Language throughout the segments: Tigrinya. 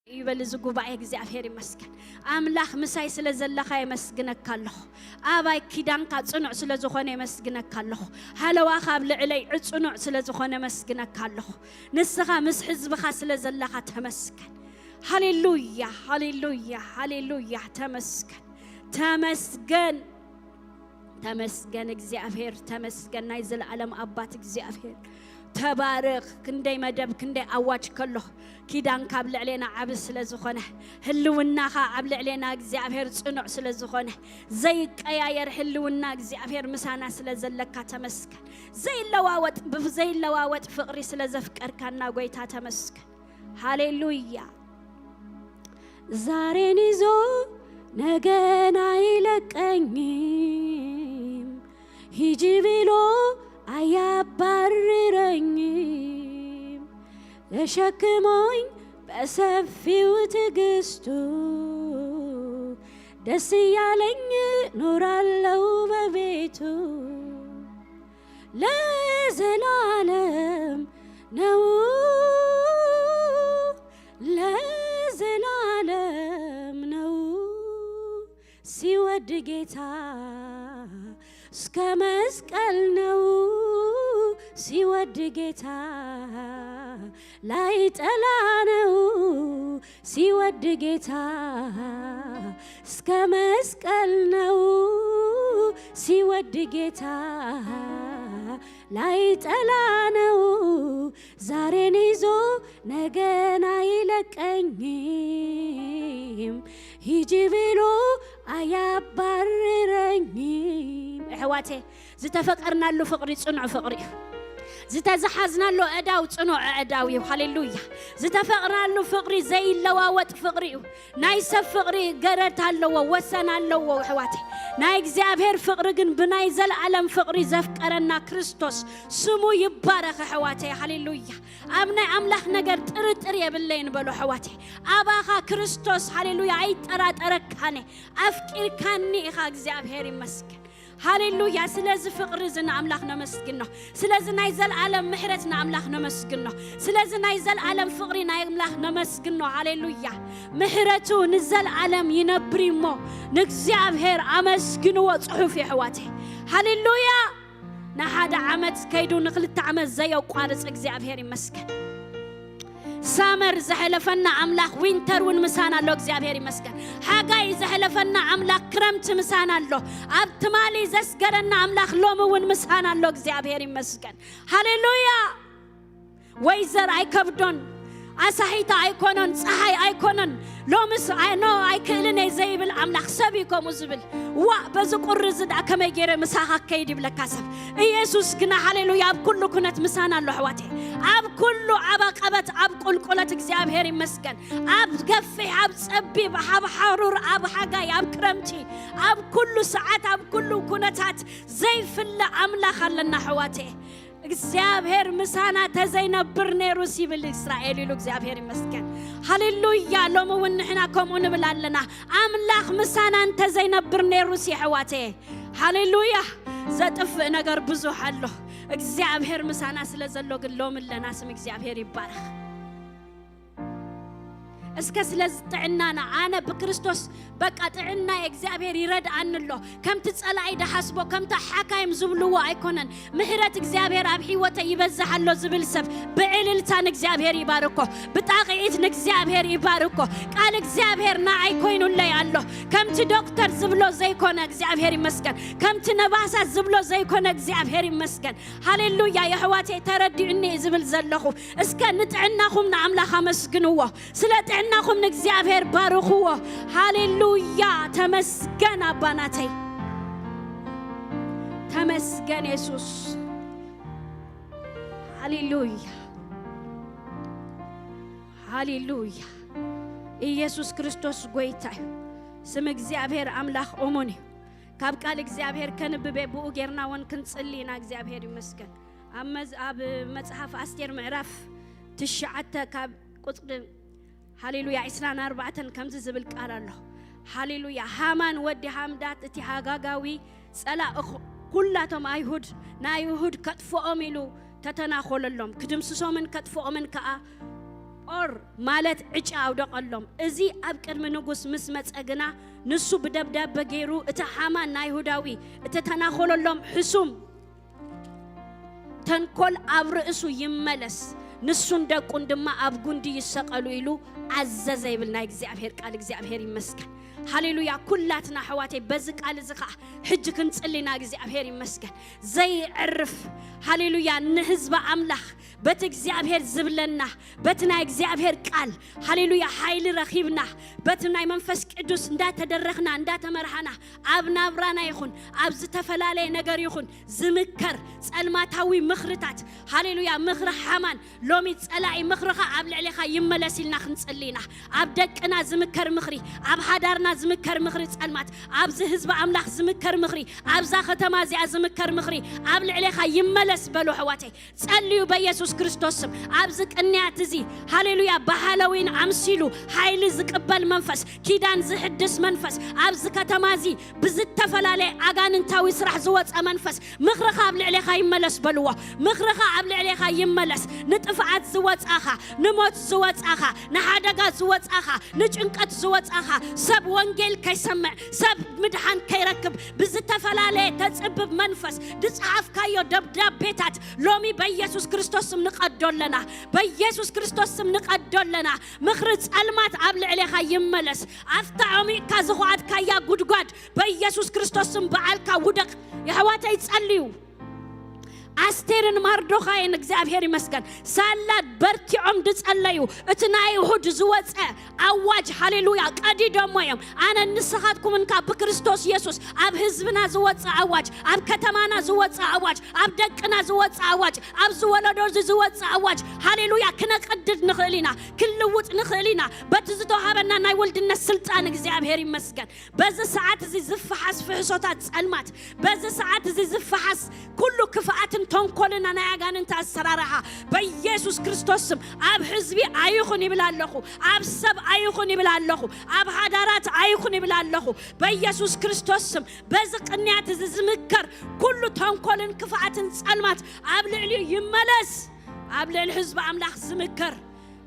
ይበል እዚ ጉባኤ። እግዚኣብሔር ይመስገን። ኣምላኽ ምሳይ ስለ ዘለኻ የመስግነካ ኣለኹ። ኣባይ ኪዳንካ ጽኑዕ ስለ ዝኾነ የመስግነካ ኣለኹ። ሃለዋኻ ኣብ ልዕለይ ጽኑዕ ስለ ዝኾነ የመስግነካ ኣለኹ። ንስኻ ምስ ህዝብኻ ስለ ዘለኻ ተመስገን። ሃሌሉያ፣ ሃሌሉያ፣ ሃሌሉያ። ተመስገን፣ ተመስገን፣ ተመስገን እግዚኣብሔር፣ ተመስገን ናይ ዘለዓለም ኣባት እግዚኣብሔር። ተባረኽ። ክንደይ መደብ፣ ክንደይ ኣዋጅ ከሎ ኪዳንካ ኣብ ልዕሌና ዓቢ ስለ ዝኾነ፣ ህልውናኻ ኣብ ልዕሌና እግዚኣብሔር ጽኑዕ ስለ ዝኾነ፣ ዘይቀያየር ህልውና እግዚኣብሔር ምሳና ስለ ዘለካ ተመስገን። ዘይለዋወጥ፣ ብዘይለዋወጥ ፍቕሪ ስለ ዘፍቀርካና ጎይታ ተመስገን። ሃሌሉያ። ዛሬን ይዞ ነገን አይለቀኝም፣ ሂጂ ብሎ አያባርረኝም። ተሸክሞኝ በሰፊው ትዕግስቱ፣ ደስ እያለኝ ኖራለው በቤቱ። ለዘላለም ነው፣ ለዘላለም ነው። ሲወድ ጌታ እስከ መስቀል ነው። ሲወድ ጌታ ላይጠላ ነው። ሲወድ ጌታ እስከ መስቀል ነው። ሲወድ ጌታ ላይጠላ ነው። ዛሬን ይዞ ነገን አይለቀኝም፣ ሂጂ ብሎ አያባርረኝም። እሕዋቴ፣ ዝተፈቀርናሉ ፍቕሪ ጽኑዕ ፍቕሪ እዩ። ዝተዘሓዝናሉ ኣእዳው ጽኑዕ ኣእዳው እዩ። ሃሌሉያ። ዝተፈቅርናሉ ፍቕሪ ዘይለዋወጥ ፍቕሪ እዩ። ናይ ሰብ ፍቕሪ ገረድ ኣለዎ፣ ወሰን ኣለዎ ኣሕዋቴ። ናይ እግዚኣብሔር ፍቕሪ ግን ብናይ ዘለዓለም ፍቕሪ ዘፍቀረና ክርስቶስ ስሙ ይባረኽ ኣሕዋቴ። ሃሌሉያ። ኣብ ናይ ኣምላኽ ነገር ጥርጥር የብለይን በሉ ኣሕዋቴ። ኣባኻ ክርስቶስ፣ ሃሌሉያ፣ ኣይጠራጠረካነ። ኣፍቂርካኒ ኢኻ። እግዚኣብሔር ይመስገን። ሃሌሉያ። ስለዚ ፍቕሪ እዚ ንኣምላኽ ነመስግኖ። ስለዚ ናይ ዘለዓለም ምሕረት ንኣምላኽ ነመስግኖ። ስለዚ ናይ ዘለዓለም ፍቕሪ ናይ ኣምላኽ ነመስግኖ። ሃሌሉያ። ምሕረቱ ንዘለዓለም ይነብር እሞ ንእግዚኣብሔር ኣመስግንዎ ጽሑፍ እዩ ኣሕዋቴ። ሃሌሉያ። ንሓደ ዓመት ከይዱ ንክልተ ዓመት ዘየቋርጽ እግዚኣብሔር ይመስገን። ሳመር ዘሕለፈና ኣምላኽ ዊንተር እውን ምሳና ኣሎ። እግዚኣብሔር ይመስገን። ሓጋይ ዘሕለፈና ኣምላኽ ክረምቲ ምሳና ኣሎ። ኣብ ትማሊ ዘስገረና ኣምላኽ ሎሚ እውን ምሳና ኣሎ። እግዚኣብሔር ይመስገን። ሃሌሉያ። ወይዘር ኣይከብዶን፣ ኣሳሒታ ኣይኮኖን፣ ፀሓይ ኣይኮኖን። ሎምስ ኣይ-፣ ኖ ኣይክእልን እየ ዘይብል ኣምላኽ ሰብ እዩ ከምኡ ዝብል። ዋ በዚ ቁሪ እዚ ደኣ ከመይ ገይረ ምሳኻ ከይድ ይብለካ ሰብ። ኢየሱስ ግና ሃሌሉያ ኣብ ኩሉ ኩነት ምሳና ኣሎ ኣሕዋቴ። ኣብ ኩሉ ዓብ ኣቀበት ኣብ ቁልቁለት እግዚኣብሔር ይመስገን። ኣብ ገፊሕ ኣብ ጸቢብ ኣብ ሓሩር ኣብ ሓጋይ ኣብ ክረምቲ ኣብ ኩሉ ሰዓት ኣብ ኩሉ ኩነታት ዘይፍለ ኣምላኽ ኣለና ኣሕዋቴ። እግዚኣብሔር ምሳና ተዘይነብር ነይሩስ ይብል እስራኤል ኢሉ እግዚኣብሔር ይመስገን። ሃሌሉያ። ሎሚ እውን ንሕና ከምኡ ንብል ኣለና። ኣምላኽ ምሳና እንተዘይነብር ነይሩስ የሕዋቴ። ሃሌሉያ። ዘጥፍእ ነገር ብዙሕ ኣሎ። እግዚኣብሔር ምሳና ስለ ዘሎ ግን ሎሚ ኣለና። ስም እግዚኣብሔር ይባረኽ። እስከ ስለዚ ጥዕናና ኣነ ብክርስቶስ በቃ ጥዕና እግዚኣብሔር ይረድኣኒ ኣሎ። ከምቲ ጸላኢ ድሓስቦ ከምቲ ሓካይም ዝብልዎ ኣይኮነን። ምሕረት እግዚኣብሔር ኣብ ሕይወተ ይበዝሕ ኣሎ ዝብል ሰብ ብዕልልታ ንእግዚኣብሔር ይባርኮ፣ ብጣቕዒት ንእግዚኣብሔር ይባርኮ። ቃል እግዚኣብሔር ንዓይ ኮይኑለይ ኣሎ። ከምቲ ዶክተር ዝብሎ ዘይኮነ እግዚኣብሔር ይመስገን። ከምቲ ነባሳት ዝብሎ ዘይኮነ እግዚኣብሔር ይመስገን። ሃሌሉያ። የሕዋቴ ተረዲኡኒ እዩ ዝብል ዘለኹ። እስከ ንጥዕናኹም ንኣምላኽ ኣመስግንዎ። ስለ ጥዕናኹም ንእግዚኣብሔር ባርኽዎ። ሃሌሉያ። ተመስገን ኣባናተይ። ተመስገን የሱስ። ሃሌሉያ። ሃሌሉያ። ኢየሱስ ክርስቶስ ጎይታ እዩ። ስም እግዚኣብሔር ኣምላኽ እሙን እዩ። ካብ ቃል እግዚኣብሔር ከንብቤ ብኡ ጌርና እውን ክንጽሊ ኢና። እግዚኣብሔር ይመስገን። ኣብ መዝ-፣ ኣብ መጽሓፍ ኣስቴር ምዕራፍ ትሽዓተ ካብ ቁጽሪ ሃሌሉያ ዕስራን ኣርባዕተን ከምዚ ዝብል ቃል ኣሎ። ሃሌሉያ። ሃማን ወዲ ሃምዳት እቲ ሃጋጋዊ ጸላእ እኹ-፣ ኩላቶም ኣይሁድ ንኣይሁድ ከጥፍኦም ኢሉ ተተናኾለሎም። ክድምስሶምን ከጥፍኦምን ከኣ ኦር ማለት ዕጫ ኣውደቐሎም። እዚ ኣብ ቅድሚ ንጉስ ምስ መጸ ግና፣ ንሱ ብደብዳበ ገይሩ፣ እቲ ሃማን ናይ ይሁዳዊ እተተናኾለሎም ሕሱም ተንኮል ኣብ ርእሱ ይመለስ፣ ንሱን ደቁን ድማ ኣብ ጉንዲ ይሰቐሉ ኢሉ ኣዘዘ ይብል ናይ እግዚኣብሔር ቃል። እግዚኣብሔር ይመስገን። ሃሌሉያ። ኩላትና ኣሕዋተይ በዚ ቃል እዚ ኸዓ ሕጂ ክንጽሊ ኢና። እግዚኣብሔር ይመስገን። ዘይዕርፍ፣ ሃሌሉያ፣ ንህዝቢ ኣምላኽ በቲ እግዚኣብሔር ዝብለና፣ በቲ ናይ እግዚኣብሔር ቃል፣ ሃሌሉያ፣ ሓይሊ ረኺብና፣ በቲ ናይ መንፈስ ቅዱስ እንዳተደረኽና፣ እንዳተመርሃና፣ ኣብ ናብራና ይኹን ኣብ ዝተፈላለየ ነገር ይኹን ዝምከር ጸልማታዊ ምኽርታት፣ ሃሌሉያ፣ ምኽሪ ሓማን፣ ሎሚ ጸላኢ ምኽርኻ ኣብ ልዕሌኻ ይመለስ ኢልና ክንጽሊ ኢና። ኣብ ደቅና ዝምከር ምኽሪ፣ ኣብ ሓዳርና ዝምከር ምኽሪ ጸልማት፣ ኣብዚ ህዝቢ ኣምላኽ ዝምከር ምኽሪ፣ ኣብዛ ከተማ እዚኣ ዝምከር ምኽሪ ኣብ ልዕሌኻ ይመለስ በሉ ኣሕዋተይ። ጸልዩ በኢየሱስ ክርስቶስ ስም። ኣብዚ ቅንያት እዚ፣ ሃሌሉያ፣ ብሃሎዊን ኣምሲሉ ሓይሊ ዝቅበል መንፈስ፣ ኪዳን ዝሕድስ መንፈስ፣ ኣብዚ ከተማ እዚ ብዝተፈላለየ ኣጋንንታዊ ስራሕ ዝወጸ መንፈስ፣ ምኽርኻ ኣብ ልዕሌኻ ይመለስ በልዎ። ምኽርኻ ኣብ ልዕሌኻ ይመለስ። ንጥፍኣት ዝወጻኻ፣ ንሞት ዝወጻኻ፣ ንሓደጋ ዝወጻኻ፣ ንጭንቀት ዝወጻኻ፣ ሰብ ወንጌል ከይሰምዕ፣ ሰብ ምድሓን ከይረክብ ብዝተፈላለየ ተጽብብ መንፈስ ዝጸሓፍካዮ ደብዳቤታት ሎሚ በኢየሱስ ክርስቶስ ስም ንቐዶ ኣለና። በኢየሱስ ክርስቶስ ስም ንቐዶ ኣለና። ምኽሪ ጸልማት ኣብ ልዕሌኻ ይመለስ። ኣብታ ዖሚቕካ ዝኹዓትካያ ጉድጓድ በኢየሱስ ክርስቶስ ስም በዓልካ ውደቕ። የሕዋተይ ጸልዩ። ኣስቴርን ማርዶኻይን እግዚኣብሔር ይመስገን ሳላ በርቲዖም ድጸለዩ እቲ ናይ ይሁድ ዝወጸ ኣዋጅ፣ ሃሌሉያ፣ ቀዲዶሞ እዮም። ኣነ ንስኻትኩምን ካብ ብክርስቶስ ኢየሱስ ኣብ ህዝብና ዝወጸ ኣዋጅ፣ ኣብ ከተማና ዝወጸ ኣዋጅ፣ ኣብ ደቅና ዝወጸ ኣዋጅ፣ ኣብ ዝወለዶ እዚ ዝወጸ ኣዋጅ፣ ሃሌሉያ፣ ክነቀድድ ንኽእል ኢና፣ ክንልውጥ ንኽእል ኢና። በቲ ዝተዋሃበና ናይ ወልድነት ስልጣን እግዚኣብሔር ይመስገን። በዚ ሰዓት እዚ ዝፈሓስ ፍሕሶታት ጸልማት፣ በዚ ሰዓት እዚ ዝፈሓስ ኩሉ ክፍኣትን ተንኮልና ናይ ኣጋንንቲ ኣሰራርሓ በኢየሱስ ክርስቶስ ስም ኣብ ህዝቢ ኣይኹን ይብል ኣለኹ፣ ኣብ ሰብ ኣይኹን ይብል ኣለኹ፣ ኣብ ሃዳራት ኣይኹን ይብል ኣለኹ። በኢየሱስ ክርስቶስ ስም በዚ ቅንያት እዚ ዝምከር ኩሉ ተንኮልን ክፍኣትን ጸልማት ኣብ ልዕሊኡ ይመለስ። ኣብ ልዕሊ ህዝቢ ኣምላኽ ዝምከር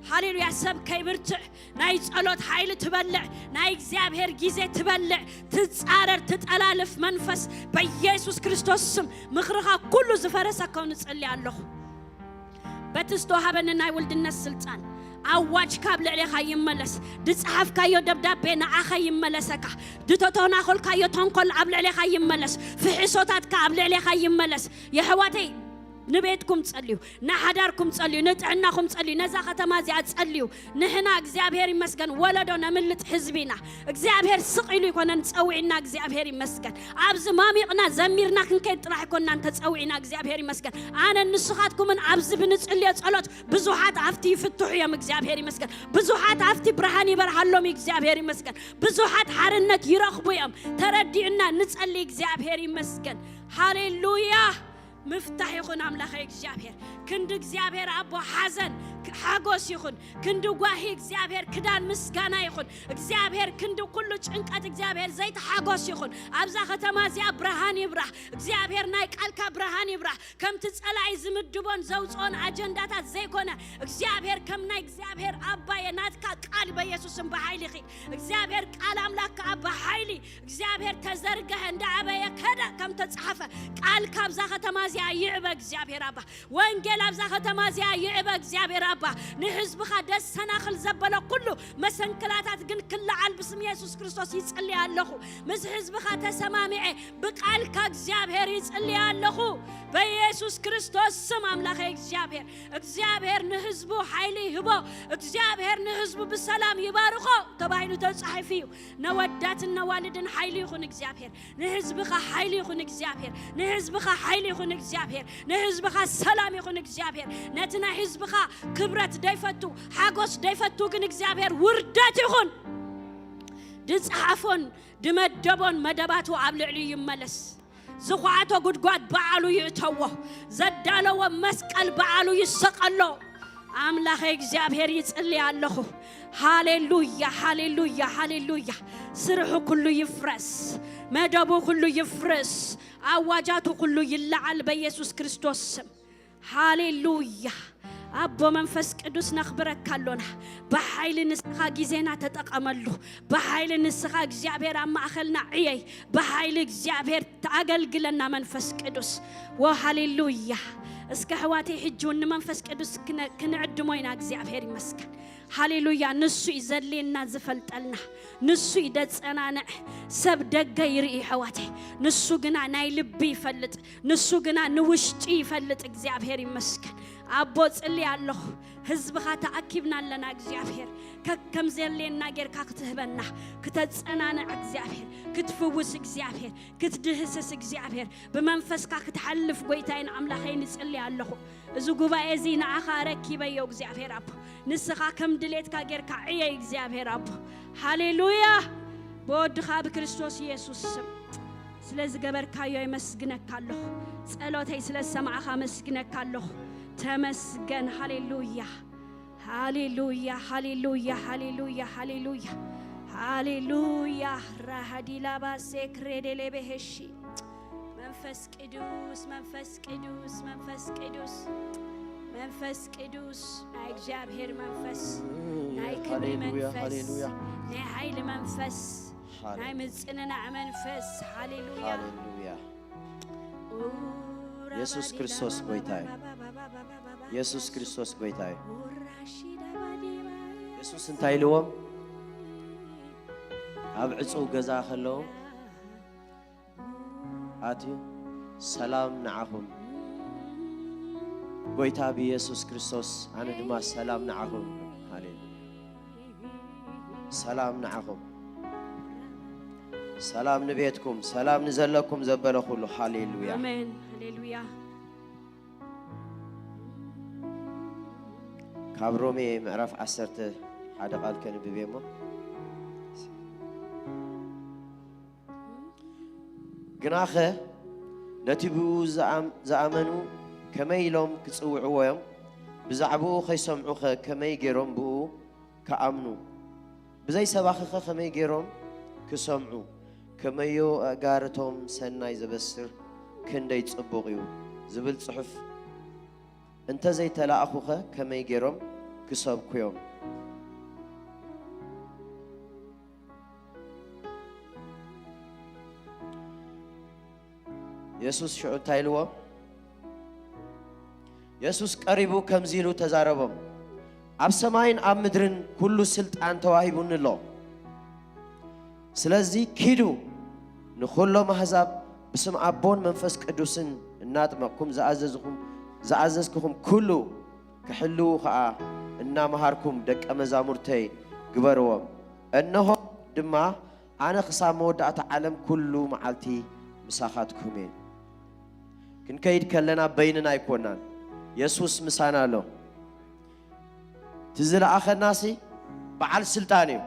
ሃሌሉያ፣ ሰብ ከይብርትዕ ናይ ጸሎት ሓይሊ ትበልዕ፣ ናይ እግዚኣብሔር ግዜ ትበልዕ፣ ትጻረር፣ ትጠላልፍ መንፈስ በኢየሱስ ክርስቶስ ስም ምኽርኻ ኩሉ ዝፈረሰ ከውን እጽሊ ኣለኹ። በቲ ዝተዋሃበኒ ናይ ውልድነት ስልጣን ኣዋጅካ ኣብ ልዕሌኻ ይመለስ። ድጸሓፍካዮ ደብዳቤ ንዓኻ ይመለሰካ። ድተተናኾልካዮ ተንኮል ኣብ ልዕሌኻ ይመለስ። ፍሕሶታትካ ኣብ ልዕሌኻ ይመለስ። የሕዋተይ ንቤትኩም ጸልዩ፣ ንሓዳርኩም ጸልዩ፣ ንጥዕናኹም ጸልዩ፣ ነዛ ከተማ እዚኣ ጸልዩ። ንሕና እግዚኣብሔር ይመስገን ወለዶ ነምልጥ ህዝቢ ኢና። እግዚኣብሔር ስቕ ኢሉ ይኮነን ጸዊዕና፣ እግዚኣብሔር ይመስገን። ኣብዚ ማሚቕና ዘሚርና ክንከይድ ጥራሕ ይኮንናን ተጸዊዕና፣ እግዚኣብሔር ይመስገን። ኣነ ንስኻትኩምን ኣብዚ ብንጽልዮ ጸሎት ብዙሓት ኣብቲ ይፍትሑ እዮም፣ እግዚኣብሔር ይመስገን። ብዙሓት ኣብቲ ብርሃን ይበርሃሎም እዩ፣ እግዚኣብሔር ይመስገን። ብዙሓት ሓርነት ይረኽቡ እዮም። ተረዲኡና ንጸሊ፣ እግዚኣብሔር ይመስገን። ሃሌሉያ። ምፍታሕ ይኹን ኣምላኸይ እግዚኣብሔር። ክንዲ እግዚኣብሔር ኣቦ ሓዘን፣ ሓጎስ ይኹን። ክንዲ ጓሂ እግዚኣብሔር ክዳን ምስጋና ይኹን። እግዚኣብሔር ክንዲ ኩሉ ጭንቀት እግዚኣብሔር ዘይተሓጎስ ይኹን። ኣብዛ ከተማ እዚኣ ብርሃን ይብራህ። እግዚኣብሔር ናይ ቃልካ ብርሃን ይብራህ። ከምቲ ጸላኢ ዝምድቦን ዘውጽኦን ኣጀንዳታት ዘይኮነ እግዚኣብሔር ከም ናይ እግዚኣብሔር ኣባየ ናትካ ቃል በኢየሱስም ብሓይሊ ኺድ። እግዚኣብሔር ቃል ኣምላክ ከኣ ብሓይሊ እግዚኣብሔር ተዘርገሐ እንዳዓበየ ከደ ከም ተጻሓፈ ቃል ካብዛ ከተማ እዚኣ ይዕበ እግዚኣብሔር ኣባ። ወንጌል ኣብዛ ከተማ እዚኣ ይዕበ እግዚኣብሔር ኣባ። ንህዝብኻ ደሰናኽል ዘበለ ኩሉ መሰንክላታት ግን ክለዓል ብስም የሱስ ክርስቶስ ይጽሊ ኣለኹ። ምስ ህዝብኻ ተሰማሚዐ ብቃልካ እግዚኣብሔር ይጽሊ ኣለኹ። በየሱስ ክርስቶስ ስም ኣምላኸ እግዚኣብሔር፣ እግዚኣብሔር ንህዝቡ ሓይሊ ይህቦ፣ እግዚኣብሔር ንህዝቡ ብሰላም ይባርኾ ተባሂሉ ተጻሒፉ እዩ። ነወዳትን ነዋልድን ሓይሊ ይኹን እግዚኣብሔር። ንህዝብኻ ሓይሊ ይኹን እግዚኣብሔር። ንህዝብኻ ሓይሊ ይኹን እግዚኣብሔር። ንህዝብኻ ሰላም ይኹን እግዚኣብሔር። ነቲ ናይ ህዝብኻ ክብረት ደይፈቱ፣ ሓጎስ ደይፈቱ ግን እግዚኣብሔር ውርደት ይኹን። ድጸሓፎን ድመደቦን መደባቱ ኣብ ልዕሊኡ ይመለስ። ዝኹዓቶ ጉድጓድ በዓሉ ይእተዎ። ዘዳለዎ መስቀል በዓሉ ይሰቐሎ። ኣምላኸይ እግዚኣብሔር ይጽሊ ኣለኹ። ሃሌሉያ፣ ሃሌሉያ፣ ሃሌሉያ። ስርሑ ኩሉ ይፍረስ። መደቡ ኩሉ ይፍረስ። ኣዋጃቱ ኩሉ ይለዓል በኢየሱስ ክርስቶስ ስም። ሃሌሉያ፣ ኣቦ መንፈስ ቅዱስ ነኽብረካ ኣሎና። ብሓይሊ ንስኻ ግዜና ተጠቐመሉ። ብሓይሊ ንስኻ እግዚኣብሔር ኣብ ማእኸልና ዕየይ። ብሓይሊ እግዚኣብሔር ተኣገልግለና መንፈስ ቅዱስ። ወ ሃሌሉያ። እስከ ኣሕዋተይ ሕጂ እውን ንመንፈስ ቅዱስ ክነ-፣ ክንዕድሞ ኢና። እግዚኣብሔር ይመስገን። ሃሌሉያ። ንሱ እዩ ዘድልየና ዝፈልጠልና። ንሱ እዩ ደጸናንዕ። ሰብ ደገ ይርኢ ኣሕዋተይ። ንሱ ግና ናይ ልቢ ይፈልጥ። ንሱ ግና ንውሽጢ ይፈልጥ። እግዚኣብሔር ይመስገን። ኣቦ ጽሊ ኣለኹ። ህዝብኻ ተኣኪብና ኣለና እግዚኣብሔር። ከከም ዘድልየና ጌርካ ክትህበና፣ ክተጸናንዕ እግዚኣብሔር፣ ክትፍውስ እግዚኣብሔር፣ ክትድህስስ እግዚኣብሔር፣ ብመንፈስካ ክትሓልፍ ጎይታይን ኣምላኸይ ንጽሊ ኣለኹ። እዚ ጉባኤ እዚ ንዓኻ ኣረኪበዮ እግዚኣብሔር ኣቦ። ንስኻ ከም ድሌትካ ጌርካ ዕየ እግዚኣብሔር ኣቦ። ሃሌሉያ። ብወድኻ ብክርስቶስ ኢየሱስ ስም ስለ ዝገበርካዮ የመስግነካ ኣለኹ። ጸሎተይ ስለ ዝሰማዕኻ ኣመስግነካ ኣለኹ። ተመስገን። ሃሌሉያ። ሃሌሉያ፣ ሃሌሉያ፣ ሃሌሉያ፣ ሃሌሉያ፣ ሃሌሉያ። ራሃዲላባ ሴክሬዴሌ ቤሄሺ። መንፈስ ቅዱስ፣ መንፈስ ቅዱስ፣ መንፈስ ቅዱስ፣ መንፈስ ቅዱስ፣ ናይ እግዚኣብሔር መንፈስ፣ ናይ ክብሪ ሃሌሉያ፣ መንፈስ፣ ሃሌሉያ። ናይ ሓይሊ መንፈስ፣ ሃሌሉያ። ናይ ምጽንናዕ መንፈስ። ሃሌሉያ። ሃሌሉያ። ኡራ ኢየሱስ ባዲላ ክርስቶስ ባባ ጎይታ እዩ። ባባ ባባ ባባ ኢየሱስ ክርስቶስ ጎይታ እዩ። ኡራ ሺዳ ባዲባ። ኢየሱስ እንታይ ኢልዎም? ኣብ ዕጹው ገዛ ከለዉ ኣትዩ፣ "ሰላም ንዓኹም፣ ጎይታ ብኢየሱስ ክርስቶስ፣ ኣነ ድማ ሰላም ንዓኹም." ሃሌሉያ። ሰላም ንዓኹም፣ ሰላም ንቤትኩም፣ ሰላም ንዘለኩም ዘበለ ኩሉ። ሃሌሉያ። ኣሜን። ሃሌሉያ። ካብ ሮሜ ምዕራፍ ዓሰርተ ሓደ ቃል ከንብብ እየ እሞ። ግናኸ ነቲ ብኡ ዝኣም-፣ ዝኣመኑ ከመይ ኢሎም ክጽውዕዎ እዮም? ብዛዕባኡ ከይሰምዑኸ ከመይ ገይሮም ብኡ ክኣምኑ? ብዘይ ሰባኺኸ ከመይ ገይሮም ክሰምዑ? ከመዮ ኣእጋርቶም ሰናይ ዘበስር ክንደይ ጽቡቕ እዩ ዝብል ጽሑፍ እንተ ዘይተላእኹኸ ከመይ ገይሮም ክሰብኩ እዮም? የሱስ ሽዑ እንታይ ኢልዎም? የሱስ ቀሪቡ ከምዚ ኢሉ ተዛረቦም፣ "ኣብ ሰማይን ኣብ ምድርን ኩሉ ስልጣን ተዋሂቡኒ ኣሎ። ስለዚ ኪዱ ንኹሎም ኣህዛብ ብስም ኣቦን መንፈስ ቅዱስን እናጥመቕኩም ዝኣዘዝኹም፣ ዝኣዘዝኩኹም ኩሉ ክሕልዉ ኸኣ እናመሃርኩም ደቀ መዛሙርተይ ግበርዎም። እንሆ ድማ ኣነ ክሳብ መወዳእታ ዓለም ኩሉ መዓልቲ ምሳኻትኩም እየ።" ክንከይድ ከለና በይንና ኣይኮናን፣ የሱስ ምሳና ኣሎ። እቲ ዝለኣኸናሲ በዓል ስልጣን እዩ።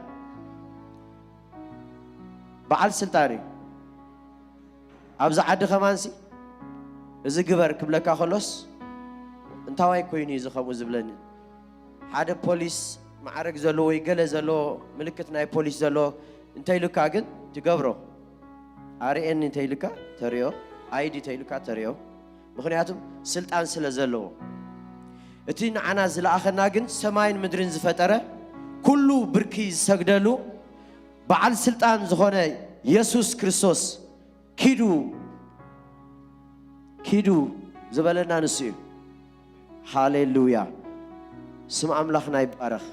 በዓል ስልጣን እዩ። ኣብዚ ዓዲ ከማንሲ፣ "እዚ ግበር" ክብለካ ከሎስ፣ "እንታዋይ ኮይኑ እዩ እዚ ከምኡ ዝብለኒ?" ሓደ ፖሊስ ማዕረግ ዘለዎ ወይ ገለ ዘለዎ ምልክት ናይ ፖሊስ ዘለዎ እንተኢሉካ ግን ትገብሮ። "ኣርእየኒ" እንተኢሉካ ተርእዮ፣ "ኣይዲ" እንተኢሉካ ተርእዮ። ምኽንያቱም ስልጣን ስለ ዘለዎ። እቲ ንዓና ዝለኣኸና ግን ሰማይን ምድርን ዝፈጠረ፣ ኩሉ ብርኪ ዝሰግደሉ በዓል ስልጣን ዝኾነ የሱስ ክርስቶስ፣ "ኪዱ፣ ኪዱ" ዝበለና ንሱ እዩ። ሃሌሉያ። ስም ኣምላኽና ይባረኽ።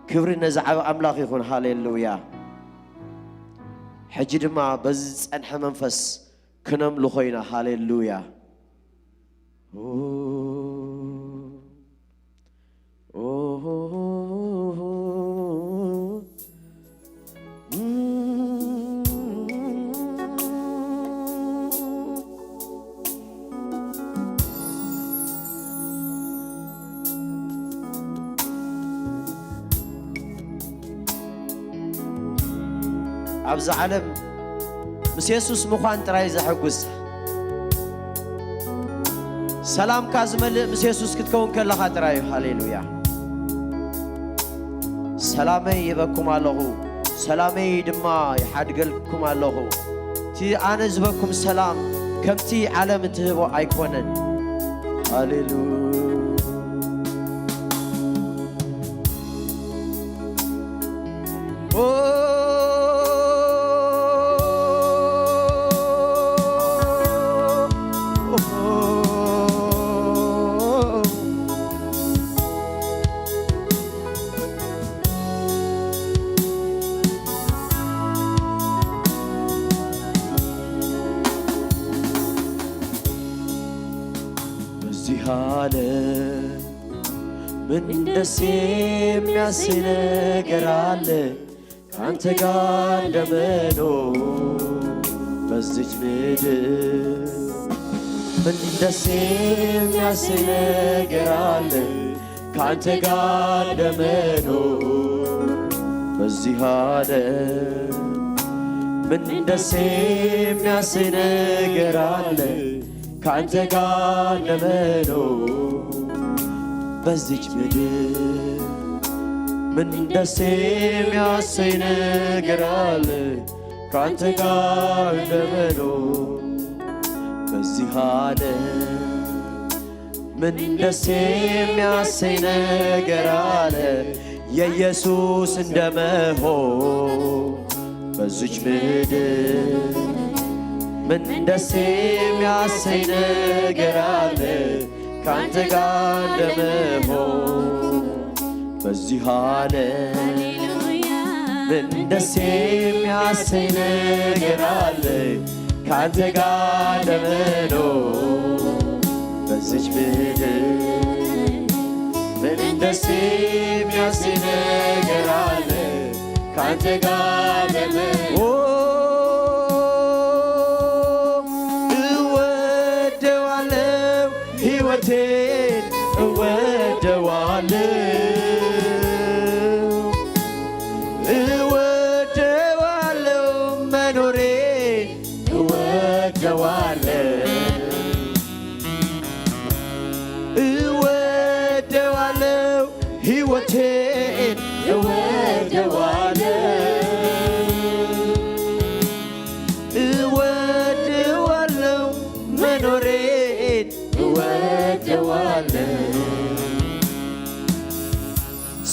ክብሪ ነዚ ዓቢ ኣምላኽ ይኹን። ሃሌሉያ። ሕጂ ድማ በዚ ዝጸንሐ መንፈስ ክነምልኾ ኢና። ሃሌሉያ። ኦ፣ ኦ፣ ኣብዚ ዓለም ምስ የሱስ ምዃን ጥራይ ዘሐጉስ። ሰላምካ ዝመልእ ምስ የሱስ ክትከውን ከለኻ ጥራይ እዩ። ሃሌሉያ። "ሰላመይ ይበኩም ኣለኹ፣ ሰላመይ ድማ ይሓድገልኩም ኣለኹ። እቲ ኣነ ዝበኩም ሰላም ከምቲ ዓለም እትህቦ ኣይኮነን።" ሃሌሉያ። በዚህ ዓለም ምን ደስ የሚያሰኝ ነገር አለ ካንተ ጋር እንደመኖር? በዚች ምድር ምን ደስ የሚያሰኝ ነገር አለ ካንተ ጋር እንደመኖር? በዚህ ዓለም ምን ደስ የሚያሰኝ ነገር አለ ካንተ ጋር እንደመኖር? በዚች ምድር ምን ደስ የሚያሰኝ ነገር አለ ካንተ ጋር እንደመኖር? በዚህ ዓለም ምን ደስ የሚያሰኝ ነገር አለ የኢየሱስ እንደመሆን? በዚች ምድር ምን ደስ የሚያሰኝ ነገር አለ ካንተ ጋር እንደመሆን? በዚህ ዓለም ምን ደስ የሚያሰኝ ነገር አለ ካንተ ጋር እንደመኖር? በዚች ምድር ምን ደስ የሚያሰኝ ነገር አለ ካንተ ጋር እንደመኖር? ኦ፣ እወደዋለሁ፣ ሕይወቴን እወደዋለሁ፣ እወደዋለሁ፣ መኖሬን እወደዋለሁ፣ እወደዋለሁ፣ ሕይወቴን እወደዋለሁ፣ እወደዋለሁ፣ መኖሬን እወደዋለሁ።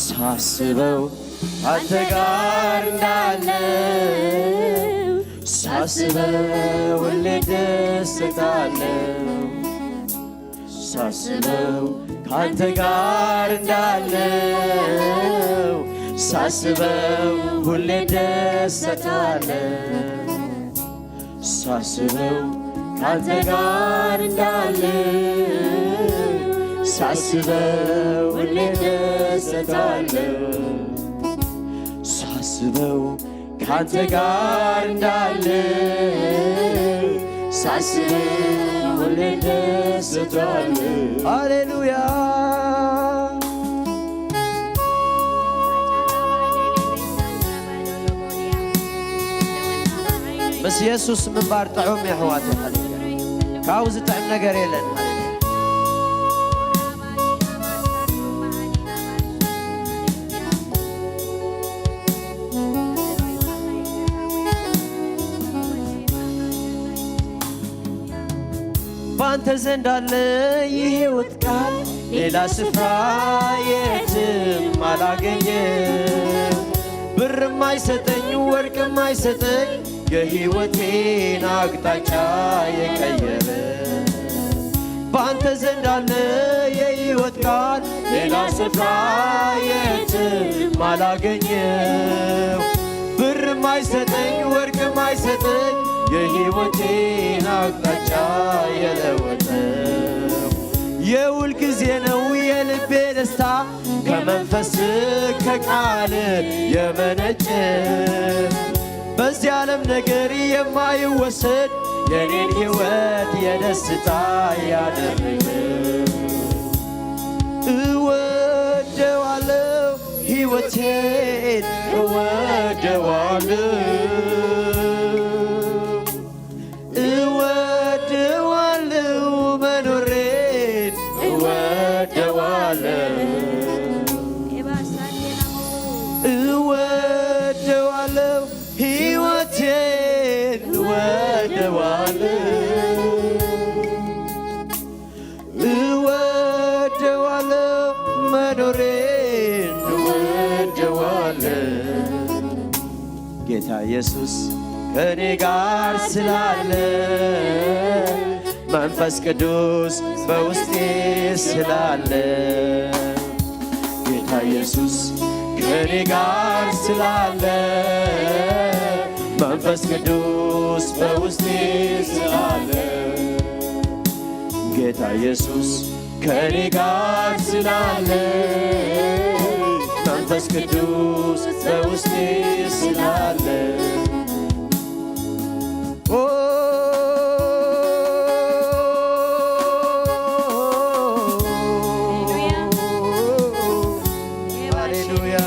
ሳስበው አንተ ጋር እንዳለው፣ ሳስበው ሁሌ ደስታለሁ። ሳስበው ካንተ ጋር እንዳለው፣ ሳስበው ሁሌ ደስታለሁ። ሳስበው ካንተ ጋር እንዳለው፣ ሳስበው ሁሌ ደስታለሁ። ሳስበው ካንተ ጋር እንዳለው፣ ሳስበው ሁሌ ደስታለሁ። ሃሌሉያ። ምስ የሱስ ምንባር ጥዑም እዩ ኣሕዋተይ። ካብኡ ዝጥዕም ነገር የለን። ባንተ ዘንድ አለ የሕይወት ቃል፣ ሌላ ስፍራ የትም አላገኘው። ብርም አይሰጠኝ ወርቅም አይሰጠኝ፣ የሕይወቴን አቅጣጫ የቀየረ። ባንተ ዘንድ አለ የሕይወት ቃል፣ ሌላ ስፍራ የትም አላገኘው። ብርም አይሰጠኝ ወርቅም አይሰጠኝ፣ የሕይወቴን አቅጣጫ የለወጠው። የሁል ጊዜ ነው የልቤ ደስታ፣ ከመንፈስ ከቃል የመነጨ። በዚህ ዓለም ነገር የማይወሰድ፣ የኔን ሕይወት የደስታ ያደረገ። እወደዋለሁ፣ ሕይወቴን እወደዋለሁ፣ እወደዋለሁ፣ መኖሬን እወደዋለሁ፣ እወደዋለሁ፣ ሕይወቴን እወደዋለሁ፣ እወደዋለሁ፣ መኖሬን እወደዋለሁ። ጌታ ኢየሱስ ከኔ ጋር ስላለ መንፈስ ቅዱስ በውስጤ ስላለ፣ ጌታ ኢየሱስ ከኔ ጋር ስላለ፣ መንፈስ ቅዱስ በውስጤ ስላለ፣ ጌታ ኢየሱስ ከኔ ጋር ስላለ፣ መንፈስ ቅዱስ በውስጤ ስላለ። ኦ፣ ሃሌሉያ።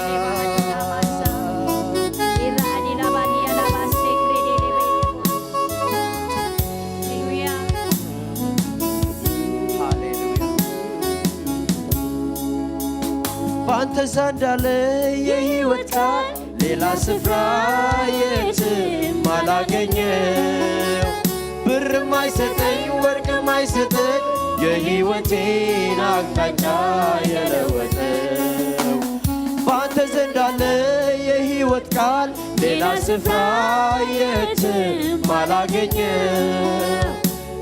ሃሌሉያ። ባንተ ዘንድ አለ የህይወት ቃል፣ ሌላ ስፍራ የትም አላገኘው። ብር ማይሰጠኝ፣ ወርቅ ማይሰጠኝ፣ የህይወቴን አቅጣጫ የለወጠው። ባንተ ዘንድ አለ የህይወት ቃል፣ ሌላ ስፍራ የትም አላገኘው።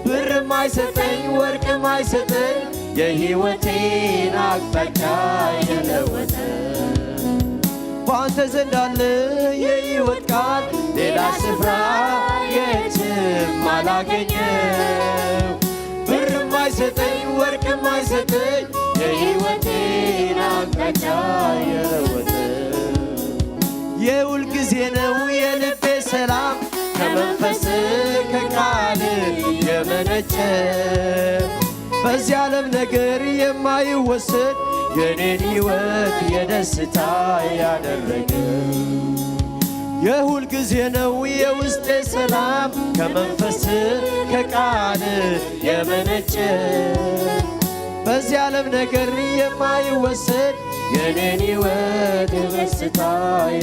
ብር ማይሰጠኝ፣ ወርቅ ማይሰጠኝ፣ የህይወቴን አቅጣጫ የለወጠ። በአንተ ዘንድ አለ የህይወት ቃል፣ ሌላ ስፍራ የትም አላገኘው። ብር ማይሰጠኝ፣ ወርቅ ማይሰጠኝ፣ የህይወቴን አቅጣጫ የለወጠ። የሁል ጊዜ ነው የልቤ ሰላም፣ ከመንፈስ ከቃል የመነጨ። በዚህ ዓለም ነገር የማይወሰድ፣ የኔን ህይወት የደስታ ያደረገ። የሁል ጊዜ ነው የውስጤ ሰላም፣ ከመንፈስ ከቃል የመነጨ። በዚህ ዓለም ነገር የማይወሰድ፣ የኔን ህይወት የደስታ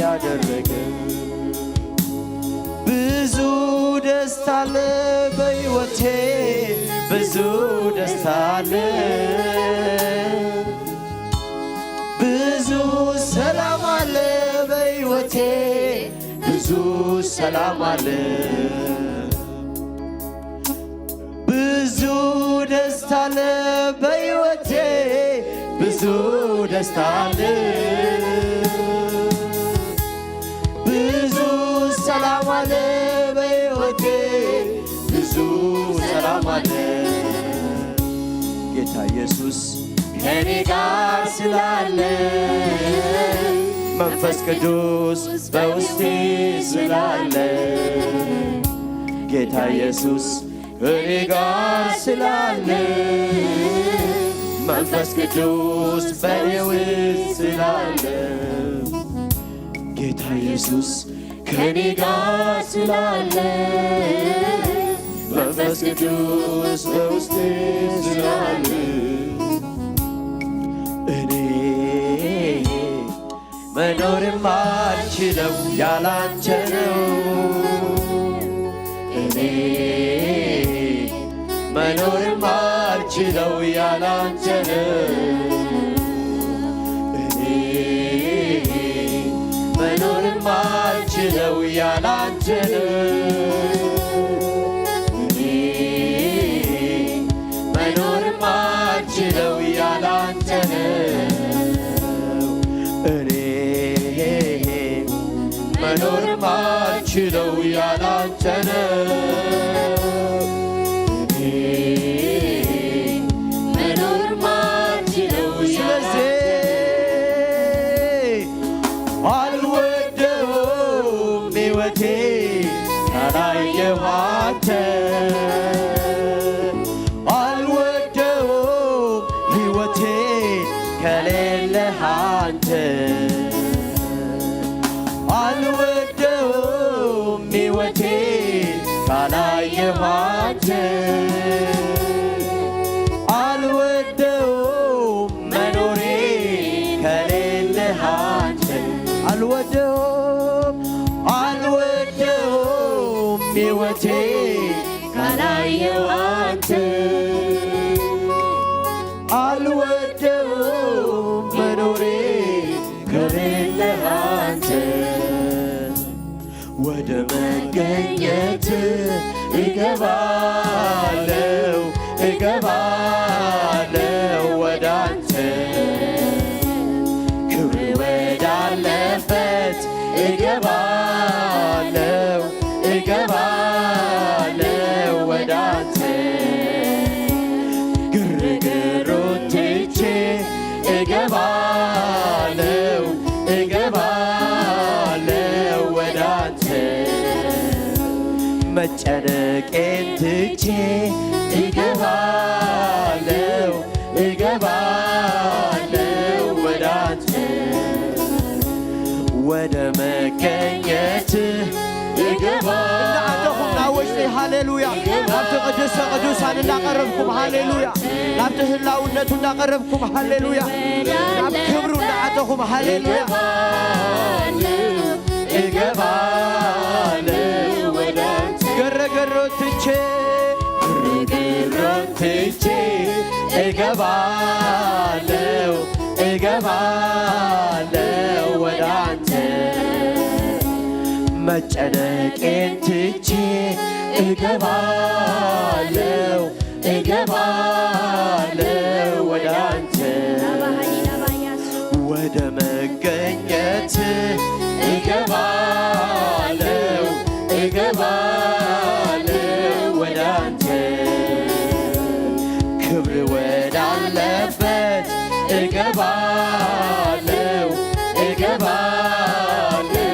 ያደረገ። ብዙ ደስታ አለ በህይወቴ፣ ብዙ ደስታ አለ። ብዙ ሰላም አለ በህይወቴ፣ ብዙ ሰላም አለ። ብዙ ደስታ አለ በህይወቴ፣ ብዙ ደስታ አለ። ብዙ ሰላም አለ በህይወቴ፣ ብዙ ሰላም አለ። ጌታ ኢየሱስ ከኔ ጋር ስላለ፣ መንፈስ ቅዱስ በውስጤ ስላለ፣ ጌታ ኢየሱስ ከኔ ጋር ስላለ፣ መንፈስ ቅዱስ በኔ ውስጥ ስላለ፣ ጌታ ኢየሱስ ከኔ ጋር ስላለ፣ መንፈስ ቅዱስ በውስጤ ስላለ፣ እኔ መኖር ማልችለው ያላንተ ነው። እኔ መኖር ማልችለው ያላንተ ነው። እኔ መኖር ማልችለው ያላንተ ነው። እኔ መኖር ማልችለው ያላንተ ነው። እኔ መኖር ማልችለው ያላንተ ነው። እኔ መኖር ማልችለው ስለዚህ ያላንተ አልወደውም ሕይወቴ ካላየሁ አንተ። አልወደውም ሕይወቴ ከሌለህ አንተ። አልወደውም ሕይወቴ ካላየሁ አንተ። አልወደውም መኖሬ ከሌለህ አንተ። አልወደውም፣ አልወደውም ሕይወቴ ካላየሁ አንተ። አልወደውም መኖሬ ከሌለህ አንተ። ወደ መገኘት እገባለሁ፣ እገባለሁ ወደ አንተ፣ ክብር ወዳለበት እገባለሁ፣ እገባለሁ ወደ አንተ፣ ግርግሩን ትቼ እገባለሁ፣ እገባለሁ ወደ አንተ፣ መጨነቄን ትቼ እገባለሁ፣ እገባለሁ ወደ አንተ፣ ወደ መገኘት እገባለሁ። እናዓጠኹም ናብ ውሽጢ፣ ሃሌሉያ። ናብቲ ቅዱሰ ቅዱሳን እናቐረብኩም፣ ሃሌሉያ። ናብቲ ህላውነቱ እናቐረብኩም፣ ሃሌሉያ። ናብ ክብሩ እናዓጠኹም፣ ሃሌሉያ። እገባለሁ ወደ አንተ፣ ግርግሩን ትቼ፣ ግርግሩን ትቼ እገባለሁ፣ እገባለሁ ወደ አንተ፣ መጨነቄን ትቼ እገባለሁ፣ እገባለሁ ወደ አንተ፣ ወደ መገኘት እገባለሁ፣ እገባለሁ ወደ አንተ፣ ክብር ወዳለበት እገባለሁ፣ እገባለሁ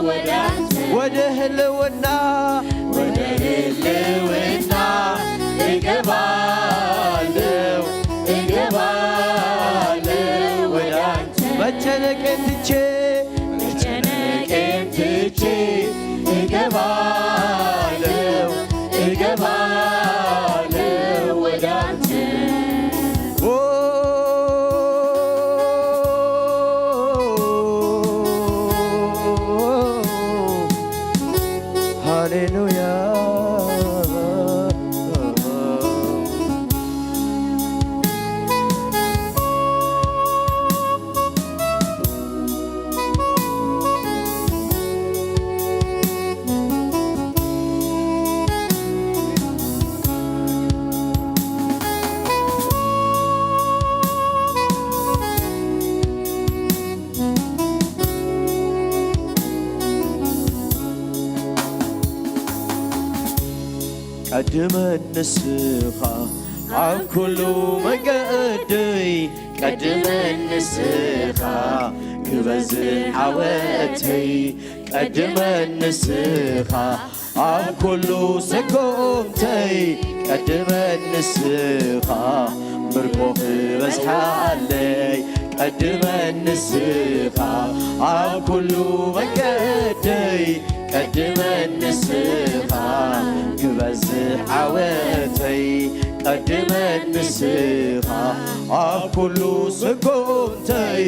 ወደ አንተ፣ ወደ ህልውና፣ ወደ ህልውና እገባለሁ፣ እገባለሁ ወደ አንተ፣ መጨነቄን ትቼ፣ መጨነቄን ትቼ እገባለሁ፣ እገባለሁ ወደ አንተ። ኦ፣ ሃሌሉያ። ቀድመን ንስኻ ኣብ ኩሉ መንገደይ፣ ቀድመን ንስኻ ክበዝሕ ዓወተይ፣ ቀድመን ንስኻ ኣብ ኩሉ ስጉምተይ፣ ቀድመን ንስኻ ምርኮ ክበዝሓለይ፣ ቀድመን ንስኻ ኣብ ኩሉ መንገደይ፣ ቀድመን ንስኻ ክበዝሕ ዓወተይ፣ ቀድመን ንስኻ ኣብ ኩሉ ስጉምተይ፣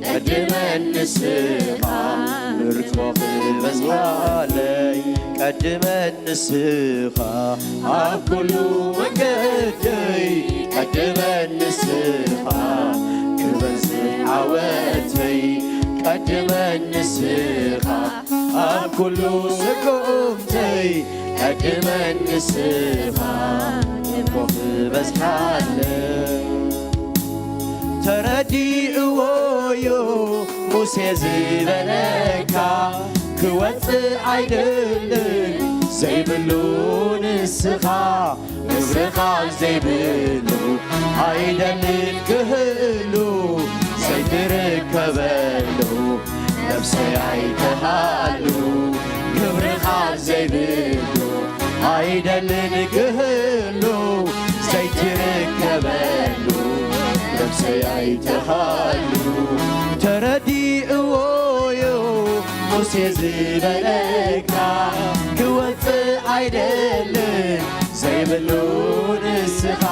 ቀድመን ንስኻ ምርኮ ክበዝሓለይ፣ ቀድመን ንስኻ ኣብ ኩሉ መንገደይ፣ ቀድመን ንስኻ ክበዝሕ ዓወተይ፣ ቀድመን ንስኻ ኣብ ኩሉ ስጉምተይ፣ ቀድመን ንስኻ እኮ ክበዝሓለይ። ተረዲእዎዮ ሙሴ ዝበለካ፣ ክወጽእ ኣይደልን ዘይብሉ ንስኻ፣ ግብርኻ ዘይብሉ ኣይደልን ክህሉ ዘይትርከበሉ፣ ነፍሰይ ኣይትሃሉ። ክብርኻ ዘይብሉ ኣይደልን ክህሉ ዘይትርከበሉ፣ ነፍሰይ ኣይትሃሉ። ተረዲእዎዮ ሙሴ ዝበለካ፣ ክወጽእ ኣይደልን ዘይብሉ ንስኻ፣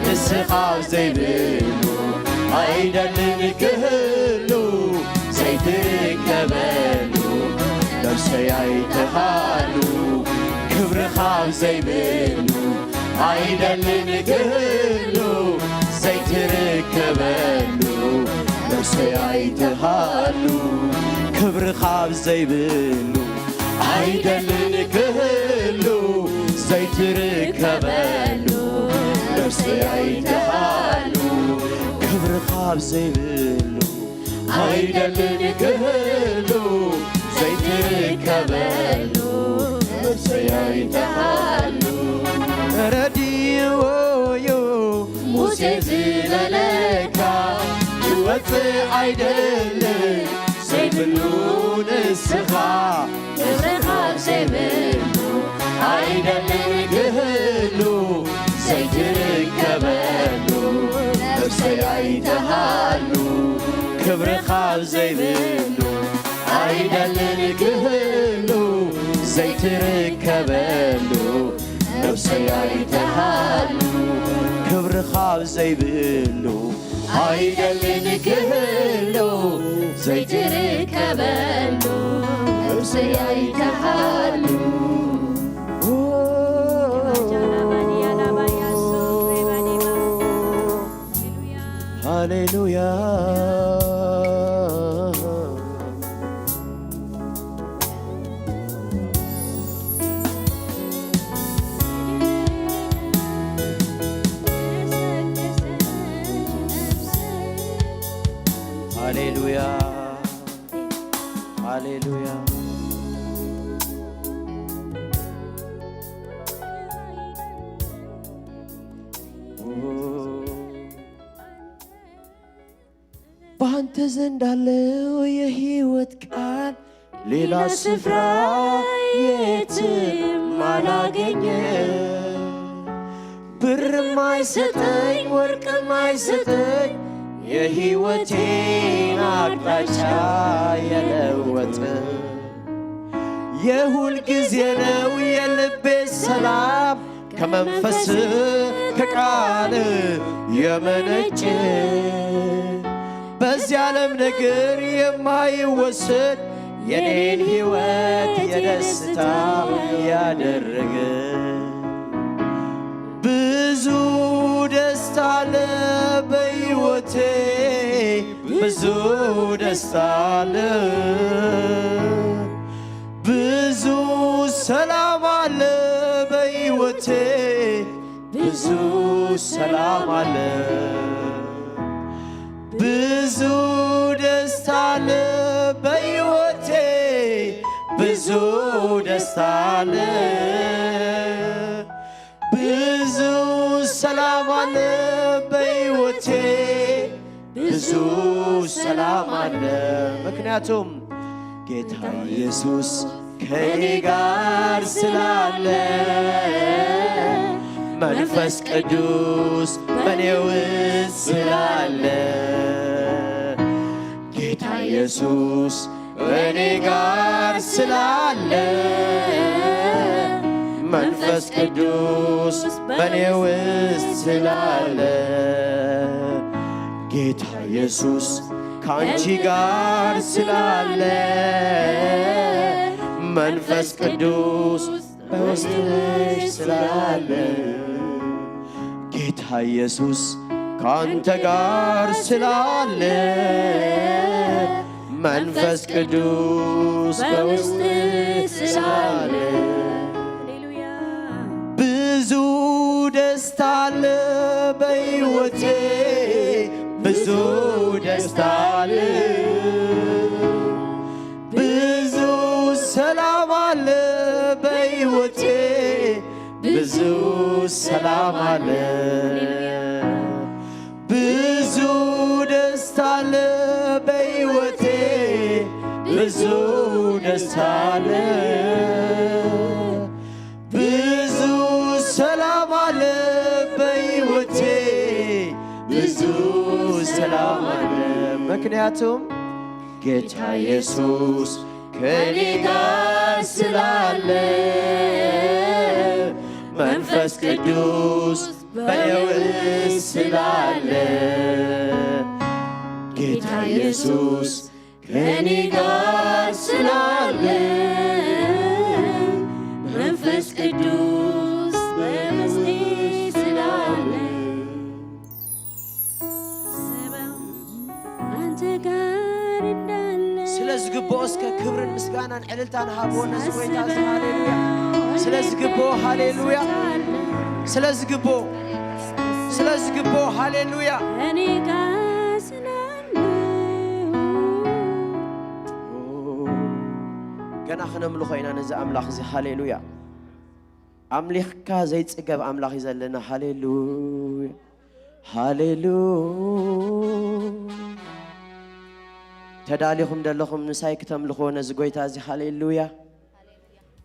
ንስኻ ዘይብሉ ኣይደልን ክህሉ ዘይትርከበሉ፣ ነፍሰይ ኣይትሃሉ። ክብርኻ ዘይብሉ ኣይደልን ክህሉ ዘይትርከበሉ፣ ነፍሰይ ኣይትሃሉ። ክብርኻ ዘይብሉ ኣይደልን ክህሉ ዘይትርከበሉ፣ ነፍሰይ ኣይትሃሉ። ክብርኻ ኣብ ዘይብሉ ኣይደልን ክህሉ፣ ዘይትርከበሉ ነፍሰይ ኣይትሃሉ። ረድዮ እዩ ሙሴ ዝበለካ፣ ይወፅእ ኣይደልን ዘይብሉ ንስኻ። ክብርኻ ኣብ ዘይብሉ ኣይደልን ክህሉ፣ ዘይትርከበሉ ነፍሰይ ኣይትሃሉ። ክብርኻ ኣብ ዘይብሉ ኣይደልን ክህሉ፣ ዘይትርከበሉ ነፍሰይ ኣይትሃሉ። ክብርኻ ኣብ ዘይብሉ ኣይደልን ክህሉ፣ ዘይትርከበሉ ነፍሰይ ኣይትሃሉ። ሃሌሉያ። ሃሌሉያ፣ ሃሌሉያ። በአንተ ዘንድ አለው የህይወት ቃል፣ ሌላ ስፍራ የትም አላገኘ። ብርም አይሰጠኝ ወርቅም አይሰጠኝ፣ የህይወቴን አቅጣጫ የለወጠ። የሁል ጊዜ ነው የልቤ ሰላም፣ ከመንፈስ ከቃል የመነጨ። በዚህ ዓለም ነገር የማይወሰድ፣ የኔን ህይወት የደስታ ያደረገ። ብዙ ደስታ አለ በህይወቴ፣ ብዙ ደስታ አለ። ብዙ ሰላም አለ በህይወቴ፣ ብዙ ሰላም አለ። ብዙ ደስታ አለ በህይወቴ፣ ብዙ ደስታ አለ። ብዙ ሰላም አለ በህይወቴ፣ ብዙ ሰላም አለ። ምክንያቱም ጌታ ኢየሱስ ከኔ ጋር ስላለ፣ መንፈስ ቅዱስ በኔ ውስጥ ስላለ፣ ጌታ ኢየሱስ በኔ ጋር ስላለ፣ መንፈስ ቅዱስ በኔ ውስጥ ስላለ፣ ጌታ ኢየሱስ ካንቺ ጋር ስላለ፣ መንፈስ ቅዱስ በውስጥሽ ስላለ፣ ጌታ ኢየሱስ ካንተ ጋር ስላለ፣ መንፈስ ቅዱስ በውስጥሽ ስላለ፣ ብዙ ደስታ አለ በህይወቴ፣ ብዙ ደስታ አለ። ብዙ ሰላም አለ በህይወቴ፣ ብዙ ሰላም አለ። ብዙ ደስታ አለ በህይወቴ፣ ብዙ ደስታ አለ። ብዙ ሰላም አለ በህይወቴ፣ ብዙ ሰላም አለ። ምክንያቱም ጌታ ኢየሱስ ከኔ ጋር ስላለ፣ መንፈስ ቅዱስ በኔ ውስጥ ስላለ፣ ጌታ ኢየሱስ ከኔ ጋር ስላለ፣ መንፈስ ቅዱስ በውስጤ ስላለ፣ አንተ ጋር እንዳለ ስለ ዝግብኦ እስከ ክብርን ምስጋናን ዕልልታን ሃብዎ ነዚ ጎይታ እዚ። ሃሌሉያ። ስለ ዝግብኦ፣ ሃሌሉያ። ስለ ዝግብኦ። ስለ ዝግብኦ። ሃሌሉያ። እኔ ጋ ስላሉ ገና ክነምልኾ ኢና ነዚ ኣምላኽ እዚ። ሃሌሉያ። ኣምሊኽካ ዘይጽገብ ኣምላኽ እዩ ዘለና። ሃሌሉያ፣ ሃሌሉያ። ተዳሊኹም ደለኹም ምሳይ ክተምልኽዎ ነዚ ጎይታ እዚ። ሃሌሉያ።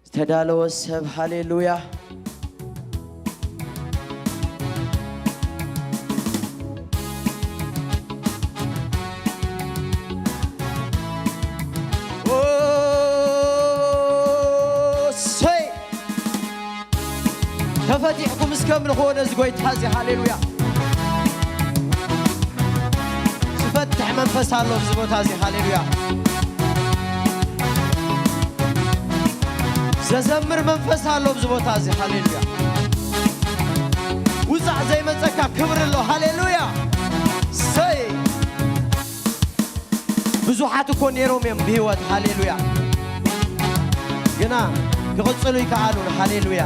ዝተዳለወ ሰብ። ሃሌሉያ። እሰይ! ተፈቲሕኩም እስከ ኣምልኽዎ ነዚ ጎይታ እዚ። ሃሌሉያ። ዝፈትሕ መንፈስ ኣሎ ኣብዚ ቦታ እዚ። ሃሌሉያ። ዘዘምር መንፈስ ኣሎ ኣብዚ ቦታ እዚ። ሃሌሉያ። ውጻእ ዘይመጸካ ክብሪ ኣሎ። ሃሌሉያ። ሰይ ብዙሓት እኮ ነይሮም እዮም ብህይወት። ሃሌሉያ። ግና ክቕጽሉ ይከኣሉን። ሃሌሉያ።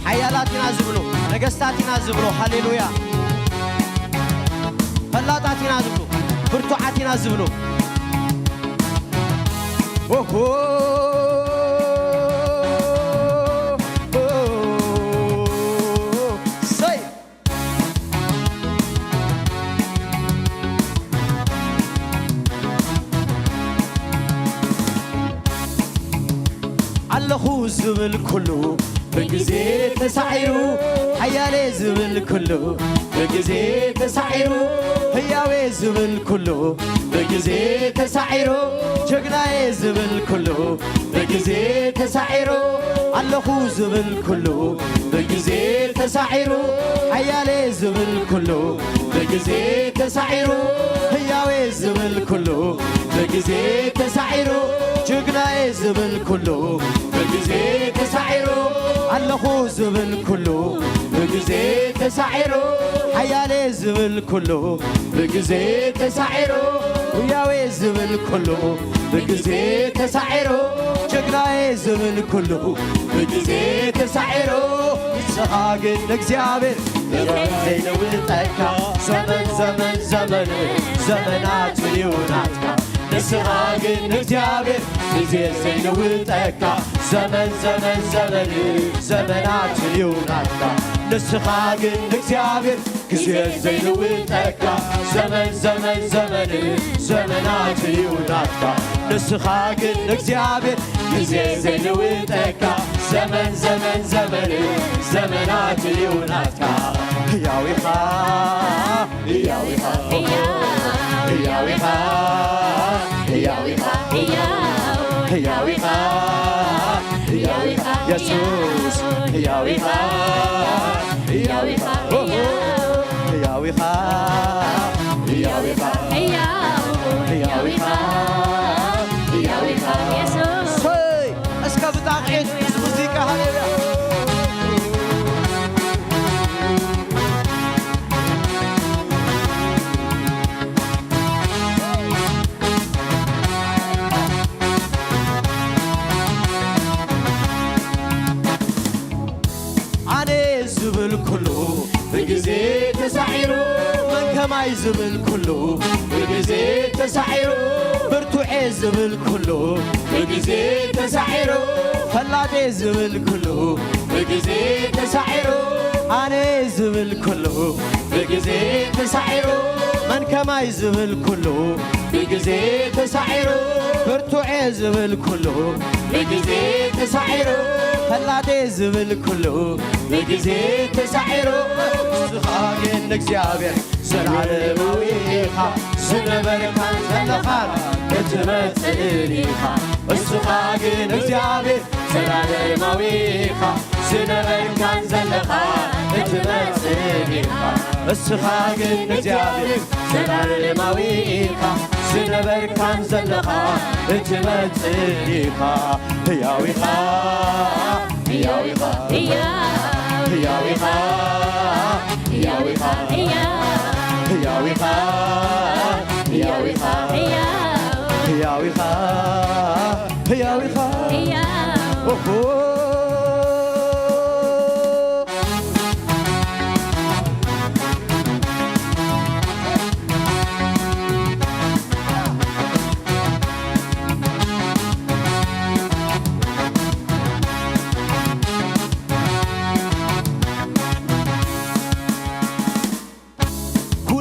ሓያላት ኢና ዝብሉ፣ ነገስታት ኢና ዝብሉ። ሃሌሉያ። ፈላጣት ኢና ዝብሉ፣ ብርቱዓት ኢና ዝብሉ። ኦሆ። ሰይ ኣለኹ ዝብል ኩሉ ብግዜ ተሳዒሩ፣ ሓያሌ ዝብል ኩሉ ብግዜ ተሳዒሩ፣ ህያዌ ዝብል ኩሉ ብግዜ ተሳዒሩ፣ ጀግናዬ ዝብል ኩሉ ብግዜ ተሳዒሩ፣ ኣለኹ ዝብል ኩሉ ብግዜ ተሳዒሩ፣ ሓያሌ ዝብል ኩሉ ብግዜ ተሳዒሩ፣ ህያዌ ዝብል ኩሉ ብግዜ ተሳዒሩ፣ ጅግናዬ ዝብል ኩሉ ብግዜ ተሳዒሩ፣ ኣለኹ ዝብል ኩሉ ብግዜ ተሳዒሩ፣ ሓያሌ ዝብል ኩሉ ብግዜ ተሳዒሩ፣ ህያዌ ዝብል ኩሉ ብግዜ ተሳዒሩ፣ ጅግናዬ ዝብል ኩሉ ብግዜ ተሳዒሩ፣ ንስኻ ግን እግዚኣብሔር ዘይለውጠካ፣ ዘመን ዘመን ዘመን ዘመናት እዩ ናትካ። ንስኻ ግን እግዚኣብሔር ግዜ ዘይለውጠካ፣ ዘመን ዘመን ዘመን ዘመናት እዩ ናትካ። ንስኻ ግን እግዚኣብሔር ግዜ ዘይልውጠካ፣ ዘመን ዘመን ዘመን ዘመናት እዩ ናትካ። ንስኻ ግን እግዚኣብሔር ግዜ ዘይልውጠካ፣ ዘመን ዘመን ዘመን ዘመናት እዩ ናትካ። ህያው ኢኻ፣ ህያው ኢኻ፣ ህያው ኢኻ፣ ህያው ኢኻ፣ ህያው ኢኻ፣ ህያው ኢኻ፣ ህያው ኢኻ፣ የሱስ ህያው ኢኻ፣ ህያው ኢኻ፣ ህያው ኢኻ፣ ህያው ኢኻ፣ ህያው ኢኻ፣ ህያው ኢኻ። የሱስ ሰይ እስከ ብጣዕዒት እዚ ሙዚቃ። ሃሌሉያ። ኣነ ዝብል ኩሉ ብግዜ ተሳዒሩ፣ መን ከማይ ዝብል ኩሉ ብግዜ ተሳዒሩ፣ ብርቱዔ ዝብል ኩሉ ብግዜ ተሳዒሩ፣ ፈላጤ ዝብል ኩሉ ብግዜ ተሳዒሩ፣ ኣነ ዝብል ኩሉ ብግዜ ተሳዒሩ፣ መን ከማይ ዝብል ኩሉ ብግዜ ተሳዒሩ፣ ብርቱዔ ዝብል ኩሉ ብግዜ ተሳዒሩ፣ ፈላጤ ዝብል ኩሉ ብግዜ ተሳዒሩ፣ ንስኻ ግን እግዚኣብሔር ዘላለማዊ ኢኻ፣ ዝነበርካን ዘለኻን እትመጽእን ኢኻ። እስኻ ግን እግዚኣብሔር ዘላለማዊ ኢኻ፣ ዝነበርካን ዘለኻን እትመጽእን ኢኻ። እስኻ ግን እግዚኣብሔር ዘላለማዊ ኢኻ፣ ዝነበርካን ዘለኻን እትመጽእ ኢኻ። ህያው ኢኻ፣ ህያው ኢኻ፣ ህያው ኢኻ፣ ህያው ኢኻ፣ ህያው ኢኻ፣ ህያው ኢኻ፣ ህያው ኢኻ፣ ህያው ኢኻ። ኦሆ።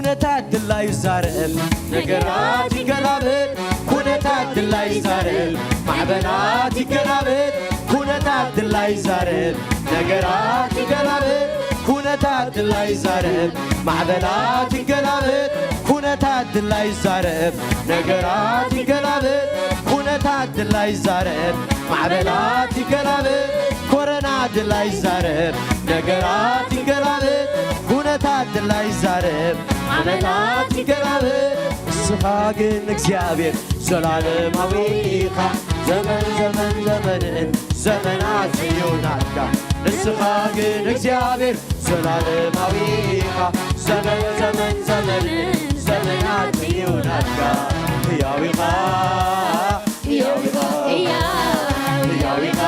ኩነታት ድላይ ይዛረብ፣ ነገራት ይገላበጥ። ኩነታት ድላይ ይዛረብ፣ ማዕበላት ይገላበጥ። ኩነታት ድላይ ይዛረብ፣ ነገራት ይገላበጥ። ኩነታት ድላይ ይዛረብ፣ ማዕበላት ይገላበጥ። ኩነታት ድላይ ይዛረብ፣ ነገራት ይገላበጥ። ኩነታት ድላይ ይዛረብ፣ ማዕበላት ይገላበጥ። ኮረና ድላይ ይዛረብ፣ ነገራት ይገላበጥ። ኩነታት ድላይ ይዛረብ፣ ዓመታት ይገላበጥ። ንስኻ ግን እግዚኣብሔር ዘላለማዊ ኢኻ። ዘመን ዘመን ዘመንን ዘመናት እዩ ናትካ። ንስኻ ግን እግዚኣብሔር ዘላለማዊ ኢኻ። ዘመን ዘመን ዘመንን ዘመናት እዩ ናትካ። ህያው ኢኻ፣ ህያው ኢኻ፣ ህያው ኢኻ፣ ህያው ኢኻ፣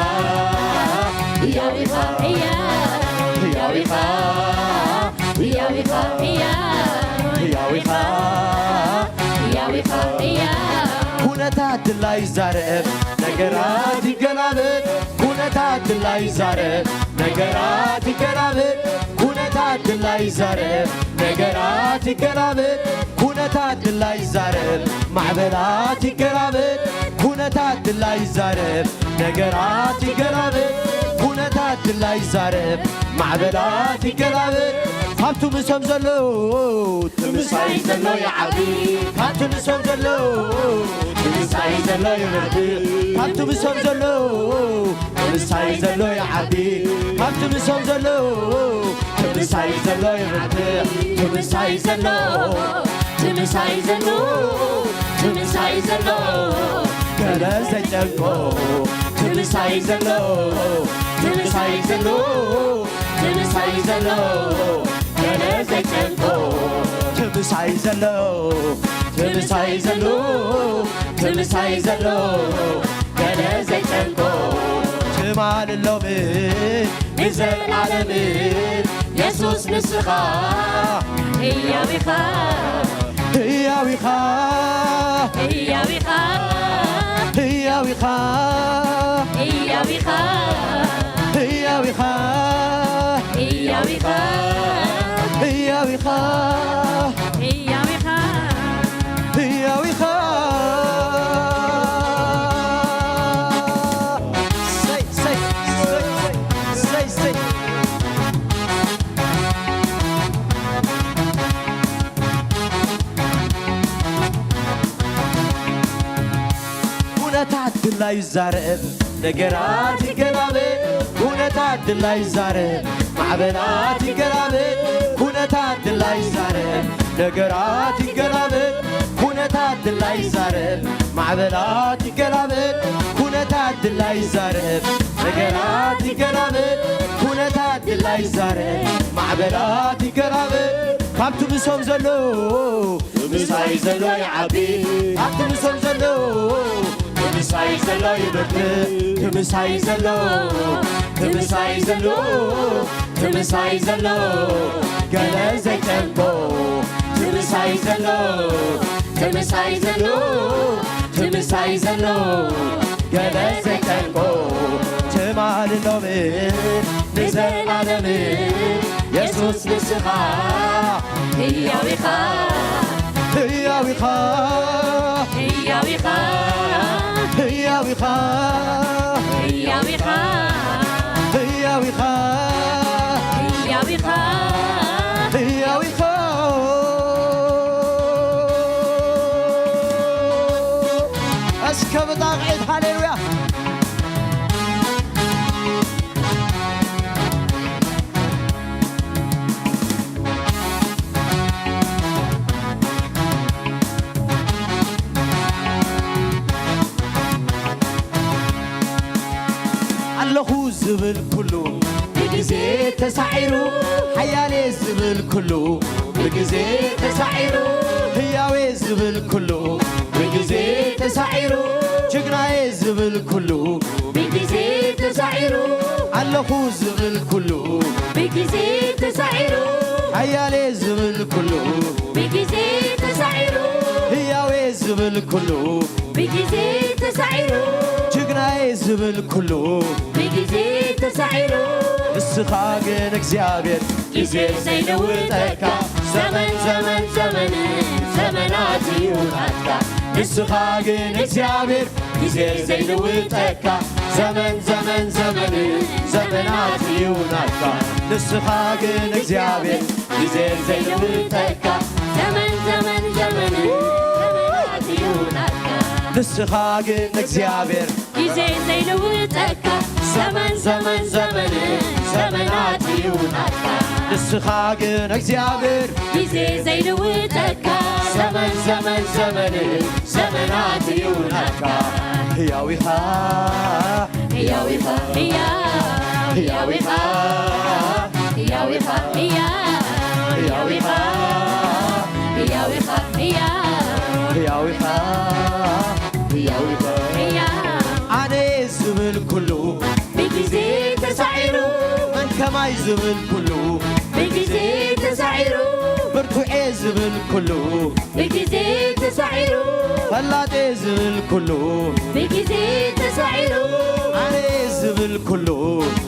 ህያው ኢኻ፣ ህያው ኢኻ፣ ህያው ኢኻ፣ ህያው ኢኻ፣ ህያው ኢኻ፣ ህያው። ኩነታት ድላይ ይዛረብ፣ ነገራት ይገላበጥ። ኩነታት ድላይ ይዛረብ፣ ነገራት ይገላበጥ። ኩነታት ድላይ ይዛረብ፣ ነገራት ይገላበጥ። ኩነታት ድላይ ይዛረብ፣ ማዕበላት ይገላበጥ። ኩነታት ድላይ ይዛረብ፣ ነገራት ይገላበጥ። ኩነታት ድላይ ይዛረብ፣ ማዕበላት ይገላበጥ። ካብቱ ምሶም ዘሎ ትምሳይ ዘሎ ይዓቢ፣ ካብቱ ምሶም ዘሎ ትምሳይ ዘሎ ይበርትዕ። ካብቱ ምሶም ዘሎ ትምሳይ ዘሎ ይዓቢ፣ ካብቱ ምሶም ዘሎ ትምሳይ ዘሎ ይበርትዕ። ትምሳይ ዘሎ፣ ትምሳይ ዘሎ፣ ትምሳይ ዘሎ ገለ ዘጨንቆ። ትምሳይ ዘሎ፣ ትምሳይ ዘሎ፣ ትምሳይ ዘሎ ገለ ዘጨንቆ። ትምሳይ ዘሎ፣ ትምሳይ ዘሎ፣ ትምሳይ ዘሎ ገለ ዘጨንቆ። ትማልን ሎምን ንዘለኣለምን የሱስ ንስኻ ህያው ኢኻ። ህያው ኢኻ። ህያው ኢኻ። ህያው ኢኻ። ህያው ኢኻ። ህያው ኢኻ። ህያው ኢኻ። ህያው ኢኻ። ህያው ኢኻ። ህያው ኢኻ። ሰይ፣ ሰይ፣ ሰይ፣ ሰይ፣ ሰይ። ኩነታት ድላይ ይዛረብ፣ ነገራት ይገላበጥ። ኩነታት ድላይ ይዛረብ፣ ማዕበላት ይገላበጥ። ኩነታት ድላይ ይዛረብ፣ ነገራት ይገላበጥ። ኩነታት ድላይ ይዛረብ፣ ማዕበላት ይገላበጥ። ኩነታት ድላይ ይዛረብ፣ ነገራት ይገላበጥ። ኩነታት ድላይ ይዛረብ፣ ማዕበላት ይገላበጥ። ካብቲ ምሶም ዘሎ ትምሳይ ዘሎ ይዓቢ፣ ካብቲ ምሶም ዘሎ ትምሳይ ዘሎ ይብርትዕ። ትምሳይ ዘሎ፣ ትምሳይ ዘሎ፣ ትምሳይ ዘሎ ገለ ዘጨንቆ። ትምሳይ ዘሎ፣ ትምሳይ ዘሎ፣ ትምሳይ ዘሎ ገለ ዘጨንቆ። ትማልን ሎምን ንዘለኣለምን የሱስ ንስኻ ህያው ኢኻ። ህያው ኢኻ። ህያው ኢኻ። ህያው ኢኻ። ህያው ኢኻ። ህያው ኢኻ። ህያው ኢኻ። ህያው ኢኻ። እስከ ብጣቕዒት ሃሌሉያ። ኣለኹ ዝብል ኩሉ ብግዜ ተሳዒሩ፣ ሓያሌ ዝብል ኩሉ ብግዜ ተሳዒሩ፣ ህያዌ ዝብል ኩሉ ብግዜ ተሳዒሩ፣ ጅግናዬ ዝብል ኩሉ ብግዜ ተሳዒሩ፣ ኣለኹ ዝብል ኩሉ ብግዜ ተሳዒሩ፣ ሓያሌ ዝብል ኩሉ ብግዜ ተሳዒሩ፣ ህያዌ ዝብል ኩሉ ብግዜ ተሳዒሩ፣ ጅግናዬ ዝብል ኩሉ ብግዜ ተሳዒሩ፣ ንስኻ ግን እግዚኣብሔር ግዜ ዘይልውጠካ፣ ዘመን ዘመን ዘመን ንስኻ ግን እግዚኣብሔር ግዜ ዘይልውጠካ፣ ዘመን ዘመን ዘመን ዘመናት እዩ ናትካ። ንስኻ ግን እግዚኣብሔር ግዜ ዘይልውጠካ፣ ዘመን ዘመን ዘመን ዘመናት እዩ ናትካ። ንስኻ ግን እግዚኣብሔር ግዜ ዘይልውጠካ፣ ዘመን ዘመን ዘመን ዘመናት እዩ ናትካ። ንስኻ ግን እግዚኣብሔር ግዜ ዘይልውጠካ፣ ዘመን ዘመን ዘመን ዘመናት እዩ ናትካ። ህያው ኢኻ፣ ህያው ኢኻ፣ ህያው፣ ህያው ኢኻ፣ ህያው ኢኻ፣ ህያው፣ ህያው ኢኻ፣ ህያው ኢኻ፣ ህያው፣ ህያው ኢኻ፣ ህያው ኢኻ፣ ህያው። ኣነ ዝብል ኩሉ ብግዜ ተሳዒሩ፣ መን ከማይ ዝብል ኩሉ ብግዜ ተሳዒሩ፣ ብርቱዕ እየ ዝብል ኩሉ ብግዜ ተሳዒሩ፣ ፈላጥ እየ ዝብል ኩሉ ብግዜ ተሳዒሩ፣ ኣነ እየ ዝብል ኩሉ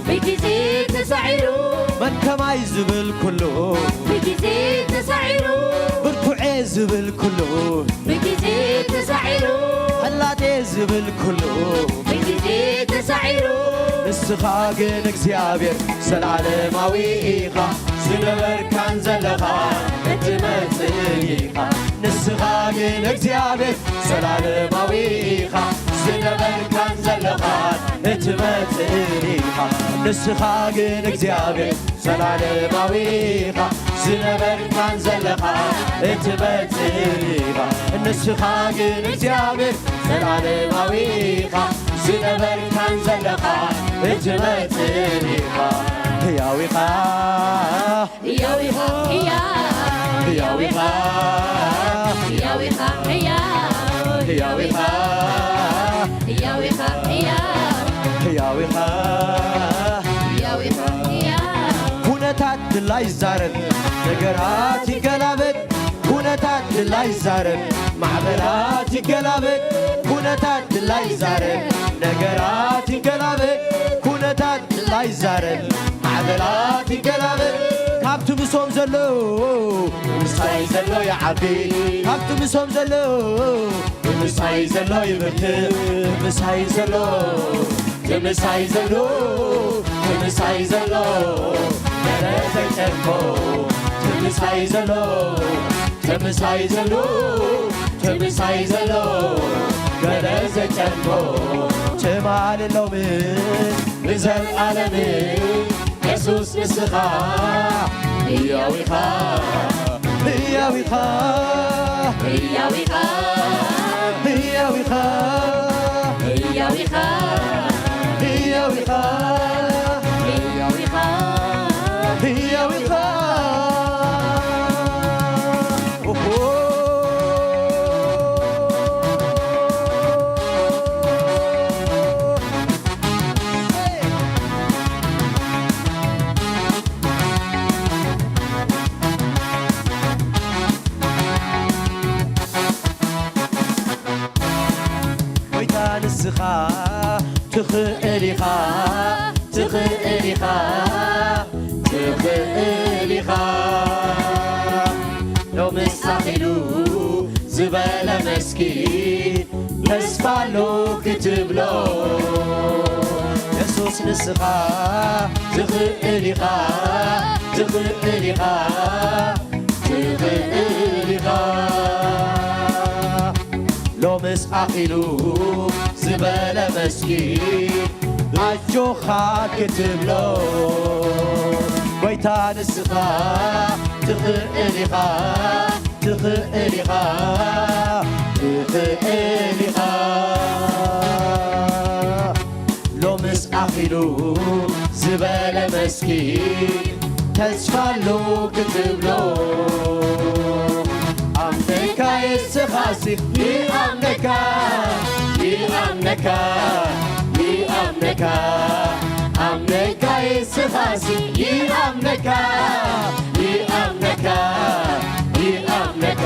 ብግዜ ተሳዒሩ፣ መን ከማይ ዝብል ኩሉ ብግዜ ተሳዒሩ፣ ብርቱዕ እየ ዝብል ኩሉ ብግዜ ተሳዒሩ፣ ፈላጥ እየ ዝብል ኩሉ ብግዜ ተሳዒሩ። ንስኻ ግን እግዚኣብሔር ዘላለማዊ ኢኻ፣ ዝነበርካን ዘለኻን እትመጽእን ኢኻ። ንስኻ ግን እግዚኣብሔር ዘላለማዊ ኢኻ፣ ዝነበርካን ዘለኻን እትመጽእን ኢኻ። ንስኻ ግን እግዚኣብሔር ዘላለማዊ ኢኻ፣ ዝነበርካን ዘለኻን እትመጽእን ኢኻ። ንስኻ ግን እግዚኣብሔር ዘላለማዊ ኢኻ፣ ዝነበርካን ዘለኻን እትመጽእን ኢኻ። ህያው ኢኻ፣ ህያው ኢኻ፣ ህያው፣ ህያው ኢኻ፣ ህያው ኢኻ፣ ህያው፣ ህያው ኢኻ፣ ህያው ኢኻ፣ ህያው፣ ህያው ኢኻ፣ ህያው ኢኻ፣ ህያው። ኩነታት ድላይ ይዛረብ፣ ነገራት ይገላበጥ። ኩነታት ድላይ ይዛረብ፣ ማዕበላት ይገላበጥ። ኩነታት ድላይ ይዛረብ፣ ነገራት ይገላበጥ። ኩነታት ድላይ ይዛረብ፣ ማዕበላት ይገላበጥ። ካብቲ ምሶም ዘሎ፣ ምሳይ ዘሎ ይዓቢ። ካብቲ ምሶም ዘሎ፣ ምሳይ ዘሎ ይብርትዕ። ምሳይ ዘሎ፣ ምሳይ ዘሎ፣ ምሳይ ዘሎ፣ ገለ ዘይጨንቆ። ምሳይ ዘሎ፣ ምሳይ ዘሎ፣ ምሳይ ዘሎ፣ ገለ ዘይጨንቆ። ትማሊ ሎሚ ንዘልኣለም የሱስ ንስኻ ህያው ኢኻ፣ ህያው ኢኻ፣ ህያው ኢኻ፣ ህያው ኢኻ፣ ህያው ኢኻ፣ ህያው ኢኻ፣ ህያው ኢኻ፣ ህያው ኢኻ። ኦሆ። ጎይታ ንስኻ ትኽእል ኢኻ፣ ትኽእል ኢኻ፣ ትኽእል ኢኻ። ሎምስ ኣኺሉ ዝበለ መስኪን ተስፋ ኣሎ ክትብሎ። የሱስ ንስኻ ትኽእል ኢኻ፣ ትኽእል ኢኻ፣ ትኽእል ኢኻ። ሎምስ ኣኺሉ ዝበለ መስኪን ኣጆኻ ክትብሎ። ጎይታ ንስኻ ትኽእል ኢኻ፣ ትኽእል ኢኻ፣ ትኽእል ኢኻ። ሎምስ ኣኺሉ ዝበለ መስኪን ተስፋ ኣሎ ክትብሎ። ኣምነካ የስኻሲ ይኣምነካ፣ ይኣምነካ፣ ይኣምነካ። ኣምነካ የስኻሲ ይኣምነካ፣ ይኣምነካ፣ ይኣምነካ።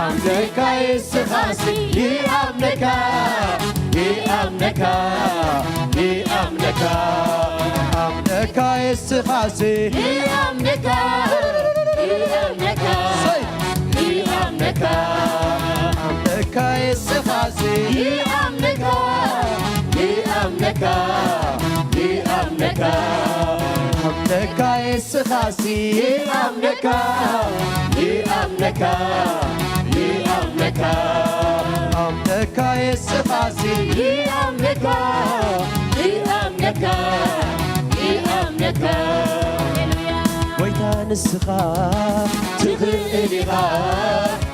ኣምነካ የስኻሲ ይኣምነካ፣ ይኣምነካ፣ ይኣምነካ። ኣምነካ የስኻሲ ይኣምነካ፣ ይኣምነካ፣ ሰይ! ይኣምነካ። ኣምነካ ንስኻሲ ይኣምነካ፣ ይኣምነካ፣ ይኣምነካ። ኣምነካ ንስኻሲ ይኣምነካ፣ ይኣምነካ፣ ይኣምነካ። ኣምነካ ንስኻሲ ይኣምነካ፣ ይኣምነካ፣ ይኣምነካ። ጎይታ ንስኻ ትኽእል ኢኻ፣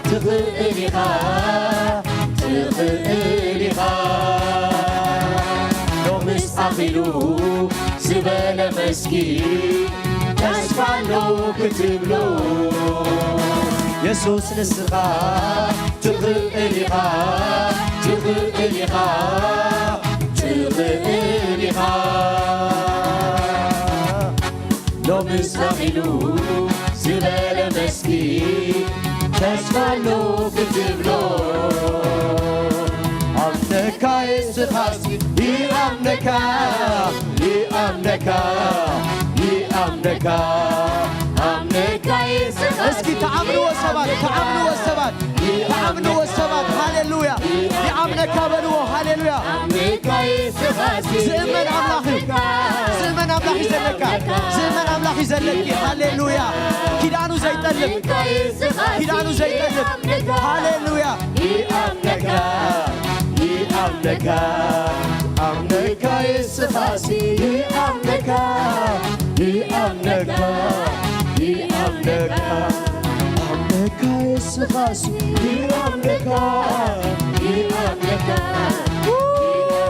ትኽእል ኢኻ፣ ትኽእል ኢኻ። ሎምስ ኣኺሉ ዝበለ መስኪ ተስፋ ኣሎ ክትብሎ። የሱስ ንስኻ ትኽእል ኢኻ፣ ትኽእል ኢኻ፣ ትኽእል ኢኻ። ሎምስ ኣኺሉ ዝበለ መስኪ ተስፋ ኣሎ ክትብሎ። ኣምነካ ንስኻሲ ይኣምነካ፣ ይኣምነካ፣ ይኣምነካ። ኣምነካ ንስኻሲ እስኪ ተኣምንዎ ሰባት፣ ተኣምንዎ ሰባት፣ ተኣምንዎ ሰባት። ሃሌሉያ። ይኣምነካ በልዎ። ሃሌሉያ። ዝእመን ኣምላኽ እዩ። ዝእመን ኣምላኽ እዩ ዘለካ። ዝእመን ኣምላኽ እዩ ዘለኪ። ሃሌሉያ። ኪዳኑ ዘይጠልም፣ ኪዳኑ ዘይጠልም። ሃሌሉያ። ይኣምነካ፣ ይኣምነካ፣ ኣምነካ ንስኻሲ ይኣምነካ፣ ይኣምነካ፣ ይኣምነካ። ኣምነካ ንስኻሲ ይኣምነካ፣ ይኣምነካ፣ ይኣምነካ።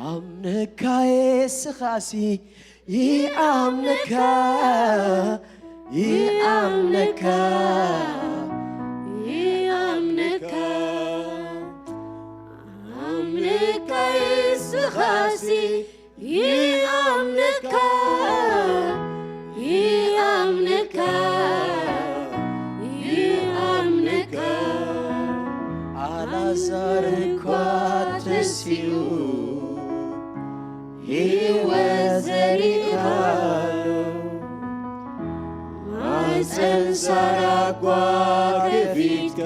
ኣምነካ ንስኻሲ ይኣምነካ፣ ይኣምነካ፣ ይኣምነካ። ኣምነካ ንስኻሲ ይኣምነካ፣ ይኣምነካ፣ ይኣምነካ። ኣልዓዛር እኳ ተሲኡ ህይወት ዘሪእካሉ፣ ማህፀን ሳራ እኳ ከፊትካ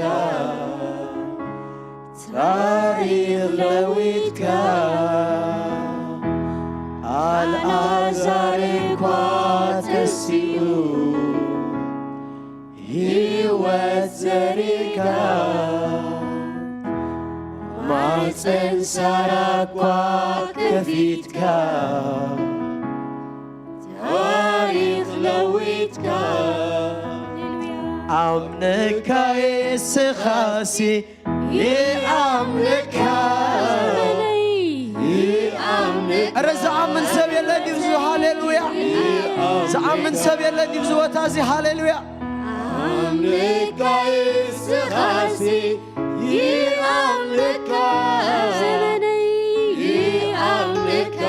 ታሪኽ ለዊጥካ። ኣልዓዛር እኳ ተሲኡ ህይወት ዘሪእካ፣ ማህፀን ሳራ እኳ ከፊትካ፣ ታሪኽ ለዊጥካ። ኣምነካ ንስኻሲ ይኣምነካ፣ ይኣምነካ። ኧረ ዝኣምን ሰብ የለን ድዩ? ሃሌሉያ። ዝኣምን ሰብ የለን ድዩ? ዝወታ እዚ ሃሌሉያ። ኣምነካ ንስኻሲ ይኣምነካ፣ ዘመነይ ይኣምነካ፣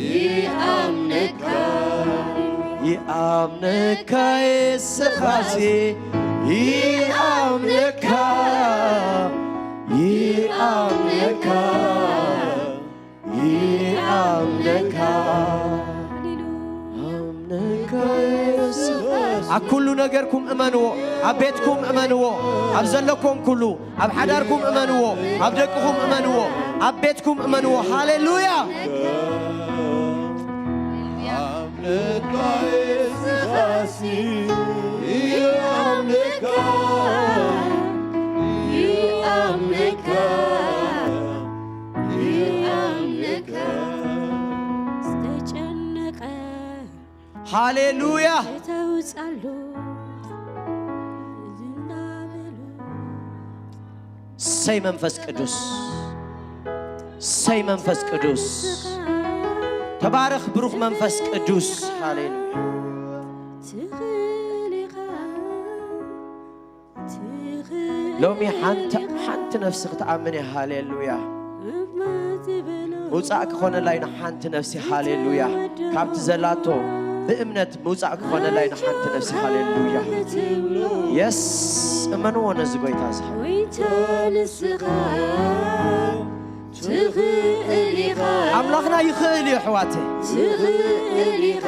ይኣምነካ። ይኣምነካ ንስኻሲ ይኣምነካ፣ ይኣምነካ፣ ይኣምነካ። ኣምነካ ንስኻሲ ኣብ ኩሉ ነገርኩም እመንዎ፣ ኣብ ቤትኩም እመንዎ፣ ኣብ ዘለኩም ኩሉ ኣብ ሓዳርኩም እመንዎ፣ ኣብ ደቅኹም እመንዎ፣ ኣብ ቤትኩም እመንዎ። ሃሌሉያ። ኣምነካ ንስኻሲ ይኣምነካ፣ ይኣምነካ፣ ይኣምነካ። ዝተጨነቀ ሃሌሉያ። ተውጻሉ ዝናበሉ። ሰይ መንፈስ ቅዱስ፣ ሰይ መንፈስ ቅዱስ። ተባረኽ ብሩኽ መንፈስ ቅዱስ። ሃሌሉያ። ትኽእል ኢኻ። ሎሚ ሓንቲ፣ ሓንቲ ነፍሲ ክትኣምን እያ። ሃሌሉያ። ምውጻእ ክኾነላ ኢና ሓንቲ ነፍሲ። ሃሌሉያ። ካብቲ ዘላቶ ብእምነት ምውጻእ ክኾነላ ኢና ሓንቲ ነፍሲ። ሃሌሉያ። የስ፣ እመንዎ ነዚ ጎይታ እዚ። ጎይታ ንስኻ ትኽእል ኢኻ። ኣምላኽና ይኽእል እዩ ኣሕዋተይ። ትኽእል ኢኻ።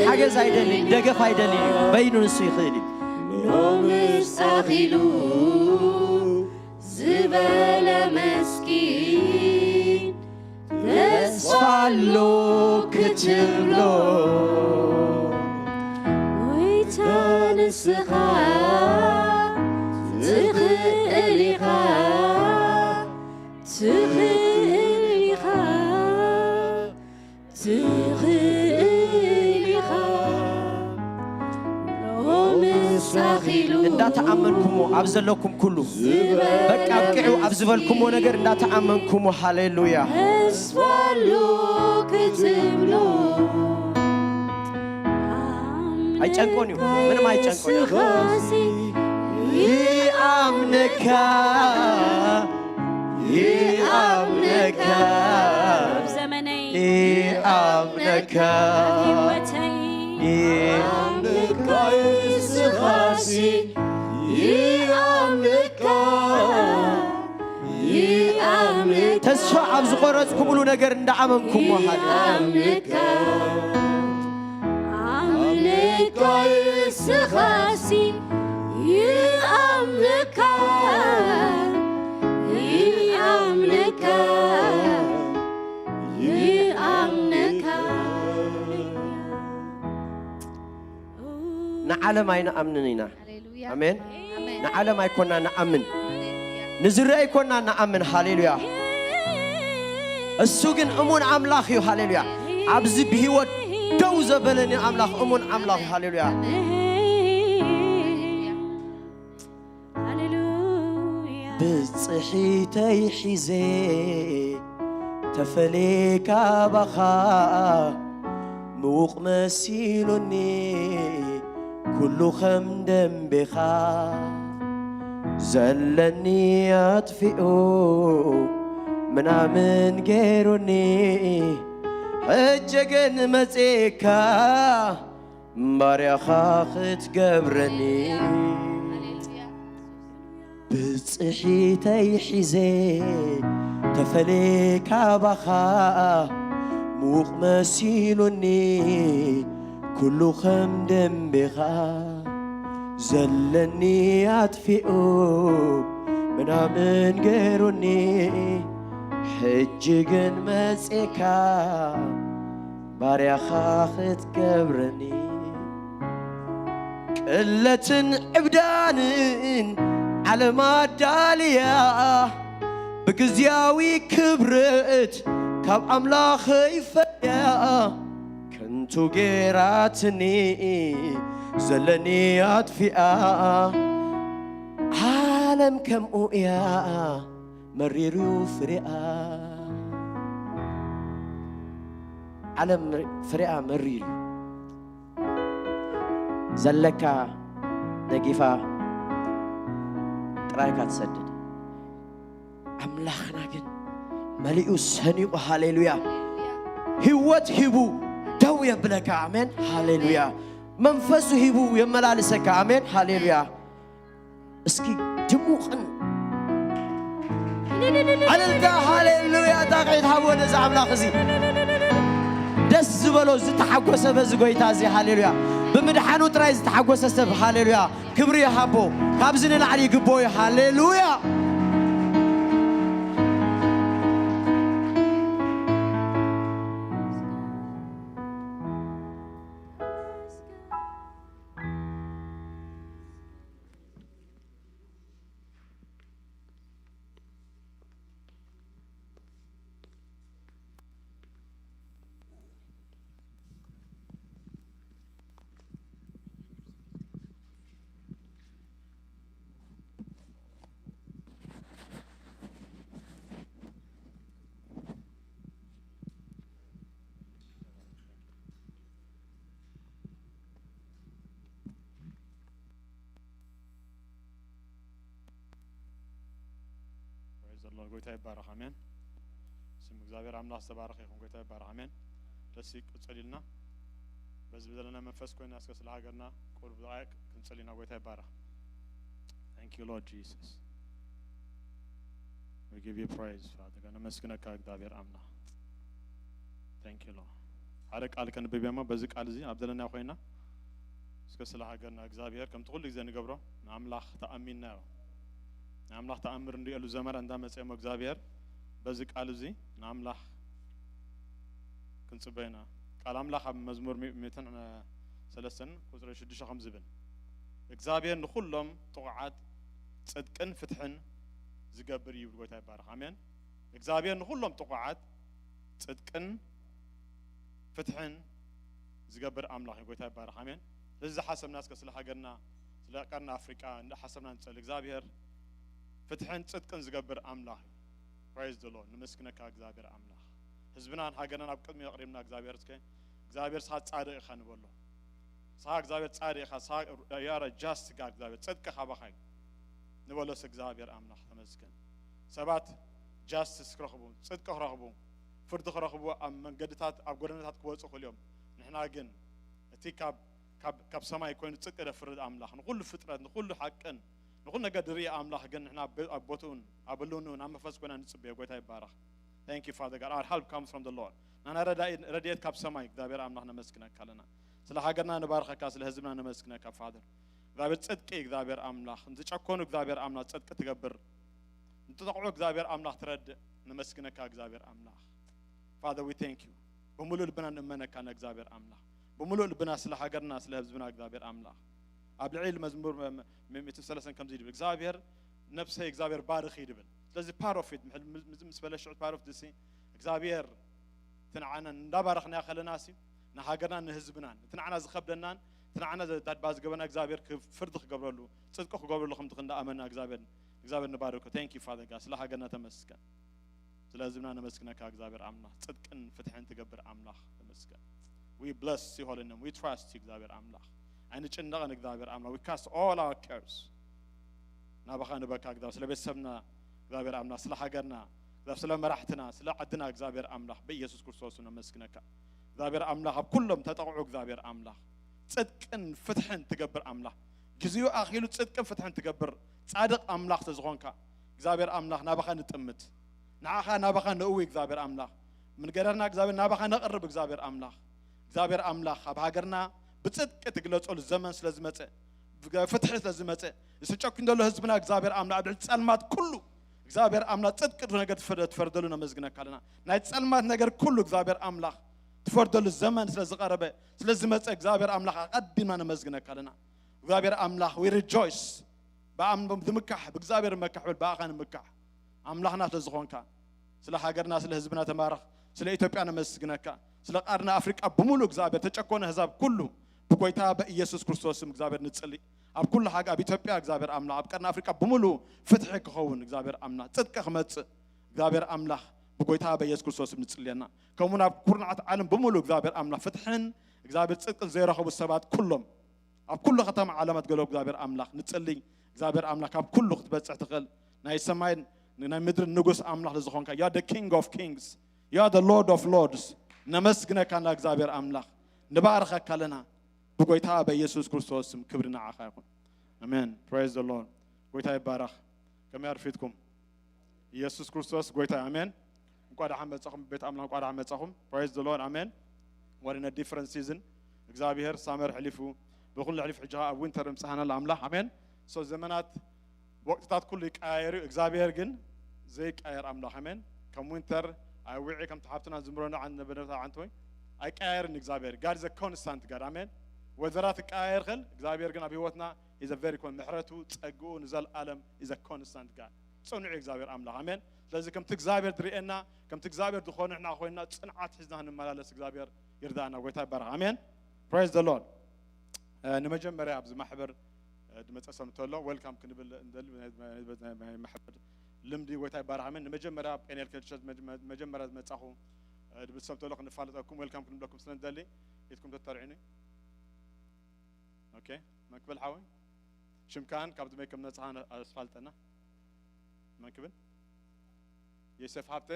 ሓገዝ ኣይደልን፣ ደገፍ ኣይደልን እዩ። በይኑ ንሱ ይኽእል እዩ። ሎምስ ኣኺሉ ዝበለ መስኪን ተስፋ ኣሎ ክትብሎ። ጎይታ ንስኻ ትኽእል ኢኻ። ትኽእል ኢኻ። ትኽእል ኢኻ። ሎምስ ኣኺሉ እንዳተኣመንኩሞ ኣብ ዘለኩም ኩሉ ዝበለ በቃ ኣብቂዑ ኣብ ዝበልኩሞ ነገር እንዳተኣመንኩሞ። ሃሌሉያ። ተስፋ ኣሎ ክትብሎ። ኣይጨንቆን እዩ፣ ምንም ኣይጨንቆን እዩ። ንስኻሲ ይኣምነካ፣ ይኣምነካ፣ ኣብ ዘመነይ ይኣምነካ፣ ኣብ ህይወተይ ይኣምነካ፣ ንስኻሲ ይኣምነካ። ይኣምነካ። ተስፋ ኣብ ዝቖረጽኩምሉ ነገር እንዳኣመንኩሞ። ሃሌሉያ። ይኣምነካ። ኣምነካ። ንስኻሲ ይኣምነካ። ይኣምነካ። ይኣምነካ። ንዓለም ኣይንኣምንን ኢና። ሃሌሉያ። ኣሜን። ኣሜን። ንዓለም ኣይኮና ንኣምን። ሃሌሉያ። ንዝረአ ኣይኮና ንኣምን። ሃሌሉያ። እሱ ግን እሙን ኣምላኽ እዩ። ሃሌሉያ። ኣብዚ ብህይወት ደው ዘበለኒ ኣምላኽ እሙን ኣምላኽ እዩ። ሃሌሉያ። ሃሌሉያ። ብጽሒተይ ሒዘ ተፈልየ ካባኻ ምዉቕ መሲሉኒ ኩሉ ከም ደምቤኻ ዘለኒ ኣጥፊኡ ምናምን ገይሩኒ ሕጂ ግን መጽእካ ባርያኻ ክትገብረኒ ብጽሒተይ ሒዘ ተፈልየ ካባኻ ምዉቕ መሲሉኒ ኩሉ ከም ደምቤኻ ዘለኒ ኣጥፊኡ ምናምን ገይሩኒ ሕጂ ግን መጽእካ ባርያኻ ክትገብረኒ ቅለትን ዕብዳንን ዓለም ኣዳልያ ብግዝያዊ ክብረት ካብ ኣምላኸይ ፈያ ከንቱ ገይራትኒ ዘለኒ ኣጥፊኣ ዓለም ከምኡ እያ መሪሩ ፍሬኣ ዓለም ፍሬኣ መሪሩ ዘለካ ነጊፋ ጥራይካ ትሰድድ ኣምላኽና ግን መሊኡ ሰኒቑ ሃሌሉያ ህይወት ሂቡ ደው የብለካ ኣሜን ሃሌሉያ መንፈሱ ሂቡ የመላልሰካ ኣሜን ሃሌሉያ እስኪ ድሙቕን ዕልልታ ሃሌሉያ ጣቕዒት ሃቦ ነዚ ኣምላኽ እዚ ደስ ዝበሎ ዝተሓጎሰ በዚ ጎይታ እዚ ሃሌሉያ ብምድሓኑ ጥራይ ዝተሓጎሰ ሰብ ሃሌሉያ ክብሪ ይሃቦ ካብዚ ንላዕሊ ይግብኦ እዩ ሃሌሉያ ወይ ዘሎ ጎይታ ይባረኽ ኣሜን ስም እግዚኣብሔር ኣምላኽ ዝተባረኸ ይኹን ጎይታ ይባረኽ ኣሜን ደስ ይቅጽል ኢልና በዚ ዘለና መንፈስ ኮይና እስከ ስለ ሃገርና ቁሩብ ደቃይቅ ክንጽል ኢና። ጎይታ ይባረኽ። Thank you Lord Jesus. We give you praise Father God. ነመስግነካ እግዚኣብሔር ኣምላኽ። Thank you Lord. ሓደ ቃል ከንብብ እሞ በዚ ቃል እዚ ኣብ ዘለና ኮይና እስከ ስለ ሃገርና እግዚኣብሔር ከምቲ ኩሉ ግዜ ንገብሮ ንኣምላኽ ተኣሚንናዮ ንኣምላኽ ተኣምር እንሪእሉ ዘመን እንዳመጸ እሞ እግዚኣብሔር በዚ ቃል እዚ ንኣምላኽ ክንጽበ ኢና። ቃል ኣምላኽ ኣብ መዝሙር ሚእትን ሰለስተን ቁጽሪ ሽዱሽተ ከም ዝብል እግዚኣብሔር ንኹሎም ጥቑዓት ጽድቅን ፍትሕን ዝገብር እዩ። ጎይታ ይባረኽ። ኣሜን። እግዚኣብሔር ንኹሎም ጥቑዓት ጽድቅን ፍትሕን ዝገብር ኣምላኽ እዩ። ጎይታ ይባረኽ። ኣሜን። ስለዚ ዝሓሰብና እስከ ስለ ሃገርና ስለ ቀርኒ ኣፍሪቃ እንዳሓሰብና ንጸሊ እግዚኣብሔር ፍትሕን ጽድቅን ዝገብር ኣምላኽ እዩ። Praise the Lord. ንመስግነካ እግዚኣብሔር ኣምላኽ። ህዝብናን ሃገርናን ኣብ ቅድሚ ኣቕሪብና እግዚኣብሔር እስከ እግዚኣብሔር ስኻ ጻድቕ ኢኻ ንበሎ። ስኻ እግዚኣብሔር ጻድቕ ኢኻ። ስኻ you are a just God እግዚኣብሔር ጽድቂ ካባኻ እዩ ንበሎስ እግዚኣብሔር ኣምላኽ ተመስገን። ሰባት justice ክረኽቡ ጽድቂ ክረኽቡ ፍርዲ ክረኽቡ ኣብ መንገድታት ኣብ ጎደናታት ክወፁ ክእል እዮም። ንሕና ግን እቲ ካብ ካብ ካብ ሰማይ ኮይኑ ጽድቂ ደፍርድ ኣምላኽ ንኹሉ ፍጥረት ንኹሉ ሓቅን ንኹሉ ነገር ድርኢ ኣምላኽ ግን ንሕና ኣብ ቦትኡን ኣብ ህልውንኡን ኣብ መንፈስ ኮይና ንጽበዮ። ጎይታ ይባረኽ። Thank you Father God. Our help comes from the Lord. ናና ረድኤት ካብ ሰማይ እግዚኣብሔር ኣምላኽ ነመስግነካ ኣለና። ስለ ሃገርና ንባርኸካ፣ ስለ ህዝብና ነመስግነካ ፋደር። እግዚኣብሔር ጽድቂ እግዚኣብሔር ኣምላኽ ንዝጨኮኑ እግዚኣብሔር ኣምላኽ ጽድቂ ትገብር፣ ንዝጠቕዑ እግዚኣብሔር ኣምላኽ ትረድእ። ነመስግነካ እግዚኣብሔር ኣምላኽ። Father we thank you። ብምሉእ ልብና ንእመነካ ንእግዚኣብሔር ኣምላኽ። ብምሉእ ልብና ስለ ሃገርና ስለ ህዝብና እግዚኣብሔር ኣምላኽ። ኣብ ልዕሊ መዝሙር ሚእትን ሰለስተን ከምዚ ይብል እግዚኣብሔር ነብሰይ እግዚኣብሔር ባርኽ ይድብል። ስለዚ part of it ምስ በለ ሽዑ part of this እግዚኣብሔር እቲ ንዓና እንዳባረኽና ከለና ሲ ንሃገርናን ንህዝብናን እቲ ንዓና ዝኸብደናን እቲ ንዓና ዘዳድባ ዝገበና እግዚኣብሔር ፍርዲ ክገብረሉ ጽድቂ ክገብረሉ ከምቲ ክንዳኣመና እግዚኣብሔር እግዚኣብሔር ንባርኮ። Thank you Father God ስለ ሃገርና ተመስገን። ስለ ህዝብና ነመስግነካ እግዚኣብሔር ኣምላኽ። ጽድቅን ፍትሕን ትገብር ኣምላኽ ተመስገን። We bless you holy name. We trust you እግዚኣብሔር ኣምላኽ። ኣይንጭነቕን እግዚኣብሔር ኣምላኽ። We cast all our cares ናባኻ ንበካ እግዚኣብሔር ስለ ቤተሰብና እግዚኣብሔር ኣምላኽ ስለ ሃገርና ስለ መራሕትና ስለ ዓድና እግዚኣብሔር ኣምላኽ ብኢየሱስ ክርስቶስ ነመስግነካ። እግዚኣብሔር ኣምላኽ ኣብ ኩሎም ተጠቕዑ እግዚኣብሔር ኣምላኽ ጽድቅን ፍትሕን ትገብር ኣምላኽ ግዜኡ ኣኺሉ ጽድቅን ፍትሕን ትገብር ጻድቕ ኣምላኽ ተዝኾንካ እግዚኣብሔር ኣምላኽ ናባኻ ንጥምት ንዓኻ ናባኻ ንእዊ እግዚኣብሔር ኣምላኽ ምንገረርና እግዚኣብሔር ናባኻ ነቕርብ እግዚኣብሔር ኣምላኽ እግዚኣብሔር ኣምላኽ ኣብ ሃገርና ብጽድቂ ትግለጸሉ ዘመን ስለ ዝመጸ ፍትሒ ስለ ዝመጸ ዝተጨኩን ዘሎ ህዝብና እግዚኣብሔር ኣምላኽ ኣብ ልዕሊ ጸልማት ኩሉ እግዚኣብሔር ኣምላኽ ጽድቂ ነገር ትፈርደሉ ነመስግነካ ኣለና ናይ ጸልማት ነገር ኩሉ እግዚኣብሔር ኣምላኽ ትፈርደሉ ዘመን ስለ ዝቐረበ ስለ ዝመጸ እግዚኣብሔር ኣምላኽ ኣቐዲምና ነመስግነካ ኣለና እግዚኣብሔር ኣምላኽ we rejoice ብኣም ብምካሕ ብእግዚኣብሔር መካሕ ብል ብኣኻ ንምካሕ ኣምላኽና ስለ ዝኾንካ ስለ ሃገርና ስለ ህዝብና ተባረኽ ስለ ኢትዮጵያ ነመስግነካ ስለ ቃርና ኣፍሪቃ ብምሉእ እግዚኣብሔር ተጨኮነ ህዛብ ኩሉ ብጎይታ በኢየሱስ ክርስቶስ ስም እግዚኣብሔር ንጽሊ ኣብ ኩሉ ሃገ ኣብ ኢትዮጵያ እግዚኣብሔር ኣምላኽ ኣብ ቀርኒ ኣፍሪቃ ብምሉእ ፍትሒ ክኸውን እግዚኣብሔር ኣምላኽ ጽድቂ ክመጽእ እግዚኣብሔር ኣምላኽ ብጎይታ በኢየሱስ ክርስቶስ ስም ንጽልየና ከምኡን ኣብ ኩርናዓት ዓለም ብምሉእ እግዚኣብሔር ኣምላኽ ፍትሕን እግዚኣብሔር ጽድቅን ዘይረኸቡ ሰባት ኩሎም ኣብ ኩሉ ከተማ ዓለማት ገሎ እግዚኣብሔር ኣምላኽ ንጽልይ እግዚኣብሔር ኣምላኽ ካብ ኩሉ ክትበጽሕ ትኽእል ናይ ሰማይን ናይ ምድሪ ንጉስ ኣምላኽ ዝኾንካ you are the king of kings you are the lord of lords ነመስግነካ እና እግዚኣብሔር ኣምላኽ ንባርኸካ ኣለና ብጎይታ በኢየሱስ ክርስቶስ ስም ክብሪ ንዓኻ ይኹን ኣሜን praise the lord ጎይታ ይባረኽ ከመይ ኣርፊድኩም ኢየሱስ ክርስቶስ ጎይታ ኣሜን። እንኳ ደሓን መጻኹም ቤት ኣምላኽ እንኳ ደሓን መጻኹም። Praise the Lord ኣሜን። What in a different season እግዚኣብሔር ሳመር ሕሊፉ ብኹሉ ሕሊፍ ሕጂ ኣብ ዊንተር ምጻሃና ኣምላኽ ኣሜን። So ዘመናት ወቅትታት ኩሉ ይቀያየሩ እግዚኣብሔር ግን ዘይቀየር ኣምላኽ ኣሜን። ከም ዊንተር ኣይውዒ ከም ተሓብትና ዝምረና ዓን ነበረታ ዓንቶይ ኣይቀያየርን እግዚኣብሔር God is a constant God ኣሜን። ወዘራት ይቀያየር ኸል እግዚኣብሔር ግን ኣብ ህይወትና is a very con ምሕረቱ ጸግኡ ንዘለኣለም is a constant God ጽኑዕ እግዚኣብሔር ኣምላኽ ኣሜን። ስለዚ ከምቲ እግዚኣብሔር ዝርእየና ከምቲ እግዚኣብሔር ዝኾነ ንሕና ኮይንና ጽንዓት ሒዝና ክንመላለስ እግዚኣብሔር ይርዳእና። ጎይታ ይባረኽ። ኣሜን። Praise the Lord። ንመጀመርያ ኣብዚ ማሕበር ዝመፀ ሰብ እንተሎ welcome ክንብል እንደሊ ናይ ማሕበር ልምዲ ጎይታ ይባረኽ። ኣሜን። ንመጀመርያ ኣብ ፔኒኤል ቸርች መጀመርያ ዝመፃኹ ድብል ሰብ እንተሎ ክንፋለጠኩም welcome ክንብለኩም ስለ እንደሊ ኢድኩም ተተርዒኑ። ኦኬ መክብል ሓወይ ሽምካን ካብ ዝመይ ከም መፅኻ ኣስፋልጠና መን ክብል ዮሴፍ ሃብተ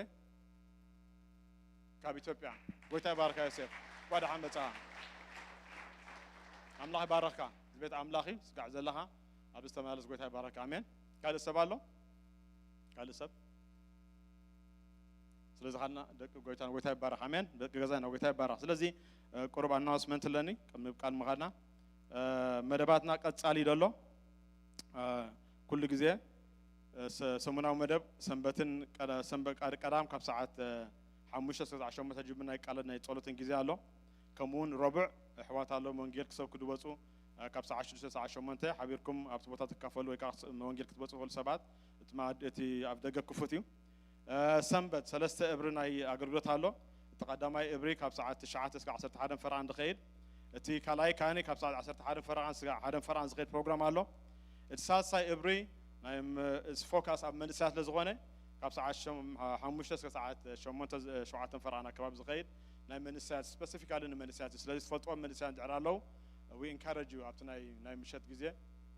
ካብ ኢትዮጵያ። ጎይታ ይባርካ ዮሴፍ፣ እንኳዕ ደሓን መጻኻ። ኣምላኽ ይባረኽካ። እዚ ቤት ኣምላኽ እዩ። ስጋዕ ዘለኻ ኣብዚ ተመላለስ። ጎይታ ይባረካ። ኣሜን። ካልእ ሰብ ኣሎ? ካልእ ሰብ? ስለዚ ካልና ደቂ ጎይታ፣ ጎይታ ይባረኽ። ኣሜን። ደቂ ገዛና፣ ጎይታ ይባረኽ። ስለዚ ቁሩብ ኣናውንስመንት ኣለኒ ቅድሚ ቃል ምኻድና። መደባትና ቀጻሊ ደሎ ኩሉ ግዜ ሰሙናዊ መደብ ሰንበትን ሰንበት ቀዳም ካብ ሰዓት ሓሙሽተ ሰዓት ሸሞንተ ጅምር ናይ ቃልን ናይ ጸሎትን ግዜ ኣሎ። ከምኡ እውን ረቡዕ ኣሕዋት ኣለዎም ወንጌል ክሰብኩ ዝወፁ ካብ ሰዓት ሽዱሽተ ሰዓት ሸሞንተ ሓቢርኩም ኣብቲ ቦታ ትካፈሉ ወይ ከዓ ወንጌል ክትበፅሑ ትኽእሉ ሰባት እቲ ኣብ ደገ ክፉት እዩ። ሰንበት ሰለስተ እብሪ ናይ ኣገልግሎት ኣሎ። እቲ ቀዳማይ እብሪ ካብ ሰዓት ትሽዓተ እስከ ዓሰርተ ሓደን ፈረቓን ዝኸይድ፣ እቲ ካልኣይ ካኒ ካብ ሰዓት ዓሰርተ ሓደን ፈረቓን እስከ ሓደን ፈረቓን ዝኸይድ ፕሮግራም ኣሎ። እቲ ሳልሳይ እብሪ ናይ ፎካስ ኣብ መንእሰያት ስለዝኾነ ካብ ሰዓት ሓሙሽተ እስከ ሰዓት ሸሞንተ ሸውዓተን ፈረቓን ኣከባቢ ዝኸይድ ናይ መንእሰያት ስፐሲፊካሊ ንመንእሰያት እዩ። ስለዚ ትፈልጥዎም መንእሰያት እንድሕር ኣለዉ we encourage you ኣብቲ ናይ ናይ ምሸት ግዜ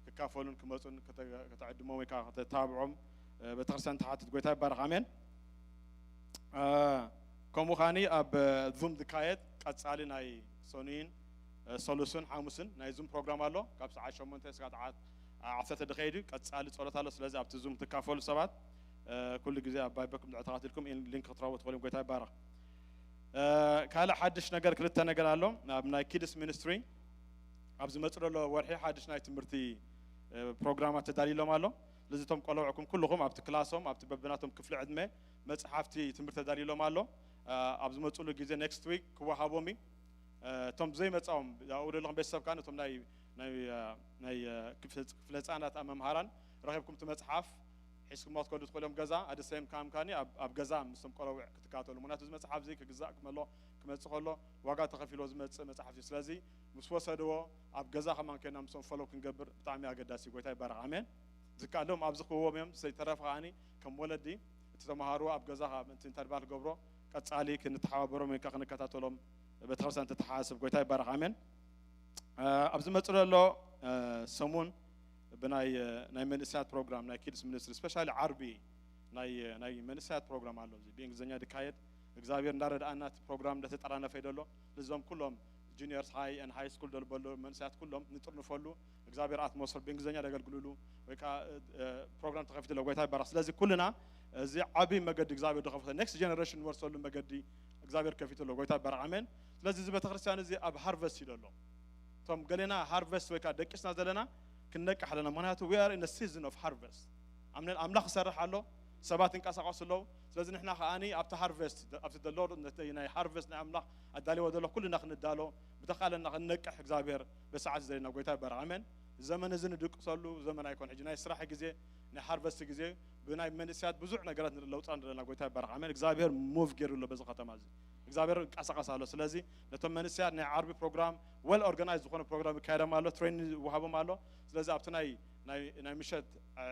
ክካፈሉን ክመፁን ከተዕድሞም ወይ ከዓ ከተተባብዖም ቤተክርስትያን ትሓትት። ጎይታ ይባረኽ። ኣሜን። ከምኡ ከዓኒ ኣብ ዙም ዝካየድ ቀፃሊ ናይ ሰኑይን ሰሉስን ሓሙስን ናይ ዙም ፕሮግራም ኣሎ። ካብ ሰዓት ሸሞንተ እስካብ ሰዓት ዓሰርተ ዝኸይድ እዩ። ቀፃሊ ጸሎት ኣሎ። ስለዚ ኣብቲ ዙም ትካፈሉ ሰባት ኩሉ ግዜ ኣብ ባይበኩም ድዕታት ኢልኩም ሊንክ ክትረኽቡ ትኽእሉ። ጎይታ ይባረኽ። ካልእ ሓድሽ ነገር ክልተ ነገር ኣሎ። ኣብ ናይ ኪድስ ሚኒስትሪ ኣብ ዝመጽእ ዘሎ ወርሒ ሓድሽ ናይ ትምህርቲ ፕሮግራማት ተዳልዩሎም ኣሎ። ስለዚ እቶም ቆለውዕኩም ኩልኹም ኣብቲ ክላሶም ኣብቲ በብናቶም ክፍሊ ዕድመ መጽሓፍቲ ትምህርቲ ተዳልዩሎም ኣሎ። ኣብ ዝመጽሉ ግዜ ኔክስት ዊክ ክወሃቦም እዩ። እቶም ዘይመጻኦም ኣብኡ ዘለኹም ቤተሰብ ካን እቶም ናይ ናይ ክፍለ ህፃናት ኣብ መምሃራን ረኺብኩም እቲ መፅሓፍ ሒዝኩሞ ክትከዱ ትኽእሉ እዮም። ገዛ ኣደሰይም ካም ካኒ ኣብ ገዛ ምስቶም ቆለውዕ ክትካተሉ። ምክንያቱ እዚ መፅሓፍ እዚ ክግዛእ ክመሎ ክመፅእ ከሎ ዋጋ ተኸፊሎ ዝመፅእ መፅሓፍ እዩ። ስለዚ ምስ ወሰድዎ ኣብ ገዛ ከማን ኮይና ምስኦም ፈለው ክንገብር ብጣዕሚ ኣገዳሲ። ጎይታ ይባረኽ። ኣሜን። ዝከኣሎም ኣብዚ ክህቦም እዮም። ዘይተረፈ ከዓኒ ከም ወለዲ እቲ ተምሃርዎ ኣብ ገዛ ምእንቲ እንታይ ድባል ክገብሮ ቀፃሊ ክንተሓባበሮም ወይ ከዓ ክንከታተሎም ቤተክርስትያን ተተሓሳስብ። ጎይታ ይባረኽ። ኣሜን። ኣብዚ መፅእ ዘሎ ሰሙን ብናይ ናይ መንእሰያት ፕሮግራም ናይ ኪድስ ሚኒስትሪ ስፔሻሊ ዓርቢ ናይ ናይ መንእሰያት ፕሮግራም ኣሎ። እዚ ብእንግሊዝኛ ድካየድ እግዚኣብሔር እንዳረድኣና እቲ ፕሮግራም እንዳተጠራነፈ እዩ ዘሎ። እዞም ኩሎም ጁኒየርስ ሃይ ን ሃይ ስኩል ደልበሎ መንእሰያት ኩሎም ንጥርንፈሉ እግዚኣብሔር ኣትሞስፈር ብእንግሊዝኛ ደገልግሉሉ ወይ ከዓ ፕሮግራም ተኸፊቱ ኣሎ። ጎይታ ይባረኽ። ስለዚ ኩልና እዚ ዓብይ መገዲ እግዚኣብሔር ዝኸፈተ ኔክስት ጀነሬሽን ንወርሰሉ መገዲ እግዚኣብሔር ከፊቱ ኣሎ። ጎይታ ይባረኽ። ኣሜን። ስለዚ እዚ ቤተክርስትያን እዚ ኣብ ሃርቨስት እዩ ዘሎ። እቶም ገሌና ሃርቨስት ወይ ከዓ ደቂስና ዘለና ክንነቅሕ ኣለና። ምክንያቱ we are in a season of harvest። ኣምላኽ ይሰርሕ ኣሎ፣ ሰባት ይንቀሳቀሱ ኣለዉ። ስለዚ ንሕና ከዓኒ ኣብቲ ሃርቨስት ኣብቲ ዘሎ ናይ ሃርቨስት ናይ ኣምላኽ ኣዳልዎ ዘሎ ኩልና ክንዳሎ ብተኻለና ክንነቅሕ እግዚኣብሔር በሰዓት ዘሪና። ጎይታ ይባረኽ። ኣሜን። ዘመን እዚ ንድቅሰሉ ዘመን ኣይኮን። ሕጂ ናይ ስራሕ ግዜ ናይ ሃርቨስት ግዜ ብናይ መንእሰያት ብዙሕ ነገራት ንርኢ ለውጢ ኣለና። ጎይታ ይባረኽ። ኣሜን። እግዚኣብሔር ሙቭ ገይሩ ኣሎ በዚ ከተማ እዚ እግዚኣብሔር እንቀሳቀስ ኣሎ። ስለዚ ነቶም መንእሰያት ናይ ዓርቢ ፕሮግራም ወል ኦርጋናይዝ ዝኾነ ፕሮግራም ይካየደም ኣሎ፣ ትሬኒንግ ይወሃቦም ኣሎ። ስለዚ ኣብቲ ናይ ናይ ምሸት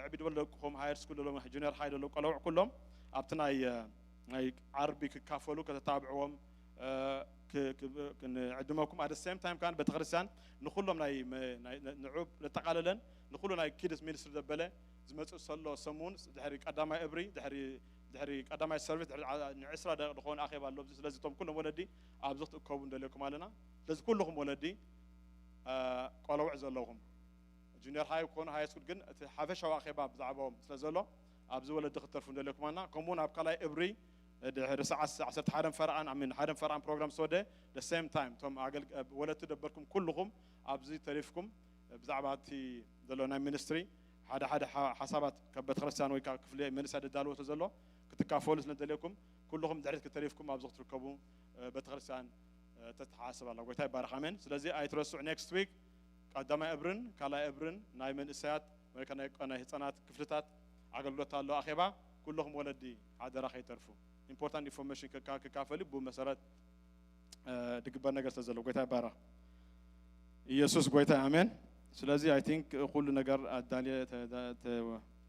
ዕብድ በል ደቅኹም ሃየር ስኩል ደሎ ጁኒየር ሃይ ደሎ ቆለውዕ ኩሎም ኣብቲ ናይ ናይ ዓርቢ ክካፈሉ ከተተባብዕዎም ንዕድመኩም ኣደ ሴም ታይም ካን ቤተክርስትያን ንኩሎም ናይ ንዑ ለጠቃለለን ንኩሉ ናይ ኪድስ ሚኒስትሪ ዘበለ ዝመፅእ ዘሎ ሰሙን ድሕሪ ቀዳማይ እብሪ ድሕሪ ቀዳማይ ሰርቪስ ድሕሪ ንዕስራ ደቂቕ ዝኾነ ኣኼባ ኣሎ። ስለዚ እቶም ኩሎም ወለዲ ኣብዚ ክትእከቡ እንደልየኩም ኣለና። ስለዚ ኩልኹም ወለዲ ቆለውዕ ዘለኹም ጁኒየር ሃይ ክኾኑ ሃይ ስኩል ግን እቲ ሓፈሻዊ ኣኼባ ብዛዕባኦም ስለ ዘሎ ኣብዚ ወለዲ ክትተርፉ እንደልየኩም ኣለና። ከምኡውን ኣብ ካልኣይ እብሪ ድሕሪ ሰዓት ዓሰርተ ሓደን ፈረቓን ኣሚን ሓደን ፈረቓን ፕሮግራም ዝተወደ the same time እቶም ወለቲ ደበርኩም ኩልኹም ኣብዚ ተሪፍኩም ብዛዕባ እቲ ዘሎ ናይ ሚኒስትሪ ሓደ ሓደ ሓሳባት ካብ ቤተክርስትያን ወይ ካብ ክፍሊ መንእሰያት ደዳልዎ ዘሎ ክትካፈሉ ስለ ደልየኩም ኩልኹም ድሕሪት ክተሪፍኩም ኣብዚ ክትርከቡ ቤተክርስትያን ተተሓሳስብ ኣላ። ጎይታ ይባረኽ። ኣሜን። ስለዚ ኣይትረስዑ። ኔክስት ዊክ ቀዳማይ እብርን ካልኣይ እብርን ናይ መንእሰያት ወይ ናይ ህፃናት ክፍልታት ኣገልግሎት ኣሎ ኣኼባ። ኩልኹም ወለዲ ሓደራ ከይተርፉ። ኢምፖርታንት ኢንፎርሜሽን ክካፈል ብኡ መሰረት ድግበር ነገር ስለ ዘሎ ጎይታ ይባረኽ። ኢየሱስ ጎይታ ኣሜን። ስለዚ ኣይ ቲንክ ኩሉ ነገር ኣዳልየ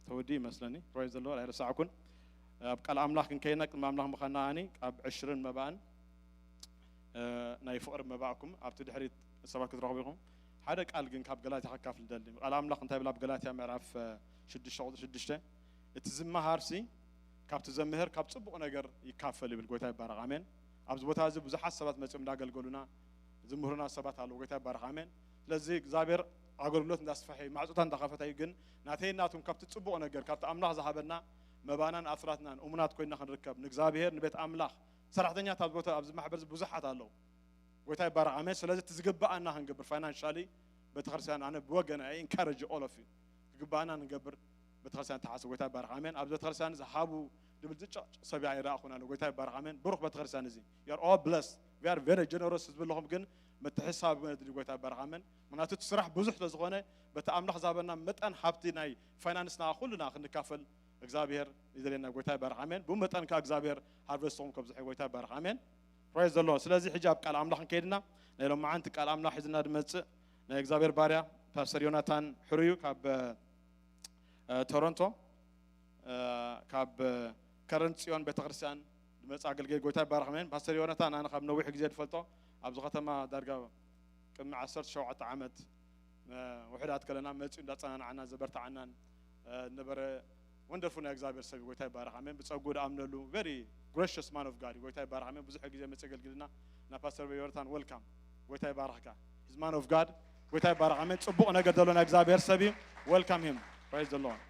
ተወዲ ይመስለኒ። ፕሮይ ዘሎ ኣይረሳዕኩን። ኣብ ቃል ኣምላኽ ክንከይና ቅድሚ ኣምላኽ ምዃንና ኣኒ ኣብ ዕሽርን መባእን ናይ ፍቕሪ መባእኩም ኣብቲ ድሕሪት ሰባት ክትረኽቡ ኢኹም። ሓደ ቃል ግን ካብ ገላትያ ከካፍል ደሊ። ቃል ኣምላኽ እንታይ ብል ኣብ ገላትያ ምዕራፍ ሽዱሽተ ቁፅሪ ሽዱሽተ እቲ ዝመሃርሲ ካብቲ ዘምህር ካብ ፅቡቕ ነገር ይካፈል ይብል። ጎይታ ይባረኽ። ኣሜን። ኣብዚ ቦታ እዚ ብዙሓት ሰባት መፅኦም እንዳገልገሉና ዝምህሩና ሰባት ኣለዉ። ጎይታ ይባረኽ። ኣሜን። ስለዚ እግዚኣብሔር ኣገልግሎት እንዳስፋሐ እዩ፣ ማዕፆታት እንዳኸፈተ እዩ። ግን ናተይ ናቱም ካብቲ ፅቡቕ ነገር፣ ካብቲ ኣምላኽ ዝሃበና መባናን ኣስራትናን እሙናት ኮይና ክንርከብ፣ ንእግዚኣብሔር፣ ንቤት ኣምላኽ ሰራሕተኛታት ኣብዚ ቦታ፣ ኣብዚ ማሕበር እዚ ብዙሓት ኣለዉ። ጎይታ ይባረኽ። ኣሜን። ስለዚ እቲ ዝግብኣና ክንገብር፣ ፋይናንሻሊ ቤተክርስትያን፣ ኣነ ብወገን I encourage all of you፣ ዝግብኣና ንገብር። ቤተክርስትያን ተሓስብ። ጎይታ ይባረኽ። ኣሜን። ኣብዚ ቤተክርስትያን እዚ ሃቡ ድብል ዝጨቅጭቅ ሰብ ኣይረኣኹን ኣሎ። ጎይታ ይባረኽ። ኣሜን። ብሩኽ ቤተክርስትያን እዚ፣ you are all blessed, we are very generous ህዝቢ ኣለኹም፣ ግን ምትሕስሳብ መድሊ። ጎይታ ይባረኽ። ኣሜን። ምክንያቱ እቲ ስራሕ ብዙሕ ስለዝኾነ፣ በቲ ኣምላኽ ዝሃበና መጠን ሃብቲ ናይ ፋይናንስና ኩልና ክንካፈል እግዚኣብሔር ይደልየና። ጎይታ ይባረኽ። ኣሜን። ብኡ መጠን ከዓ እግዚኣብሔር ሃርቨስትኹም ከብዝሖ። ጎይታ ይባረኽ። ኣሜን። Praise the Lord። ስለዚ ሕጂ ኣብ ቃል ኣምላኽ ንከይድና፣ ናይ ሎማዓንቲ ቃል ኣምላኽ ሒዝና ድመጽእ ናይ እግዚኣብሔር ባርያ ፓስተር ዮናታን ሕሩዩ ካብ እ፣ ቶሮንቶ፣ እ፣ ካብ እ፣ ከረን ጽዮን ቤተክርስትያን ዝመጽእ ኣገልጋይ። ጎይታ ይባረኽ። ኣሜን። ፓስተር ዮናታን ኣነ ካብ ነዊሕ ግዜ ዝፈልጦ፣ ኣብዚ ከተማ ዳርጋ ቅድሚ ዓሰርተ ሸውዓተ ዓመት፣ እ፣ ውሑዳት ከለና መጺኡ እንዳጸናንዓና ዘበርትዓናን፣ እ፣ ነበረ ወንደርፉል ናይ እግዚኣብሔር ሰብ እዩ። ጎይታ ይባረኽ። ኣሜን። ብጸጉ ዝኣምነሉ very gracious man of God። ጎይታ ይባረኽ። ኣሜን። ብዙሕ ግዜ መጺኡ የገልግልና። እና ፓስተር ዮናታን፣ ዌልካም። ጎይታ ይባረኽካ። He's man of God። ጎይታ ይባረኽ። ኣሜን። ጽቡቕ ነገር ዘሎ ናይ እግዚኣብሔር ሰብ እዩ። Welcome him. Praise the Lord.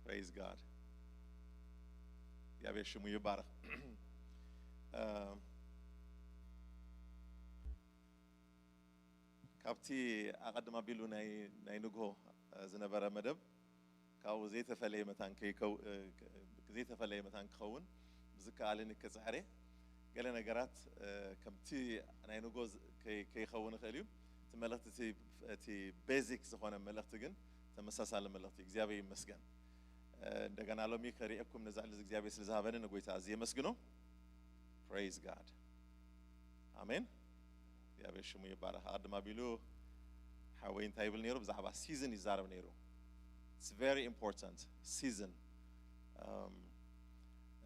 Praise God. እግዚኣብሔር ሽሙ ይባረኽ። እ፣ ካብቲ ኣቐድም ኣቢሉ ናይ፣ ናይ ንግሆ፣ እ፣ ዝነበረ መደብ ካብኡ ዘይተፈለየ መታን ከይከው-፣ እ፣ ዘይተፈለየ መታን ክኸውን ብዝከኣለኒ ክጽዕር እየ። ገለ ነገራት፣ እ፣ ከምቲ ናይ ንግሆ ዝ-፣ ከይ-፣ ከይኸውን ይኽእል እዩ። እቲ መልእኽቲ፣ እቲ፣ እቲ ቤዚክ ዝኾነ መልእኽቲ ግን ተመሳሳሊ መልእኽቲ እዩ። እግዚኣብሔር ይመስገን። እ፣ እንደገና ሎሚ ከርእየኩም ነዚ ዕድል እግዚኣብሔር ስለ ዝሃበኒ ንጎይታ ኣዝየ የመስግኖ። Praise God። ኣሜን። እግዚኣብሔር ሽሙ ይባረኽ። ኣቐድም ኣቢሉ ሓወይ እንታይ ይብል ነይሩ? ብዛዕባ ሲዝን ይዛረብ ነይሩ። It's very important, season። እም፣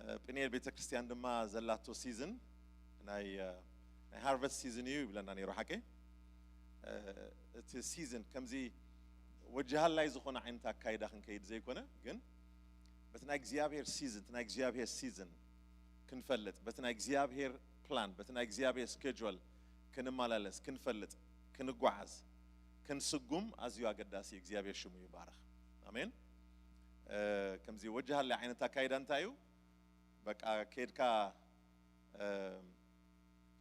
እ፣ ጵኒኤል ቤተክርስትያን ድማ ዘላቶ ሲዝን ናይ፣ እ፣ ናይ ሃርቨስት ሲዝን እዩ ይብለና ነይሩ። ሓቀይ፣ እ፣ እቲ ሲዝን ከምዚ ወጅሃላይ ዝኾነ ዓይነት ኣካይዳ ክንከይድ ዘይኮነ፣ ግን በቲ ናይ እግዚኣብሔር ሲዝን፣ እቲ ናይ እግዚኣብሔር ሲዝን ክንፈልጥ፣ በቲ ናይ እግዚኣብሔር ፕላን፣ በቲ ናይ እግዚኣብሔር ስኬጁል ክንመላለስ፣ ክንፈልጥ፣ ክንጓዓዝ፣ ክንስጉም ኣዝዩ ኣገዳሲ እዩ። እግዚኣብሔር ሽሙ ይባረኽ። ኣሜን። እ፣ ከምዚ ወጅሃላይ ዓይነት ኣካይዳ እንታይ እዩ? በቃ ከይድካ፣ እ፣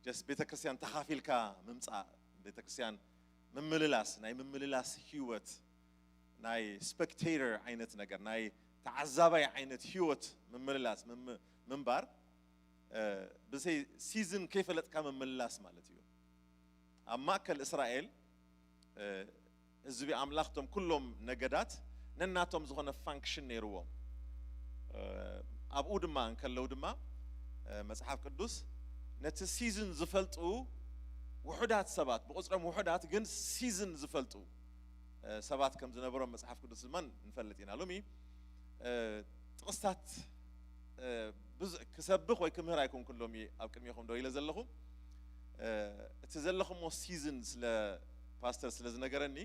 ጀስት ቤተክርስትያን ተኻፊልካ ምምጻእ፣ ቤተክርስትያን ምምልላስ፣ ናይ ምምልላስ ህይወት፣ ናይ ስፔክቴተር ዓይነት ነገር፣ ናይ ተዓዛባይ ዓይነት ህይወት ምምልላስ፣ ምም-፣ ምንባር፣ እ፣ ብዘይ ሲዝን ከይፈለጥካ ምምልላስ ማለት እዩ። ኣብ ማእከል እስራኤል፣ እ፣ ህዝቢ ኣምላኽ፣ እቶም ኩሎም ነገዳት ነናቶም ዝኾነ ፋንክሽን ነይርዎም። እ፣ ኣብኡ ድማ እንከለዉ ድማ፣ እ፣ መጽሓፍ ቅዱስ ነቲ ሲዝን ዝፈልጡ ውሑዳት ሰባት፣ ብቑጽሮም ውሑዳት ግን ሲዝን ዝፈልጡ፣ እ፣ ሰባት ከም ዝነበሮም መጽሓፍ ቅዱስ ድማ ንፈልጥ ኢና። ሎሚ፣ እ፣ ጥቕስታት፣ እ፣ ብዙ ክሰብኽ ወይ ክምህር ኣይኮንኩን ሎሚ ኣብ ቅድሜኹም ደው ኢለ ዘለኹ። እ፣ እቲ ዘለኹሞ ሲዝን ስለ ፓስተር ስለ ዝነገረኒ፣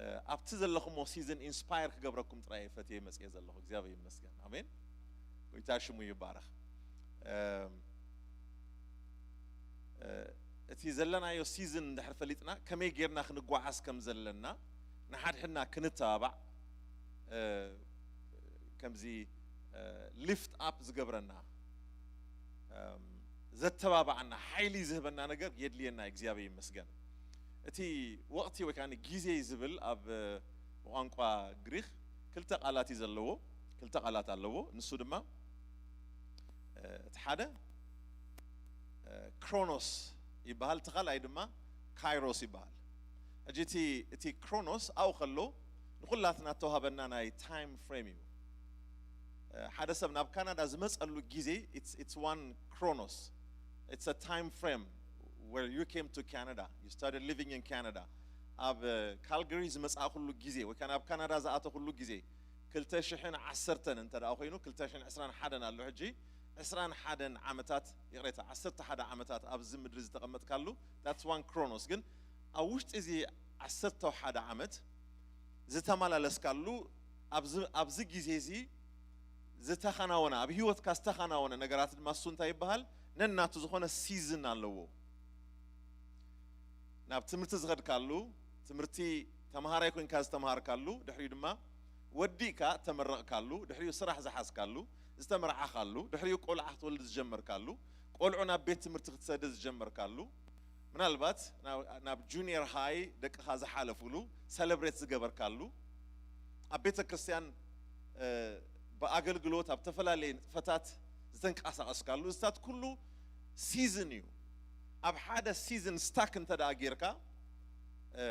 እ፣ ኣብቲ ዘለኹሞ ሲዝን ኢንስፓየር ክገብረኩም ጥራይ እየ ፈትየ መጽየ ዘለኹ። እግዚኣብሔር ይመስገን። ኣሜን። ጎይታ ሽሙ ይባረኽ። እም፣ እ፣ እቲ ዘለናዮ ሲዝን እንድሕር ፈሊጥና፣ ከመይ ጌርና ክንጓዓዝ ከም ዘለና፣ ንሓድሕድና ክንተባባዕ፣ እ፣ ከምዚ፣ እ፣ ሊፍት ኣፕ ዝገብረና፣ እም፣ ዘተባብዓና፣ ሓይሊ ዝህበና ነገር የድልየና። እግዚኣብሔር ይመስገን። እቲ ወቕቲ ወይ ከኣ ግዜ ዝብል ኣብ፣ እ፣ ቋንቋ ግሪኽ ክልተ ቃላት እዩ ዘለዎ፣ ክልተ ቃላት ኣለዎ። ንሱ ድማ፣ እ፣ እቲ ሓደ፣ እ፣ ክሮኖስ ይበሃል፣ እቲ ካልኣይ ድማ ካይሮስ ይበሃል። ሕጂ እቲ፣ እቲ ክሮኖስ ኣብኡ ከሎ ንኹላትና እተዋህበና ናይ ታይም ፍሬም እዩ። እ፣ ሓደ ሰብ ናብ ካናዳ ዝመጸሉ ግዜ፣ it's, it's one ክሮኖስ። It's a time frame where you came to Canada. You started living in Canada. ኣብ ካልጋሪ ዝመጻእኩሉ ግዜ ወይ ከዓ ናብ ካናዳ ዝኣተኹሉ ግዜ ክልተ ሽሕን ዓሰርተን እንተ ደኣ ኮይኑ፣ ክልተ ሽሕን ዕስራን ሓደን ኣሎ ሕጂ። ዕስራን ሓደን ዓመታት፣ ይቕሬታ፣ ዓሰርተ ሓደ ዓመታት ኣብዚ ምድሪ ዝተቐመጥካሉ፣ that's one ክሮኖስ። ግን ኣብ ውሽጢ እዚ ዓሰርተ ሓደ ዓመት ዝተመላለስካሉ፣ ኣብዚ፣ ኣብዚ ግዜ እዚ ዝተኸናወነ፣ ኣብ ህይወትካ ዝተኸናወነ ነገራት ድማ እሱ እንታይ ይበሃል? ነናቱ ዝኾነ ሲዝን ኣለዎ። ናብ ትምህርቲ ዝኸድካሉ፣ ትምህርቲ ተምሃራይ ኮንካ ዝተምሃርካሉ፣ ድሕሪኡ ድማ ወዲእካ ተመረቕካሉ፣ ድሕሪኡ ስራሕ ዝሓዝካሉ፣ ዝተመርዓኻሉ፣ ድሕሪኡ ቆልዓ ክትወልድ ዝጀመርካሉ፣ ቆልዑ ናብ ቤት ትምህርቲ ክትሰድድ ዝጀመርካሉ፣ ምናልባት ናብ፣ ናብ ጁኒየር ሃይ ደቅኻ ዝሓለፉሉ፣ ሰለብሬት ዝገበርካሉ፣ ኣብ ቤተ ክርስቲያን፣ እ፣ ብኣገልግሎት ኣብ ተፈላለየ ንጥፈታት ዝተንቀሳቐስካሉ፣ እዚታት ኩሉ ሲዝን እዩ። ኣብ ሓደ ሲዝን ስታክ እንተ ደኣ ጌርካ፣ እ፣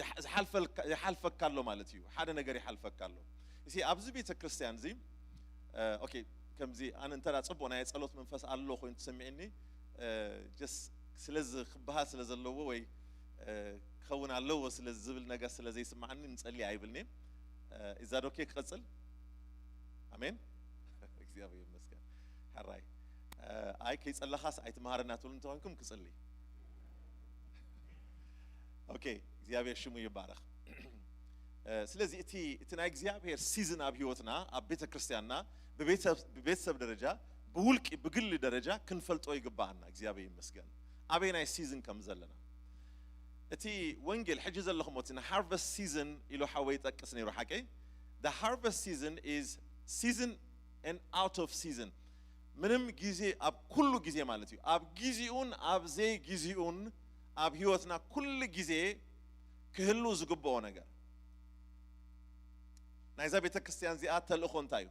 ይሓ-፣ ዝሓልፈልካ-፣ ይሓልፈካ ኣሎ ማለት እዩ። ሓደ ነገር ይሓልፈካ ኣሎ። እዚ ኣብዚ ቤተ ክርስቲያን እዚ፣ እ፣ ኦኬ፣ ከምዚ ኣነ እንተ ደኣ ጽቡቕ ናይ ጸሎት መንፈስ ኣሎ ኮይኑ ተሰሚዕኒ፣ እ፣ ጀስት ስለዚ ክበሃል ስለ ዘለዎ ወይ፣ እ፣ ክኸውን ኣለዎ ስለ ዝብል ነገር ስለ ዘይስማዓኒ ንጸሊ ኣይብልኒ። እ፣ ኢዛ ኦኬ ክቐጽል? ኣሜን። እግዚኣብሔር ይመስገን። ሕራይ፣ እ፣ ኣይ ከይጸለኻስ ኣይትምሃረና ትብሉ እንተኾንኩም ክጽሊ። ኦኬ፣ እግዚኣብሔር ሽሙ ይባረኽ። እ፣ ስለዚ እቲ፣ እቲ ናይ እግዚኣብሔር ሲዝን ኣብ ህይወትና፣ ኣብ ቤተ ክርስቲያንና፣ ብቤተሰብ፣ ብቤተሰብ ደረጃ፣ ብውልቂ፣ ብግሊ ደረጃ ክንፈልጦ ይግባኣና። እግዚኣብሔር ይመስገን። ኣበይ ናይ ሲዝን ከም ዘለና። እቲ ወንጌል ሕጂ ዘለኹም እቲ ሃርቨስት ሲዝን ኢሉ ሓወይ ይጠቅስ ነይሩ ሓቀይ። The harvest season is season and out of season። ምንም ግዜ ኣብ ኩሉ ግዜ ማለት እዩ። ኣብ ግዚኡን ኣብ ዘይግዚኡን ኣብ ህይወትና ኩሉ ግዜ ክህሉ ዝግብኦ ነገር። ናይዛ ቤተ ክርስቲያን እዚኣ ተልእኾ እንታይ እዩ?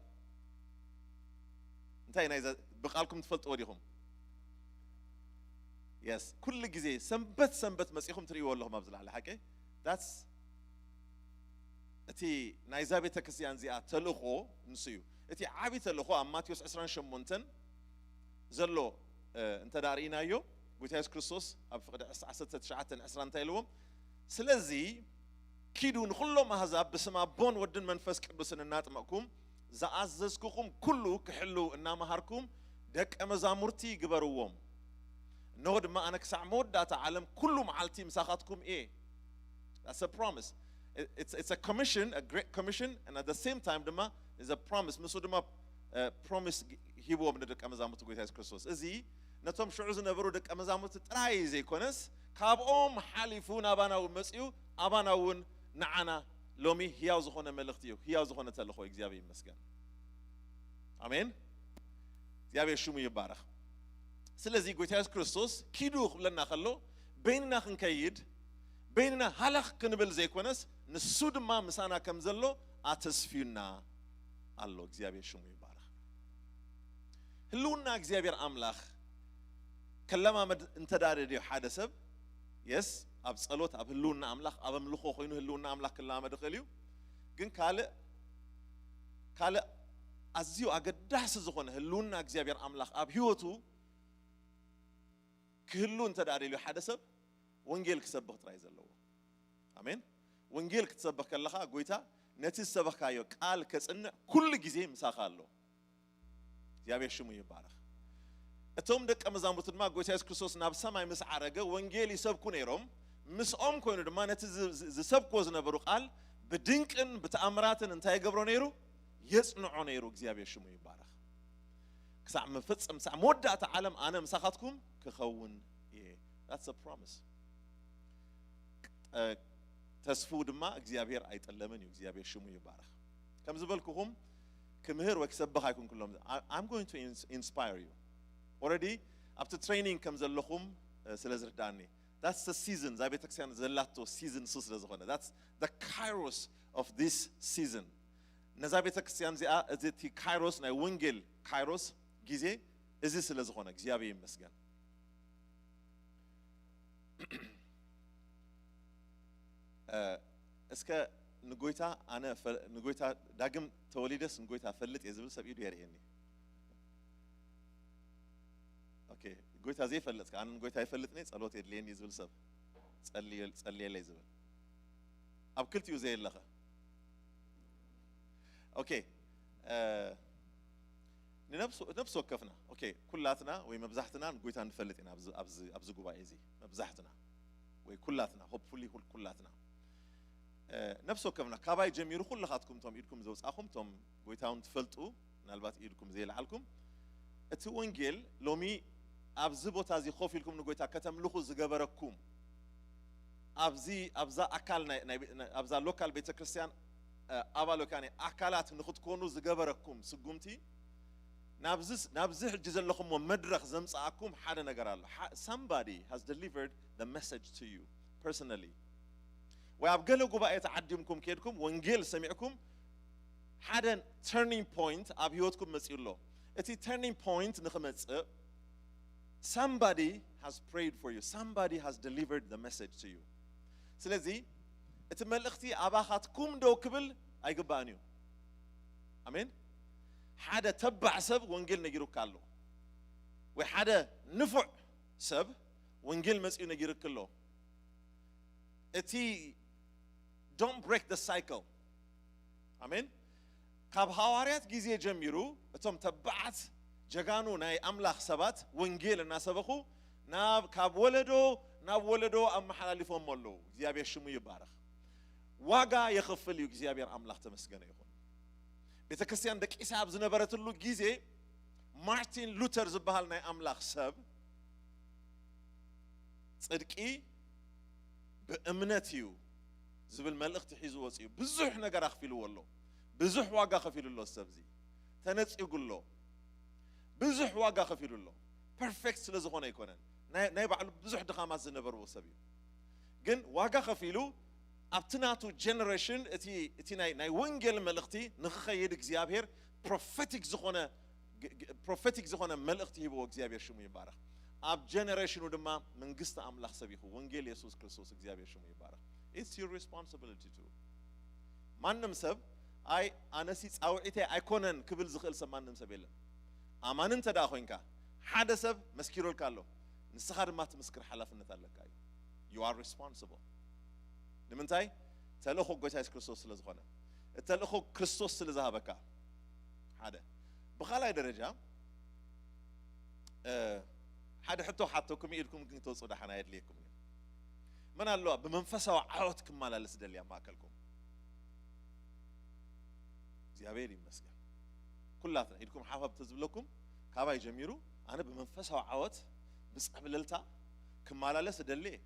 እንታይ ናይዛ ብቃልኩም ትፈልጥዎ ዲኹም? የስ፣ ኩሉ ግዜ ሰንበት ሰንበት መጺኹም ትርእይዎ ኣለኹም ኣብዚ ላዕሊ ሓቂ። That's እቲ ናይዛ ቤተ ክርስቲያን እዚኣ ተልእኾ ንሱ እዩ። እቲ ዓቢ ተልእኾ ኣብ ማቴዎስ ዕስራን ሸሞንተን ዘሎ፣ እ፣ እንተ ደኣ ርኢናዮ፣ ጎይታ የሱስ ክርስቶስ ኣብ ፍቕዲ ዕስ-፣ ዓሰርተ ትሽዓተን ዕስራን እንታይ ኢልዎም? ስለዚ ኪዱ ንኹሎም ኣህዛብ ብስም ኣቦን ወድን መንፈስ ቅዱስን እናጥመቕኩም ዝኣዘዝኩኹም ኩሉ ክሕልው እናመሃርኩም ደቀ መዛሙርቲ ግበርዎም። እንሆ ድማ ኣነ ክሳዕ መወዳእታ ዓለም ኩሉ መዓልቲ ምሳኻትኩም እየ። That's a promise. It- It's, it's a commission, a great commission, and at the same time ድማ is a promise. ንሱ ድማ ፕሮሚስ ሂብዎም ንደቀ መዛሙርቲ ጎይታ የሱስ ክርስቶስ። እዚ ነቶም ሽዑ ዝነበሩ ደቀ መዛሙርቲ ጥራይ ዘይኮነስ ካብኦም ሓሊፉ ናባና እውን መጺኡ ኣባና እውን ንዓና ሎሚ ህያው ዝኾነ መልእኽቲ እዩ፣ ህያው ዝኾነ ተልእኾ እዩ። እግዚኣብሔር ይመስገን። ኣሜን። እግዚኣብሔር ሽሙ ይባረኽ። ስለዚ ጎይታ የሱስ ክርስቶስ ኪዱ ክብለና ከሎ በይንና ክንከይድ፣ በይንና ሃለኽ ክንብል ዘይኮነስ ንሱ ድማ ምሳና ከም ዘሎ ኣተስፍዩና ኣሎ። እግዚኣብሔር ሽሙ ይባረኽ። ህልውና እግዚኣብሔር ኣምላኽ ከለማመድ እንተ ደኣ ደልዩ ሓደ ሰብ፣ የስ፣ ኣብ ጸሎት፣ ኣብ ህልውና ኣምላኽ፣ ኣብ ኣምልኾ ኮይኑ ህልውና ኣምላኽ ክለማመድ ይኽእል እዩ። ግን ካልእ፣ ካልእ ኣዝዩ ኣገዳሲ ዝኾነ ህልውና እግዚኣብሔር ኣምላኽ ኣብ ህይወቱ ክህሉ እንተ ደኣ ደልዩ ሓደ ሰብ ወንጌል ክሰብኽ ጥራይ ዘለዎ። ኣሜን። ወንጌል ክትሰብኽ ከለኻ ጎይታ ነቲ ዝሰበኽካዮ ቃል ከጽንዕ ኩሉ ግዜ ምሳኻ ኣሎ። እግዚኣብሔር ሽሙ ይባረኽ። እቶም ደቀ መዛሙርቱ ድማ ጎይታ የሱስ ክርስቶስ ናብ ሰማይ ምስ ዓረገ ወንጌል ይሰብኩ ነይሮም። ምስኦም ኮይኑ ድማ ነቲ ዝ-፣ ዝ-፣ ዝሰብክዎ ዝነበሩ ቃል ብድንቅን ብተኣምራትን እንታይ ይገብሮ ነይሩ? የጽንዖ ነይሩ። እግዚኣብሔር ሽሙ ይባረኽ። ክሳዕ መፈጸም፣ ክሳዕ መወዳእታ ዓለም ኣነ ምሳኻትኩም ክኸውን እየ። That's a promise። እ፣ ተስፍኡ ድማ እግዚኣብሔር ኣይጠለምን እዩ። እግዚኣብሔር ሽሙ ይባረኽ። ከም ዝበልኩኹም ክምህር ወይ ክሰብኽ ኣይኩንኩሎም። I- I'm going to ins- inspire you. Already ኣብቲ ትሬኒንግ ከም ዘለኹም፣ እ፣ ስለ ዝርዳእኒ። That's the season፣ እዛ ቤተክርስትያን ዘላቶ ሲዝን እሱ ስለ ዝኾነ። That's the kairos of this season። ነዛ ቤተክርስትያን እዚኣ፣ እዚ እቲ ካይሮስ፣ ናይ ወንጌል ካይሮስ ግዜ እዚ ስለ ዝኾነ እግዚኣብሔር ይመስገን። እ፣ እስከ ንጎይታ ኣነ ፈ-፣ ንጎይታ ዳግም ተወሊደስ ንጎይታ ፈልጥ እየ ዝብል ሰብ ኢዱ የርእየኒ። ኦኬ፣ ጎይታ ዘይፈልጥ ከኣ፣ ኣነ ንጎይታ ይፈልጥኒ፣ ጸሎት የድልየኒ ዝብል ሰብ፣ ጸልየ-፣ ጸልየለይ ዝብል። ኣብ ክልቲኡ ዘየለኸ? ኦኬ፣ እ፣ ንነብሱ-፣ ነብሲ ወከፍና፣ ኦኬ፣ ኩላትና ወይ መብዛሕትና ንጎይታ ንፈልጥ ኢና። ኣብዚ፣ ኣብዚ፣ ኣብዚ ጉባኤ እዚ መብዛሕትና ወይ ኩላትና፣ ሆፕፉሊ ኩል-፣ ኩላትና፣ እ፣ ነብሲ ወከፍና ካባይ ጀሚሩ ኩልኻትኩም ቶም ኢድኩም ዘውጻኹም ቶም ጎይታ እውን ትፈልጡ፣ ምናልባት ኢድኩም ዘይልዓልኩም፣ እቲ ወንጌል ሎሚ ኣብዚ ቦታ እዚ ኮፍ ኢልኩም ንጎይታ ከተምልኹ ዝገበረኩም፣ ኣብዚ፣ ኣብዛ ኣካል ናይ፣ ናይ፣ ናይ፣ ኣብዛ ሎካል ቤተክርስትያን፣ እ፣ ኣባል ወይ ከኣ ኣካላት ንክትኮኑ ዝገበረኩም ስጉምቲ፣ ናብዚ፣ ናብዚ ሕጂ ዘለኹምዎ መድረኽ ዘምጽኣኩም ሓደ ነገር ኣሎ። ሓ-፣ somebody has delivered the message to you personally። ወይ ኣብ ገለ ጉባኤ ተዓዲምኩም ከድኩም ወንጌል ሰሚዕኩም ሓደ turning point ኣብ ህይወትኩም መጺኡ ኣሎ። እቲ turning point ንኽመጽእ somebody has prayed for you, somebody has delivered the message to you። ስለዚ እቲ መልእኽቲ ኣባኻትኩም ደው ክብል ኣይግባእን እዩ። ኣሜን። ሓደ ተባዕ ሰብ ወንጌል ነጊሩካ ኣሎ፣ ወይ ሓደ ንፉዕ ሰብ ወንጌል መጺኡ ነጊሩክ ኣሎ። እቲ don't break the cycle። ኣሜን። ካብ ሃዋርያት ግዜ ጀሚሩ እቶም ተባዓት ጀጋኑ ናይ ኣምላኽ ሰባት ወንጌል እናሰበኹ ናብ፣ ካብ ወለዶ ናብ ወለዶ ኣመሓላሊፎም ኣለዉ። እግዚኣብሔር ሽሙ ይባረኽ። ዋጋ የኽፍል እዩ። እግዚኣብሔር ኣምላኽ ተመስገነ ይኹን። ቤተ ክርስቲያን ደቂሳ ኣብ ዝነበረትሉ ግዜ ማርቲን ሉተር ዝበሃል ናይ ኣምላኽ ሰብ ጽድቂ ብእምነት እዩ ዝብል መልእኽቲ ሒዙ ወፂኡ። ብዙሕ ነገር ኣኽፊልዎ ኣሎ። ብዙሕ ዋጋ ከፊሉ ኣሎ። ሰብዚ ተነፂጉ ኣሎ። ብዙሕ ዋጋ ከፊሉ ኣሎ። ፐርፌክት ስለ ዝኾነ ኣይኮነን። ናይ፣ ናይ ባዕሉ ብዙሕ ድኻማት ዝነበርዎ ሰብ እዩ። ግን ዋጋ ከፊሉ ኣብቲ ናቱ ጀነሬሽን እቲ፣ እቲ ናይ፣ ናይ ወንጌል መልእኽቲ ንኽኸይድ እግዚኣብሔር ፕሮፌቲክ ዝኾነ፣ ግ-፣ ግ-፣ ፕሮፌቲክ ዝኾነ መልእኽቲ ሂብዎ። እግዚኣብሔር ሽሙ ይባረኽ። ኣብ ጀነሬሽኑ ድማ መንግስቲ ኣምላኽ ሰቢኹ ወንጌል የሱስ ክርስቶስ። እግዚኣብሔር ሽሙ ይባረኽ። It's your responsibility too። ማንም ሰብ ኣይ ኣነሲ ጻውዒተይ ኣይኮነን ክብል ዝኽእል ሰብ ማንም ሰብ የለን። ኣማኒ እንተ ደኣ ኮይንካ ሓደ ሰብ መስኪሩልካ ኣሎ፣ ንስኻ ድማ ትምስክር ሓላፍነት ኣለካ እዩ። You are responsible። ንምንታይ? ተልእኾ ጎይታ የሱስ ክርስቶስ ስለ ዝኾነ፣ እቲ ተልእኾ ክርስቶስ ስለ ዝሃበካ። ሓደ። ብኻልኣይ ደረጃ፣ እ፣ ሓደ ሕቶ ሓቶኩም ኢድኩም ግን ክትወፁ ደሓን ኣየድልየኩም እዩ። መን ኣለዋ ብመንፈሳዊ ዓወት ክመላለስ ደልያ ማእከልኩም? እግዚኣብሔር ይመስገን። ኩላትና ኢድኩም ሓፍ ተዝብለኩም፣ ካባይ ጀሚሩ ኣነ ብመንፈሳዊ ዓወት ብጸብለልታ ክመላለስ እደሊ እየ።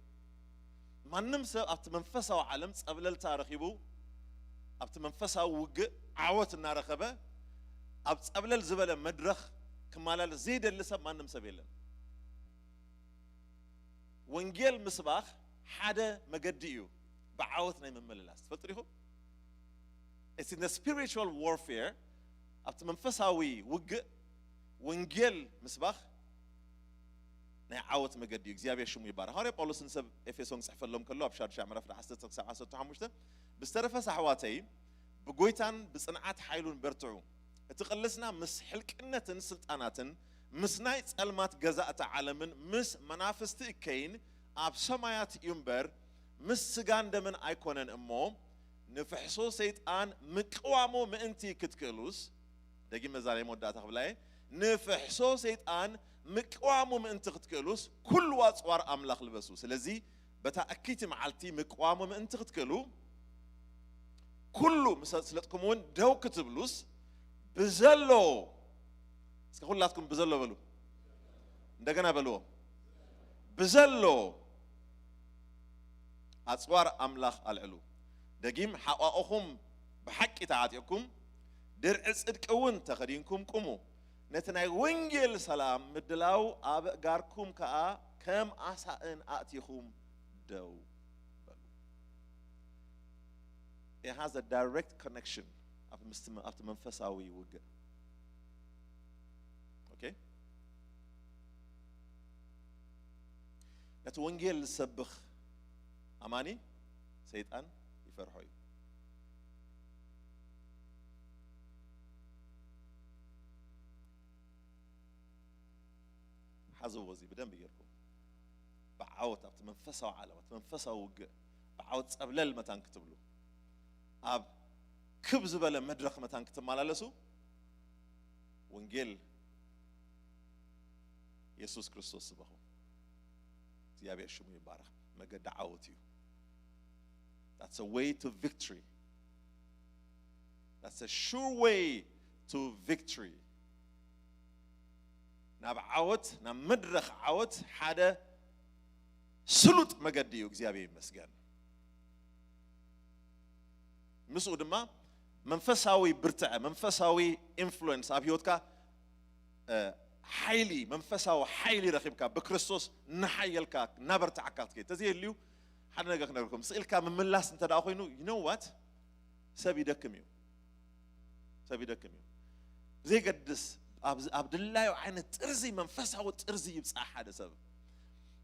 ማንም ሰብ ኣብቲ መንፈሳዊ ዓለም ጸብለልታ ረኺቡ፣ ኣብቲ መንፈሳዊ ውግእ ዓወት እናረኸበ፣ ኣብ ጸብለል ዝበለ መድረኽ ክመላለስ ዘይደሊ ሰብ ማንም ሰብ የለን። ወንጌል ምስባኽ ሓደ መገዲ እዩ ብዓወት ናይ ምምልላስ። ትፈልጡ ዲኹም? It's in the spiritual warfare፣ ኣብቲ መንፈሳዊ ውግእ ወንጌል ምስባኽ ናይ ዓወት መገዲ እዩ። እግዚኣብሔር ሽሙ ይባረኽ። ሃዋርያ ጳውሎስ ንሰብ ኤፌሶን ክጽሕፈሎም ከሎ ኣብ ሻዱሻይ ምዕራፍ ዓሰርተ ክሳብ ዓሰርተ ሓሙሽተ፣ "ብዝተረፈስ ኣሕዋተይ ብጎይታን ብጽንዓት ሓይሉን በርትዑ። እቲ ቅልስና ምስ ሕልቅነትን ስልጣናትን ምስ ናይ ጸልማት ገዛእቲ ዓለምን ምስ መናፍስቲ እከይን ኣብ ሰማያት እዩ እምበር ምስ ስጋን ደምን ኣይኮነን እሞ ንፍሕሶ ሰይጣን ምቅዋሙ ምእንቲ ክትክእሉስ"፣ ደጊም መዛረይ መወዳእታ ክብላ እየ፣ "ንፍሕሶ ሰይጣን ምቅዋሙ ምእንቲ ክትክእሉስ ኩሉ ኣጽዋር ኣምላኽ ልበሱ። ስለዚ በታ እክይቲ መዓልቲ ምቅዋሙ ምእንቲ ክትክእሉ ኩሉ ምስ ኣስለጥኩም እውን ደው ክትብሉስ ብዘሎ"፣ እስከ ኩላትኩም ብዘሎ በሉ፣ እንደገና በልዎ፣ "ብዘሎ ኣጽዋር ኣምላኽ ኣልዕሉ፣ ደጊም ሓቋቑኹም ብሓቂ ተዓጢቕኩም፣ ድርዒ ጽድቂ እውን ተኸዲንኩም ቁሙ፣ ነቲ ናይ ወንጌል ሰላም ምድላው ኣብ ኣእጋርኩም ከኣ ከም ኣሳእን ኣእቲኹም ደው በሉ።" It has a direct connection ኣብ ምስቲ-፣ ኣብቲ መንፈሳዊ ውግእ። ኦኬ? ነቲ ወንጌል ዝሰብኽ ኣማኒ ሰይጣን ይፈርሖ እዩ። ሓዝዎ እዚ ብደንብ ጌርኩም። ብዓወት ኣብቲ መንፈሳዊ ዓለም፣ ኣብቲ መንፈሳዊ ውግእ፣ ብዓወት ጸብለል መታን ክትብሉ። ኣብ ክብ ዝበለ መድረኽ መታን ክትመላለሱ ወንጌል የሱስ ክርስቶስ ስበኹ። እግዚኣብሔር ሽሙ ይባረኽ። መገዲ ዓወት እዩ። That's a way to victory. That's a sure way to victory. ናብ ዓወት፣ ናብ መድረኽ ዓወት ሓደ ስሉጥ መገዲ እዩ። እግዚኣብሔር ይመስገን። ምስኡ ድማ መንፈሳዊ ብርትዐ፣ መንፈሳዊ ኢንፍሉዌንስ ኣብ ህይወትካ፣ እ፣ ሓይሊ፣ መንፈሳዊ ሓይሊ ረኺብካ ብክርስቶስ እናሓየልካ እናበርትዓካ ክትከይድ ተዘየልዩ ሓደ ነገር ክነግርኩም። ስኢልካ ምምላስ እንተ ደኣ ኮይኑ፣ you know what? ሰብ ይደክም እዩ። ሰብ ይደክም እዩ። ብዘይገድስ ኣብ፣ ኣብ ድላዩ ዓይነት ጥርዚ፣ መንፈሳዊ ጥርዚ ይብጻሕ ሓደ ሰብ።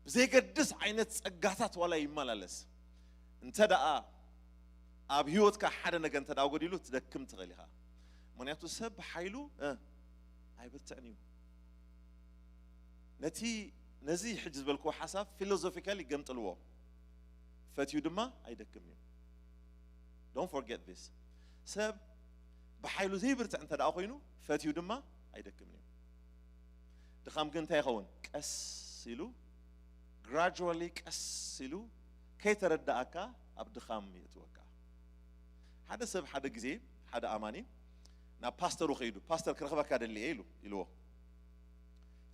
ብዘይገድስ ዓይነት ጸጋታት ዋላ ይመላለስ፣ እንተ ደኣ ኣብ ህይወትካ ሓደ ነገር እንተ ደኣ ጎዲሉ ትደክም ትኽእል ኢኻ። ምኽንያቱ ሰብ ብሓይሉ፣ እ፣ ኣይብርትዕን እዩ። ነቲ፣ ነዚ ሕጂ ዝበልክዎ ሓሳብ ፊሎዞፊካሊ ገምጥልዎ። ፈትዩ ድማ ኣይደክምን እዩ። Don't forget this. ሰብ ብሓይሉ ዘይብርትዕ እንተ ደኣ ኮይኑ ፈትዩ ድማ ኣይደክምን እዩ። ድኻም ግን እንታይ ይኸውን? ቀስ ኢሉ፣ ግራጁዋሊ፣ ቀስ ኢሉ ከይተረዳእካ ኣብ ድኻም የእትወካ። ሓደ ሰብ ሓደ ግዜ፣ ሓደ ኣማኒ ናብ ፓስተሩ ከይዱ፣ "ፓስተር ክረኽበካ ደሊ እየ" ኢሉ፣ ኢልዎ።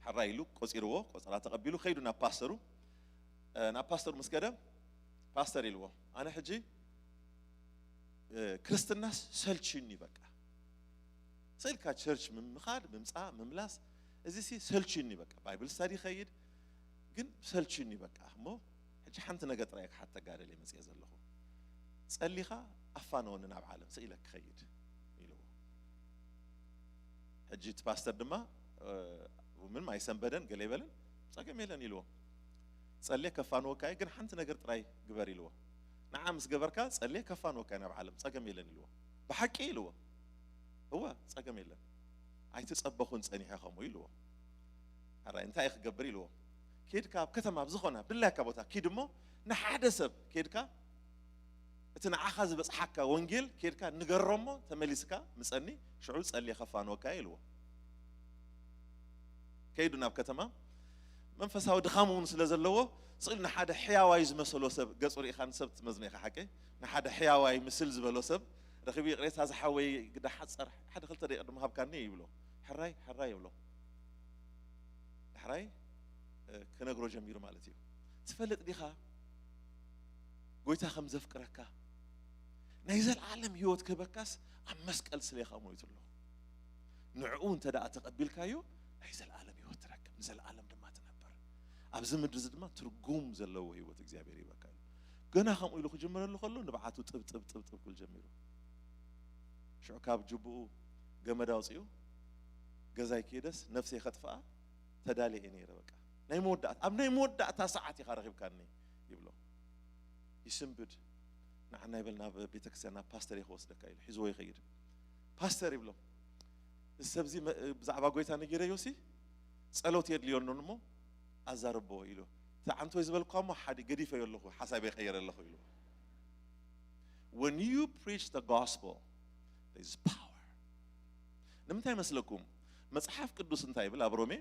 ሕራይ ኢሉ ቆጺርዎ፣ ቆጸራ ተቐቢሉ ከይዱ ናብ ፓስተሩ። እ፣ ናብ ፓስተሩ ምስ ከደ፣ "ፓስተር" ኢልዎ፣ "ኣነ ሕጂ፣ እ፣ ክርስትናስ ሰልችዩኒ በቃ። ስኢልካ ቸርች ምምኻድ፣ ምምጻእ፣ ምምላስ፣ እዚ ሲ ሰልችዩኒ በቃ። ባይብል ስታዲ ይኸይድ፣ ግን ሰልችዩኒ በቃ። እሞ ሕጂ ሓንቲ ነገር ጥራይ ክሓተካ ደልየ መጽየ ዘለኹ። ጸሊኻ ኣፋነወኒ ናብ ዓለም፣ ስኢለ ክኸይድ" ኢልዎ። ሕጂ እቲ ፓስተር ድማ፣ እ፣ ምንም ኣይሰንበደን፣ ገለ ይበለን፣ "ጸገም የለን" ኢልዎ። "ጸልየ ከፋንወካ እየ፣ ግን ሓንቲ ነገር ጥራይ ግበር" ኢልዎ። "ንዓ ምስ ገበርካ ጸልየ ከፋንወካ እየ ናብ ዓለም፣ ጸገም የለን" ኢልዎ። "ብሓቂ?" ኢልዎ። "እወ፣ ጸገም የለን። ኣይትጸበኹን ጸኒሐ ከምኡ" ኢልዎ። "ሕራይ እንታይ ክገብር?" ኢልዎ። "ኬድካ ኣብ ከተማ፣ ኣብ ዝኾነ፣ ኣብ ድላይካ ቦታ ኪድ እሞ፣ ንሓደ ሰብ ኬድካ እቲ ንዓኻ ዝበጽሓካ ወንጌል ኬድካ ንገሮ እሞ፣ ተመሊስካ ምጸኒ፣ ሽዑ ጸልየ ከፋንወካ እየ" ኢልዎ። ከይዱ ናብ ከተማ። መንፈሳዊ ድኻም እውን ስለ ዘለዎ፣ ስቕ ኢሉ ንሓደ ሕያዋይ ዝመሰሎ ሰብ፣ ገጹ ርኢኻ ንሰብ ትመዝኖ ኢኻ፣ ሓቀይ? ንሓደ ሕያዋይ ምስል ዝበሎ ሰብ ረኺቡ፣ "ይቕሬታ ዝሓወይ፣ ግዳ ሓጸር ሓደ ክልተ ደቂቕ ድማ ሃብካኒ" ይብሎ። "ሕራይ፣ ሕራይ" ይብሎ። ዳሕራይ፣ እ፣ ክነግሮ ጀሚሩ ማለት እዩ። "ትፈልጥ ዲኻ ጎይታ ከም ዘፍቅረካ? ናይ ዘለኣለም ህይወት ክህበካስ ኣብ መስቀል ስሌኻ ሞይቱ ኣሎ። ንዕኡ እንተ ደኣ ተቐቢልካዮ፣ ናይ ዘለኣለም ህይወት ትረክብ፣ ንዘለኣለም ድማ ትነብር። ኣብዚ ምድሪ እዚ ድማ ትርጉም ዘለዎ ህይወት እግዚኣብሔር ይህበካ" እዩ። ገና ከምኡ ኢሉ ክጅምረሉ ከሎ፣ ንብዓቱ ጥብ፣ ጥብ፣ ጥብ፣ ጥብ ክብል ጀሚሩ። ሽዑ ካብ ጅብኡ ገመድ ኣውጺኡ፣ "ገዛይ ከይደስ ነፍሰይ ከጥፍኣ ተዳልየ እየ ነይረ፣ በቃ ናይ መወዳእታ፣ ኣብ ናይ መወዳእታ ሰዓት ኢኻ ረኺብካኒ" ይብሎ። ይስንብድ። "ንዓና" ይብል፣ "ናብ ቤተክርስትያን፣ ናብ ፓስተር እየ ክወስደካ" ኢሉ ሒዝዎ ይኸይድ። "ፓስተር" ይብሎ፣ "እዚ ሰብዚ መ-፣ ብዛዕባ ጎይታ ነጊረዮሲ ጸሎት የድልዮ ኣሎ እሞ ኣዛርቦ" ኢሉ። "እቲ ዓንቶይ ዝበልኳ እሞ ሓዲ ገዲፈዮ ኣለኹ፣ ሓሳበይ ቀይረ ኣለኹ" ኢሉ። When you preach the gospel, there is power. ንምንታይ መስለኩም? መጽሓፍ ቅዱስ እንታይ ይብል? ኣብ ሮሜ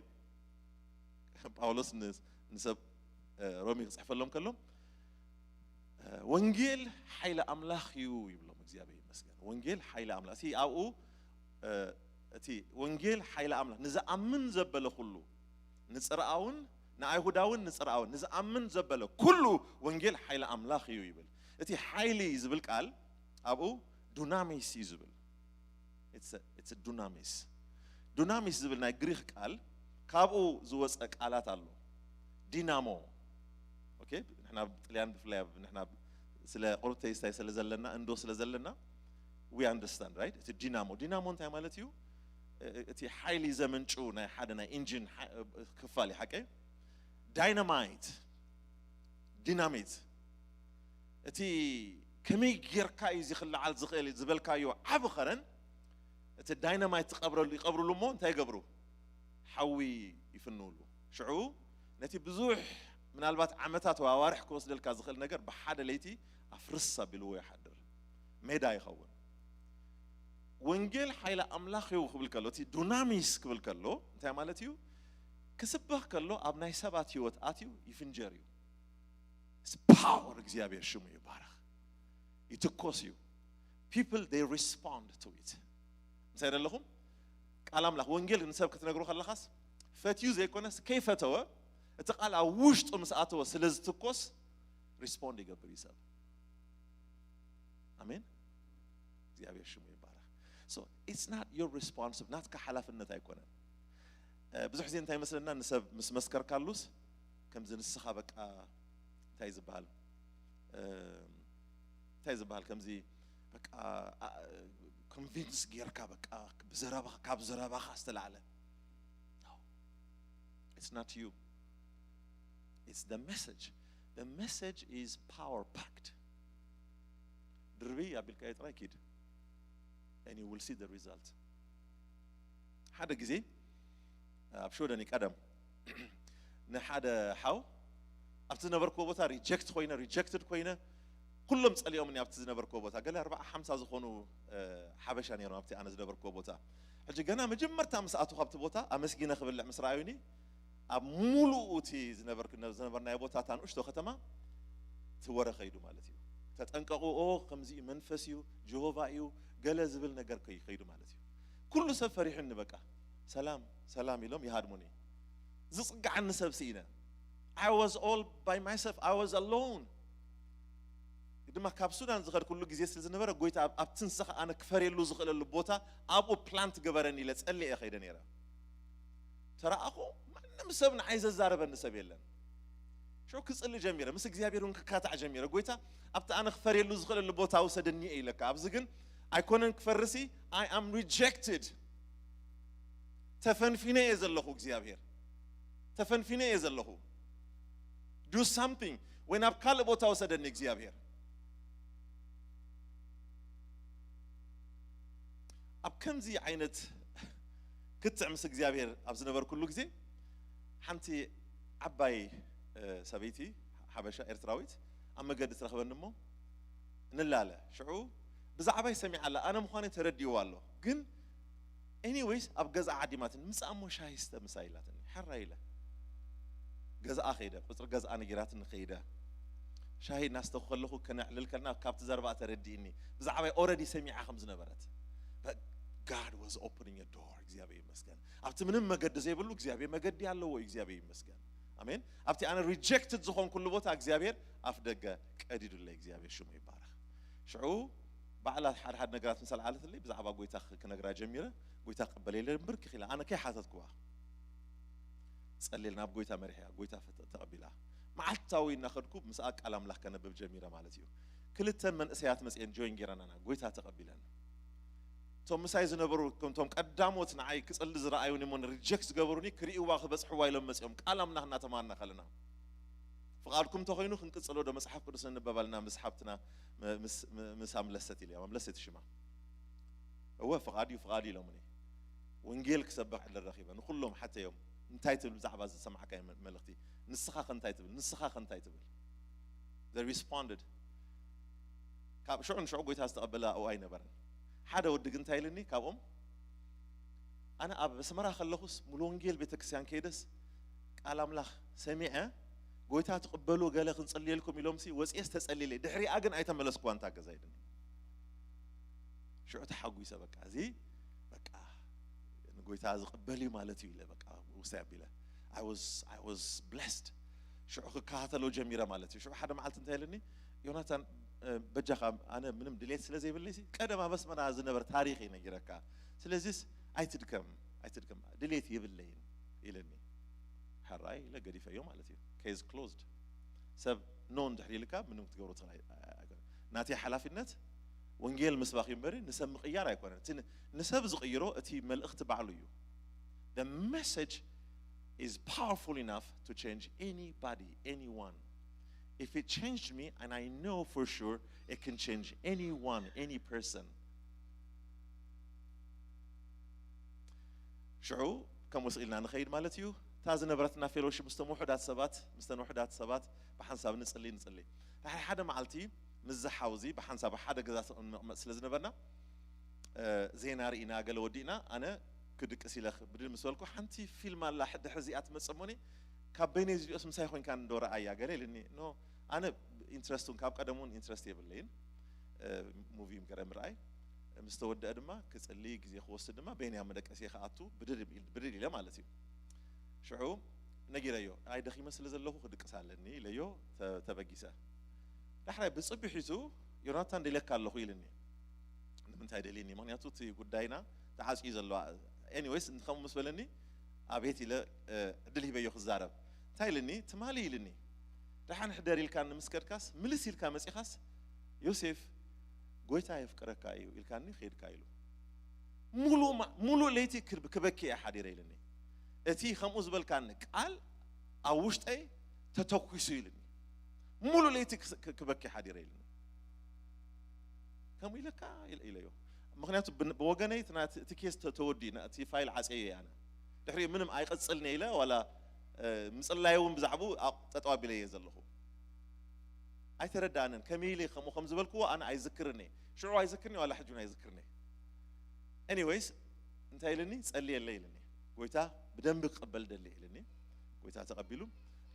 ጳውሎስ ን-፣ ንሰብ፣ እ፣ ሮሜ ክጽሕፈሎም ከሎ፣ እ፣ "ወንጌል ሓይሊ ኣምላኽ እዩ" ይብሎም። እግዚኣብሔር ይመስገን። ወንጌል ሓይሊ ኣምላኽ። እቲ ኣብኡ፣ እ፣ እቲ ወንጌል ሓይሊ ኣምላኽ ንዝኣምን ዘበለ ኩሉ፣ ንጽርኣውን ንኣይሁዳውን ንጽርኣውን ንዝኣምን ዘበለ ኩሉ ወንጌል ሓይሊ ኣምላኽ እዩ ይብል። እቲ ሓይሊ ዝብል ቃል ኣብኡ ዱናሚስ እዩ ዝብል። It's a, it's a ዱናሚስ። ዱናሚስ ዝብል ናይ ግሪክ ቃል ካብኡ ዝወፀ ቃላት ኣሎ። ዲናሞ። ኦኬ፣ ንሕና ብጥልያን ብፍላይ ኣብ ንሕና ስለ ቁሩብተይስታይ ስለ ዘለና፣ እንዶ ስለ ዘለና፣ we understand, right? እቲ ዲናሞ፣ ዲናሞ እንታይ ማለት እዩ? እ-፣ እቲ ሓይሊ ዘመንጩ ናይ ሓደ ናይ ኢንጂን ሓ-፣ ክፋል እዩ፣ ሓቀይ? ዳይናማይት፣ ዲናሚት፣ እቲ ከመይ ጌርካ እዩ እዚ ክለዓል ዝኽእል ዝበልካዮ ዓቢ ኸረን፣ እቲ ዳይናማይት ትቐብረሉ፣ ይቐብርሉ እሞ እንታይ ይገብሩ? ሓዊ ይፍንውሉ። ሽዑ ነቲ ብዙሕ ምናልባት ዓመታት ወይ ኣዋርሕ ክወስደልካ ዝኽእል ነገር ብሓደ ለይቲ ኣፍርስ ኣቢልዎ ይሓድር። ሜዳ ይኸውን። ወንጌል ሓይሊ ኣምላኽ እዩ ክብል ከሎ፣ እቲ ዱናሚስ ክብል ከሎ እንታይ ማለት እዩ? ክስበኽ ከሎ ኣብ ናይ ሰባት ህይወት ኣትዩ ይፍንጀር እዩ። ፓወር እግዚኣብሔር ሽሙ ይባረኽ። ይትኮስ እዩ። People, they respond to it። ምሳይ ደለኹም? ቃል ኣምላኽ ወንጌል ንሰብ ክትነግሮ ከለኻስ፣ ፈትዩ ዘይኮነስ ከይፈተወ፣ እቲ ቃል ኣብ ውሽጡ ምስ ኣተወ ስለ ዝትኮስ፣ ሪስፖንድ ይገብር እዩ ሰብ። ኣሜን። እግዚኣብሔር ሽሙ ይባረኽ። So it's not your responsible፣ ናትካ ሓላፍነት ኣይኮነን። ብዙሕ ግዜ እንታይ ይመስለና፣ ንሰብ ምስ መስከርካሉስ ከምዚ ንስኻ በቃ እንታይ ዝበሃል እንታይ ዝበሃል ከምዚ በቃ ኮንቪንስ ጌርካ በቃ ብዘረባኻ ካብ ዘረባኻ ዝተላዕለ። It's not you. It's the message. The message is power packed. ድርቢ ኣቢልካዮ ጥራይ ኪድ፣ and you will see the result። ሓደ ግዜ ኣብ ሽወደን ቀደም ንሓደ ሓው ኣብቲ ዝነበርክዎ ቦታ ሪጀክት ኮይነ፣ ሪጀክትድ ኮይነ፣ ኩሎም ጸሊኦምኒ ኣብቲ ዝነበርክዎ ቦታ። ገለ ኣርባዓ ሓምሳ ዝኾኑ ሓበሻ ነይሮም ኣብቲ ኣነ ዝነበርክዎ ቦታ። ሕጂ ገና መጀመርታ ምስ ኣትኹ ኣብቲ ቦታ ኣመስጊነ ክብልዕ ምስ ረኣዩኒ፣ ኣብ ሙሉኡ እቲ ዝነበርናዮ ቦታ፣ እታ ንእሽቶ ከተማ፣ እቲ ወረ ከይዱ ማለት እዩ። ተጠንቀቑ፣ ኦ ከምዚ እዩ፣ መንፈስ እዩ፣ ጀሆቫ እዩ፣ ገለ ዝብል ነገር ከይዱ ማለት እዩ። ኩሉ ሰብ ፈሪሑኒ። በቃ ሰላም ሰላም ኢሎም ይሃድሙኒ። ዝጽግዓኒ ሰብ ስኢነ። I was all by myself. I was alone. ድማ ካብ ሱዳን ዝኸድኩሉ ግዜ ስለ ዝነበረ፣ ጎይታ ኣብቲ ንስኻ ኣነ ክፈርየሉ ዝኽእለሉ ቦታ ኣብኡ ፕላንት ገበረኒ ኢለ ጸሊኤ ከይደ ነይረ። ተረኣኹ፣ ማንም ሰብ ንዓይ ዘዛረበኒ ሰብ የለን። ሽዑ ክጽሊ ጀሚረ፣ ምስ እግዚኣብሔር እውን ክካታዕ ጀሚረ። ጎይታ ኣብቲ ኣነ ክፈርየሉ ዝኽእለሉ ቦታ ውሰደኒ እየ ኢለካ። ኣብዚ ግን ኣይኮነን ክፈርሲ፣ I am rejected። ተፈንፊነ እየ ዘለኹ እግዚኣብሔር፣ ተፈንፊነ እየ ዘለኹ። Do something ወይ ናብ ካልእ ቦታ ወሰደኒ እግዚኣብሔር። ኣብ ከምዚ ዓይነት ክትዕ ምስ እግዚኣብሔር ኣብ ዝነበርኩሉ ግዜ ሓንቲ ዓባይ ሰበይቲ ሓበሻ ኤርትራዊት ኣብ መገዲ ትረኽበኒ እሞ ንላለ። ሽዑ ብዛዕባይ ሰሚዓ ኣላ፣ ኣነ ምዃነይ ተረዲእዋ ኣሎ። ግን ኤኒወይስ ኣብ ገዛ ዓዲማትኒ፣ ምጻእ እሞ ሻሂ ስተ ምሳይ ኢላትኒ። ሕራይ ኢለ ገዛኣ ከይደ፣ ቁጽሪ ገዛኣ ነጊራትኒ ከይደ። ሻሂ እናስተኹ ከለኹ ከነዕልል ከለና ካብቲ ዘረባኣ ተረዲእኒ። ብዛዕባይ ኦረዲ ሰሚዓ ከም ዝነበረት። But God was opening a door። እግዚኣብሔር ይመስገን። ኣብቲ ምንም መገዲ ዘይብሉ እግዚኣብሔር መገዲ ኣለዎ። እግዚኣብሔር ይመስገን። ኣሜን። ኣብቲ ኣነ ሪጀክትድ ዝኾንኩሉ ቦታ እግዚኣብሔር ኣፍ ደገ ቀዲዱለይ። እግዚኣብሔር ሽሙ ይባረኽ። ሽዑ ባዕላ ሓደ ሓደ ነገራት ምስ ኣልዓለትለይ ብዛዕባ ጎይታ ክነግራ ጀሚረ። ጎይታ ክቕበለይ ኢለ ብርክኽ ኢላ ኣነ ከይሓተትኩዋ ጸልየ ናብ ጎይታ መሪሐያ። ጎይታ ተቐቢላ። መዓልታዊ እናኸድኩ ምስኣ ቃል ኣምላኽ ከነብብ ጀሚረ ማለት እዩ። ክልተ መንእሰያት መጽኤን ጆይን ጌረናና። ጎይታ ተቐቢለን። እቶም ምሳይ ዝነበሩ፣ እቶም ቀዳሞት ንዓይ ክጽሊ ዝረኣዩኒ እሞ ሪጀክት ዝገበሩኒ ክርእይዋ ክበጽሕዋ ኢሎም መጺኦም። ቃል ኣምላኽ እናተማሃርና ከለና። ፍቓድኩም እንተኾይኑ ክንቅጽሎ ዶ መጽሓፍ ቅዱስ ንንበብ ኣልና ምስ ሓብትና፣ ምስ፣ ምስ ኣምለሰት ኢለያ። ኣምለሰት ሽማ። እወ ፍቓድ እዩ፣ ፍቓድ እዩ ኢሎምኒ። ወንጌል ክሰብኽ ዕድል ረኺበ። ንኹሎም ሓተዮም፣ እንታይ ትብል ብዛዕባ ዝሰማዕካዮ መ-፣ መልእኽቲ? ንስኻ ከ እንታይ ትብል? ንስኻ ከ እንታይ ትብል? They responded። ካብ ሽዑ ንሽዑ ጎይታ ዝተቐበለ ኣብኡ ኣይነበረን። ሓደ ወዲ ግን እንታይ ኢልኒ ካብኦም፣ ኣነ ኣብ ኣስመራ ከለኹስ ሙሉ ወንጌል ቤተክርስትያን ከይደስ ቃል ኣምላኽ ሰሚዐ፣ ጎይታ ትቕበሉ ገለ ክንጽልየልኩም ኢሎምሲ ወጽኤስ ተጸሊለ። ድሕሪኣ ግን ኣይተመለስኩዋ እንታ ገዛ ኢልኒ። ሽዑ ተሓጒሰ፣ በቃ እዚ በቃ ንጎይታ ዝቕበል እዩ ማለት እዩ ኢለ በቃ ውሳይ ኣቢለ። I was፣ I was blessed። ሽዑ ክከታተሎ ጀሚረ ማለት እዩ። ሽዑ ሓደ መዓልቲ እንታይ ኢልኒ፣ ዮናታን፣ እ፣ በጃኻ ኣነ ምንም ድሌት ስለ ዘይብለይሲ ቀደም ኣብ ኣስመራ ዝነበር ታሪኽ እዩ ነጊረካ። ስለዚስ ኣይትድከም፣ ኣይትድከም፣ ድሌት የብለይን ኢለኒ። ሕራይ ኢለ ገዲፈዮ ማለት እዩ። ኬዝ ክሎዝድ። ሰብ ኖ እንድሕር ኢልካ ምንም ክትገብሮ ትኽእል ኣይ-፣ ኣይ-፣ ኣይኮነን። ናተይ ሓላፊነት ወንጌል ምስባኽ እዩ እምበሪ ንሰብ ምቕያር ኣይኮነን። እቲ ን-፣ ንሰብ ዝቕይሮ እቲ መልእኽቲ ባዕሉ እዩ። The message is powerful enough to change anybody, anyone. If it changed me, and I know for sure it can change anyone, any person. ሽዑ ከምኡ ስቕ ኢልና ንኸይድ ማለት እዩ። እታ ዝነበረትና ፌሎሺፕ ምስቶም ውሑዳት ሰባት፣ ምስተን ውሑዳት ሰባት ብሓንሳብ ንጽሊ፣ ንጽሊ። ድሕሪ ሓደ መዓልቲ ምስ ዝሓው እዚ ብሓንሳብ ሓደ ገዛ ስቕ ንቕመጥ ስለ ዝነበርና፣ እ፣ ዜና ርኢና፣ ገለ ወዲእና፣ ኣነ ክድቅስ ኢለ ኽ-፣ ብድል ምስ በልኩ፣ ሓንቲ ፊልም ኣላ፣ ድሕሪ እዚኣ ትመጽእ እሞኒ፣ ካብ በይነይ ዚድኦስ ምሳይ ኮይንካ እንዶ ረኣያ፣ ገለ ኢልኒ። ኖ፣ ኣነ ኢንትረስት እውን፣ ካብ ቀደም እውን ኢንትረስት የብለይን፣ እ፣ ሙቪ ገለ ምርኣይ። ምስ ተወደአ ድማ ክጽሊ ግዜ ክወስድ ድማ በይነይ ኣብ መደቀሲ ክኣቱ ብድል ኢል-፣ ብድል ኢለ ማለት እዩ። ሽዑ ነጊረዮ፣ ኣይ ደኺመ ስለ ዘለኹ ክድቅስ ኣለኒ ኢለዮ፣ ተ-፣ ተበጊሰ። ዳሕራይ ብጽቢሒቱ ዮናታን ደልየካ ኣለኹ ኢልኒ። ንምንታይ ደልይኒ? ምኽንያቱ እቲ ጉዳይና ተዓጽዩ ዘለዋ። ኤኒዌይስ፣ ከምኡ ምስ በለኒ ኣቤት ኢለ፣ እ፣ ዕድል ሂበዮ ክዛረብ። እንታይ ኢልኒ? ትማሊ ኢልኒ። ደሓን ሕደር ኢልካኒ ምስ ከድካስ፣ ምልስ ኢልካ መጺኻስ፣ ዮሴፍ፣ ጎይታ የፍቅረካ እዩ ኢልካኒ ኸድካ ኢሉ። ሙሉእ ማ-፣ ሙሉእ ለይቲ ክብ-፣ ክበኪ እየ ሓዲረ ኢልኒ። እቲ ከምኡ ዝበልካኒ ቃል ኣብ ውሽጠይ ተተኩሱ ኢልኒ። ሙሉእ ለይቲ ክስ-፣ ክ-፣ ክበኪ ሓዲረ ኢልኒ። ከምኡ ኢለካ ኢለ-፣ ኢለዮ። ምኽንያቱ ብን-፣ ብወገነይ እቲ ናት-፣ እቲ ኬስ ተ-፣ ተወዲኡ፣ ና-፣ እቲ ፋይል ዓጽየ እየ ኣነ። ድሕሪኡ ምንም ኣይቐጽልን እየ ኢለ ዋላ፣ እ፣ ምጽላይ እውን ብዛዕባኡ ኣቕ-፣ ጠጠው ኣቢለ እየ ዘለኹ። ኣይተረዳእንን። ከመይ ኢለ ከምኡ ከም ዝበልክዎ ኣነ ኣይዝክርን እየ። ሽዑ ኣይዝክርን እየ፣ ዋላ ሕጂ እውን ኣይዝክርን እየ። ኤኒዌይስ፣ እንታይ ኢልኒ? ጸልየለይ ኢልኒ። ጎይታ ብደንቢ ክቕበል ደሊ ኢልኒ። ጎይታ ተቐቢሉ፣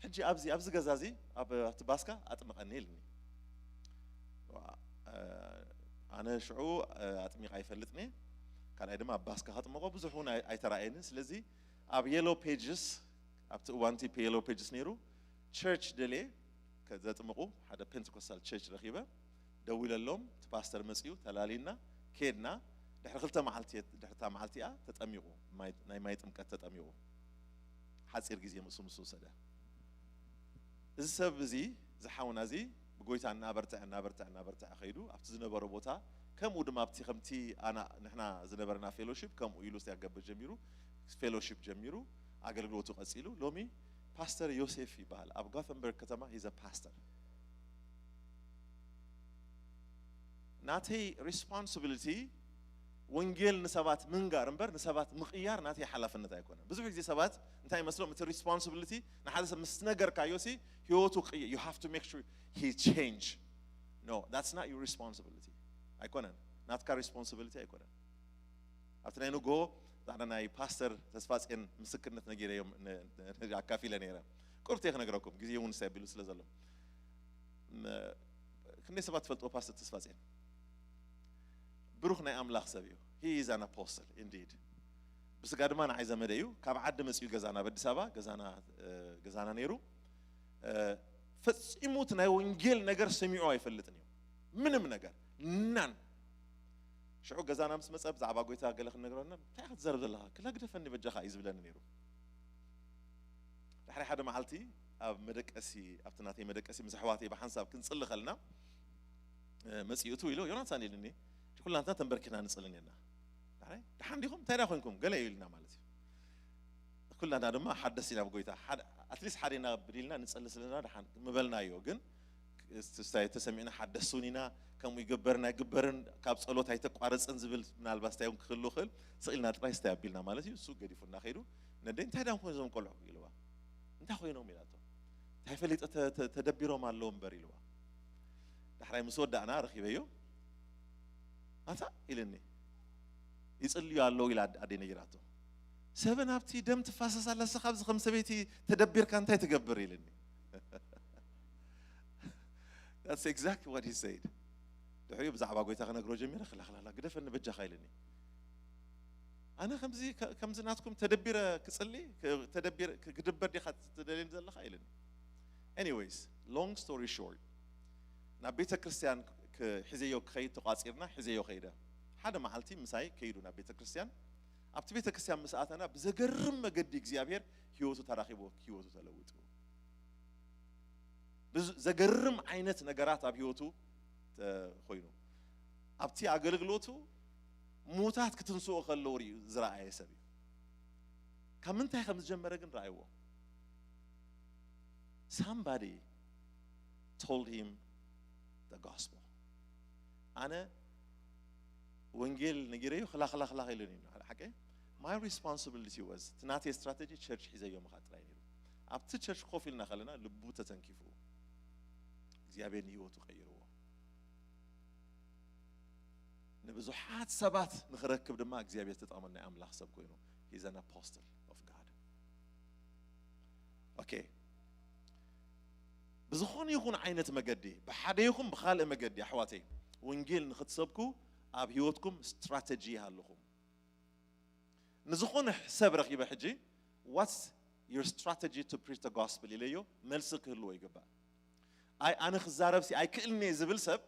ሕጂ ኣብዚ፣ ኣብዚ ገዛ እዚ፣ ኣብ፣ ኣብቲ ባስካ ኣጥምቐኒ ኢልኒ። ዋ-፣ እ፣ ኣነ ሽዑ፣ እ፣ ኣጥሚቐ ኣይፈልጥን እየ። ካልኣይ ድማ ኣብ ባስካ ከጥምቖ ብዙሕ እውን ኣይ-፣ ኣይተራእየንን። ስለዚ ኣብ የሎ ፔጅስ፣ ኣብቲ እዋን እቲ የሎ ፔጅስ ነይሩ፣ ቸርች ደልየ ከ-፣ ዘጥምቑ ሓደ ፔንቴኮስታል ቸርች ረኺበ፣ ደዊለሎም፣ እቲ ፓስተር መጺኡ፣ ተላሊና፣ ኬድና። ድሕሪ ክልተ መዓልቲ፣ ድሕሪ እታ መዓልቲ እያ ተጠሚቑ፣ ማይ-፣ ናይ ማይ ጥምቀት ተጠሚቑ። ሓጺር ግዜ ምስኡ ምስ ወሰደ። እዚ ሰብ እዚ፣ እዚ ሓውና እዚ፣ ብጎይታ እናበርትዐ፣ እናበርትዐ፣ እናበርትዐ ኸይዱ፣ ኣብቲ ዝነበሮ ቦታ፣ ከምኡ ድማ ኣብቲ፣ ከምቲ ኣና-፣ ንሕና ዝነበረና ፌሎሺፕ፣ ከምኡ ኢሉ እስቲ ኣገብር ጀሚሩ፣ ፌሎሺፕ ጀሚሩ፣ ኣገልግሎቱ ቀጺሉ። ሎሚ ፓስተር ዮሴፍ ይበሃል። ኣብ ጎተንበርግ ከተማ he's a pastor። ናተይ ሪስፖንሲቢሊቲ ወንጌል ንሰባት ምንጋር እምበር ንሰባት ምቕያር ናተይ ሓላፍነት ኣይኮነን። ብዙሕ ግዜ ሰባት እንታይ ይመስሎም፣ እቲ ሪስፖንሲቢሊቲ ንሓደ ሰብ ምስ ነገርካዮ ሲ ህይወቱ ቅይ-፣ you have to make sure he change። No, that's not your responsibility። ኣይኮነን፣ ናትካ ሪስፖንሲቢሊቲ ኣይኮነን። ኣብቲ ናይ ንጎ ዛዕባ ናይ ፓስተር ተስፋጽዮን ምስክርነት ነጊረዮም ን-፣ ን-፣ ኣካፊለ ነይረ። ቁርብቲ ክነግረኩም፣ ግዜ እውን ሰቢሉ ስለ ዘሎ። ም-፣ ክንደይ ሰባት ትፈልጥዎ ፓስተር ተስፋጽዮን? ብሩኽ ናይ ኣምላኽ ሰብ እዩ። He is an apostle indeed። ብስጋ ድማ ንዓይ ዘመደ እዩ። ካብ ዓዲ መጺኡ ገዛና፣ ኣብ ኣዲስ ኣበባ ገዛና፣ እ፣ ገዛና ነይሩ። እ፣ ፈጺሙ እቲ ናይ ወንጌል ነገር ሰሚዑ ኣይፈልጥን እዩ። ምንም ነገር። ናን። ሽዑ ገዛና ምስ መጸ ብዛዕባ ጎይታ ገለ ክንነግረና፣ "እንታይ ኢኻ ትዛረብ ዘለኻ? ክላ ግደፈኒ በጃኻ" እዩ ዝብለኒ ነይሩ። ድሕሪ ሓደ መዓልቲ ኣብ መደቀሲ፣ ኣብቲ ናተይ መደቀሲ ምስ ኣሕዋተይ ብሓንሳብ ክንጽሊ ከለና፣ እ፣ መጺኡ እትው ኢሉ፣ "ዮናታን" ኢሉኒ፣ "ኩላትና ተንበርኪና ንጽሊ ኔርና። ዳሕራይ፣ ደሓን ዲኹም? እንታይ ደኣ ኮንኩም?" ገለ እዩ ኢሉና ማለት እዩ። ኩላና ድማ ሓደስ ኢና ብጎይታ። ሓደ፣ ኣትሊስት ሓደ ኢና ብዲልና ንጸሊ ስለና ደሓን ምበልናዮ። ግን እስቲ ተሰሚዕና ሓደስ እውን ኢና፣ ከምኡ ይግበርን ኣይግበርን፣ ካብ ጸሎት ኣይተቋረጽን ዝብል ምናልባት እንታይ እውን ክህሉ ይኽእል። ስቕ ኢልና ጥራይ ስታይ ኣቢልና ማለት እዩ። እሱ ገዲፉና ከይዱ፣ ነደይ፣ "እንታይ ደኣ ኮን እዞም ቆልዑ?" ኢልዋ። "እንታይ ኮይኖም?" ኢላቶ። "እንታይ ፈሊጠ፣ ተ-፣ ተ-፣ ተደቢሮም ኣለዉ እምበር" ኢልዋ። ዳሕራይ ምስ ወዳእና ረኺበዮ፣ "ኣታ" ኢልኒ፣ "ይጽልዩ ኣለዉ" ኢላ ኣደ-፣ ኣደይ ነጊራቶ። "ሰበን ኣብቲ ደም ትፋሰስ ኣላ፣ ንስኻ ኣብዚ ከም ሰበይቲ ተደቢርካ እንታይ ትገብር?" ኢልኒ። That's exactly what he said። ድሕሪኡ ብዛዕባ ጎይታ ክነግሮ ጀሚረ፣ "ክላ፣ ክላ፣ ክላ፣ ግደፈኒ በጃኻ" ኢልኒ። ኣነ ከምዚ፣ ከ-፣ ከምዚ ናትኩም ተደቢረ ክጽሊ፣ ክ-፣ ተደቢረ፣ ክ-፣ ክድበር ዲኻ ትደልየኒ ዘለኻ? ኢልኒ። Anyways, long story short፣ ናብ ቤተ ክርስቲያን ክ-፣ ክ-፣ ሒዘዮ ክኸይድ ተቋጺርና፣ ሒዘዮ ከይደ። ሓደ መዓልቲ ምሳይ ከይዱ ናብ ቤተ ክርስቲያን። ኣብቲ ቤተ ክርስቲያን ምስ ኣተና፣ ብዘገርም መገዲ እግዚኣብሔር ህይወቱ ተራኺቡ፣ ህይወቱ ተለውጡ። ብዝ-፣ ዘገርም ዓይነት ነገራት ኣብ ህይወቱ ተ-፣ ኮይኑ። ኣብቲ ኣገልግሎቱ ምዉታት ክትንስኡ ከለዉ ርእዩ ዝረኣየ ሰብ እዩ። ካብ ምንታይ ከም ዝጀመረ ግን ረኣይዎ። Somebody told him the gospel። ኣነ ወንጌል ነጊረዮ፣ ክላ፣ ክላ፣ ክላ ኢሉኒ። ሓደ ሓቂ፣ my responsibility was፣ እቲ ናተይ ስትራተጂ ቸርች ሒዘዮ ምኻድ ጥራይ ነይሩ። ኣብቲ ቸርች ኮፍ ኢልና ከለና ልቡ ተተንኪፉ፣ እግዚኣብሔር ንህይወቱ ቀይርዎ። ብዙሓት ሰባት ንኽረክብ ድማ እግዚኣብሔር ተጠቕመና ኣምላኽ ሰብ ኮይኑ። He's an apostle of God. Okay። ብዝኾነ ይኹን ዓይነት መገዲ፣ ብሓደ ይኹን ብኻልእ መገዲ ኣሕዋተይ፣ ወንጌል ንኽትሰብኩ ኣብ ህይወትኩም ስትራተጂ ይሃልኹም። ንዝኾነ ሰብ ረኺበ ሕጂ what's your strategy to preach the gospel ኢለዮ፣ መልሲ ክህልዎ ይግባእ። ኣይ ኣነ ክዛረብሲ ኣይክእልኒ ዝብል ሰብ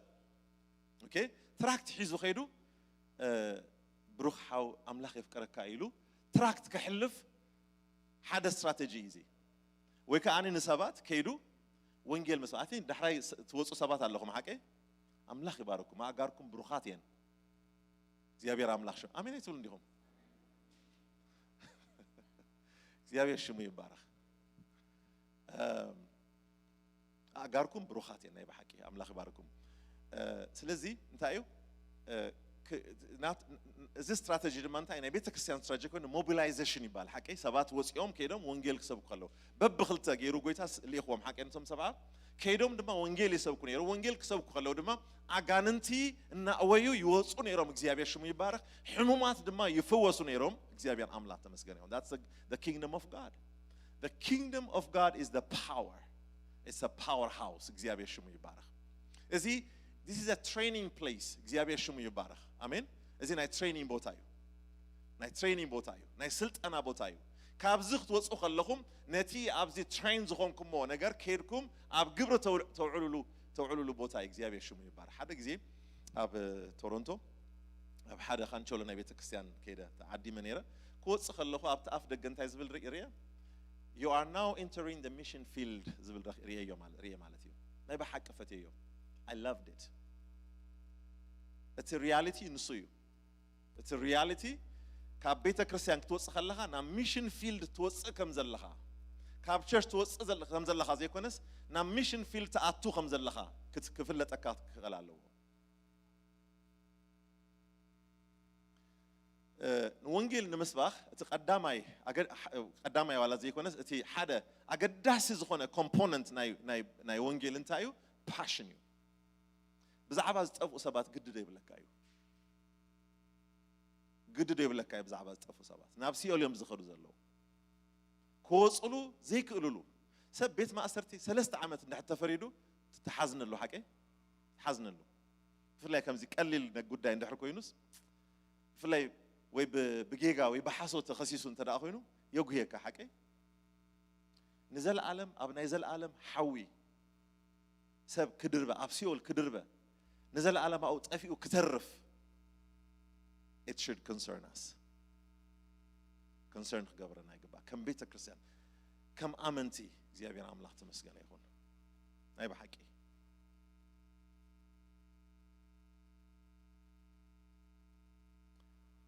okay ትራክት ሒዙ ከይዱ ብሩኽ ሓው ኣምላኽ የፍቀረካ ኢሉ ትራክት ከሕልፍ ሓደ ስትራተጂ እዩ እዚ። ወይ ከዓ ንሰባት ከይዱ ወንጌል ምስ ኣቲ ዳሕራይ ትወፁ ሰባት ኣለኹም ሓቀ ኣምላኽ ይባርኩም ኣእጋርኩም ብሩኻት እየን እግዚኣብሔር ኣምላኽ ሽም ኣሜን ኣይትብሉ እንዲኹም እግዚኣብሔር ሽሙ ይባረኽ። ኣእጋርኩም ብሩኻት እየን ናይ ብሓቂ ኣምላኽ ይባርኩም። ስለዚ እንታይ እዩ እዚ ስትራተጂ ድማ እንታይ ናይ ቤተክርስትያን ስትራተጂ ኮይኑ ሞቢላይዜሽን ይበሃል ሓቂ ሰባት ወፂኦም ከይዶም ወንጌል ክሰብኩ ከለዉ በብክልተ ገይሩ ጎይታ ልኢኽዎም ሓቂ ነቶም ሰብዓ ከይዶም ድማ ወንጌል ይሰብኩ ነይሩ ወንጌል ክሰብኩ ከለዉ ድማ ኣጋንንቲ እናእወዩ ይወፁ ነይሮም እግዚኣብሔር ሽሙ ይባረክ ሕሙማት ድማ ይፍወሱ ነይሮም እግዚኣብሔር ኣምላክ ተመስገን ይኹን that's the kingdom of God. The kingdom of God is the power. It's a powerhouse. እግዚኣብሔር ሽሙ ይባረኽ። እዚ this is a training place. እግዚኣብሔር ሽሙ ይባረኽ። ኣሜን። እዚ ናይ ትሬኒንግ ቦታ እዩ። ናይ ትሬኒንግ ቦታ እዩ። ናይ ስልጠና ቦታ እዩ። ካብዚ ክትወፁ ከለኹም ነቲ ኣብዚ ትሬን ዝኾንኩሞ ነገር ከይድኩም ኣብ ግብሪ ተውዕልሉ ተውዕልሉ ቦታ እዩ። እግዚኣብሔር ሽሙ ይባረኽ። ሓደ ግዜ ኣብ ቶሮንቶ ኣብ ሓደ ካንቸሎ ናይ ቤተክርስትያን ከይደ ተዓዲመ ነይረ። ክወፅእ ከለኹ ኣብቲ ኣፍ ደገ እንታይ ዝብል ርኢ ርየ you are now entering the mission field ዝብል ርየ ማለት እዩ። ናይ ብሓቂ ፈትየዮ። I loved it። እቲ ሪያሊቲ ንሱ እዩ። እቲ ሪያሊቲ ካብ ቤተ ክርስቲያን ክትወፅእ ከለኻ ናብ ሚሽን ፊልድ ትወፅእ ከም ዘለኻ ካብ ቸርች ትወፅእ ከም ዘለኻ ዘይኮነስ ናብ ሚሽን ፊልድ ትኣቱ ከም ዘለኻ ክፍለጠካ ክኽእል ኣለዎ። ንወንጌል ንምስባኽ እቲ ቀዳማይ ቀዳማይ ዋላ ዘይኮነስ እቲ ሓደ ኣገዳሲ ዝኾነ ኮምፖነንት ናይ ወንጌል እንታይ እዩ? ፓሽን እዩ። ብዛዕባ ዝጠፍኡ ሰባት ግዲ ዘይብለካ እዩ። ግዲ ዘይብለካ እዩ ብዛዕባ ዝጠፍኡ ሰባት ናብ ሲኦል እዮም ዝኸዱ ዘለዉ ክወፅሉ ዘይክእልሉ ሰብ ቤት ማእሰርቲ ሰለስተ ዓመት እንድሕር ተፈሪዱ ትሓዝነሉ ሓቀይ ትሓዝነሉ ብፍላይ ከምዚ ቀሊል ጉዳይ እንድሕር ኮይኑስ ብፍላይ ወይ ብጌጋ ወይ ብሓሶት ተኸሲሱ እንተ ደኣ ኮይኑ የጉህየካ ሓቀይ ንዘለኣለም ኣብ ናይ ዘለኣለም ሓዊ ሰብ ክድርበ ኣብ ሲኦል ክድርበ ንዘለኣለማኡ ጠፊኡ ክተርፍ it should concern us concern ክገብረና ይግባእ ከም ቤተ ክርስቲያን ከም ኣመንቲ እግዚኣብሔር ኣምላኽ ተመስገነ ይኹን ናይ ብሓቂ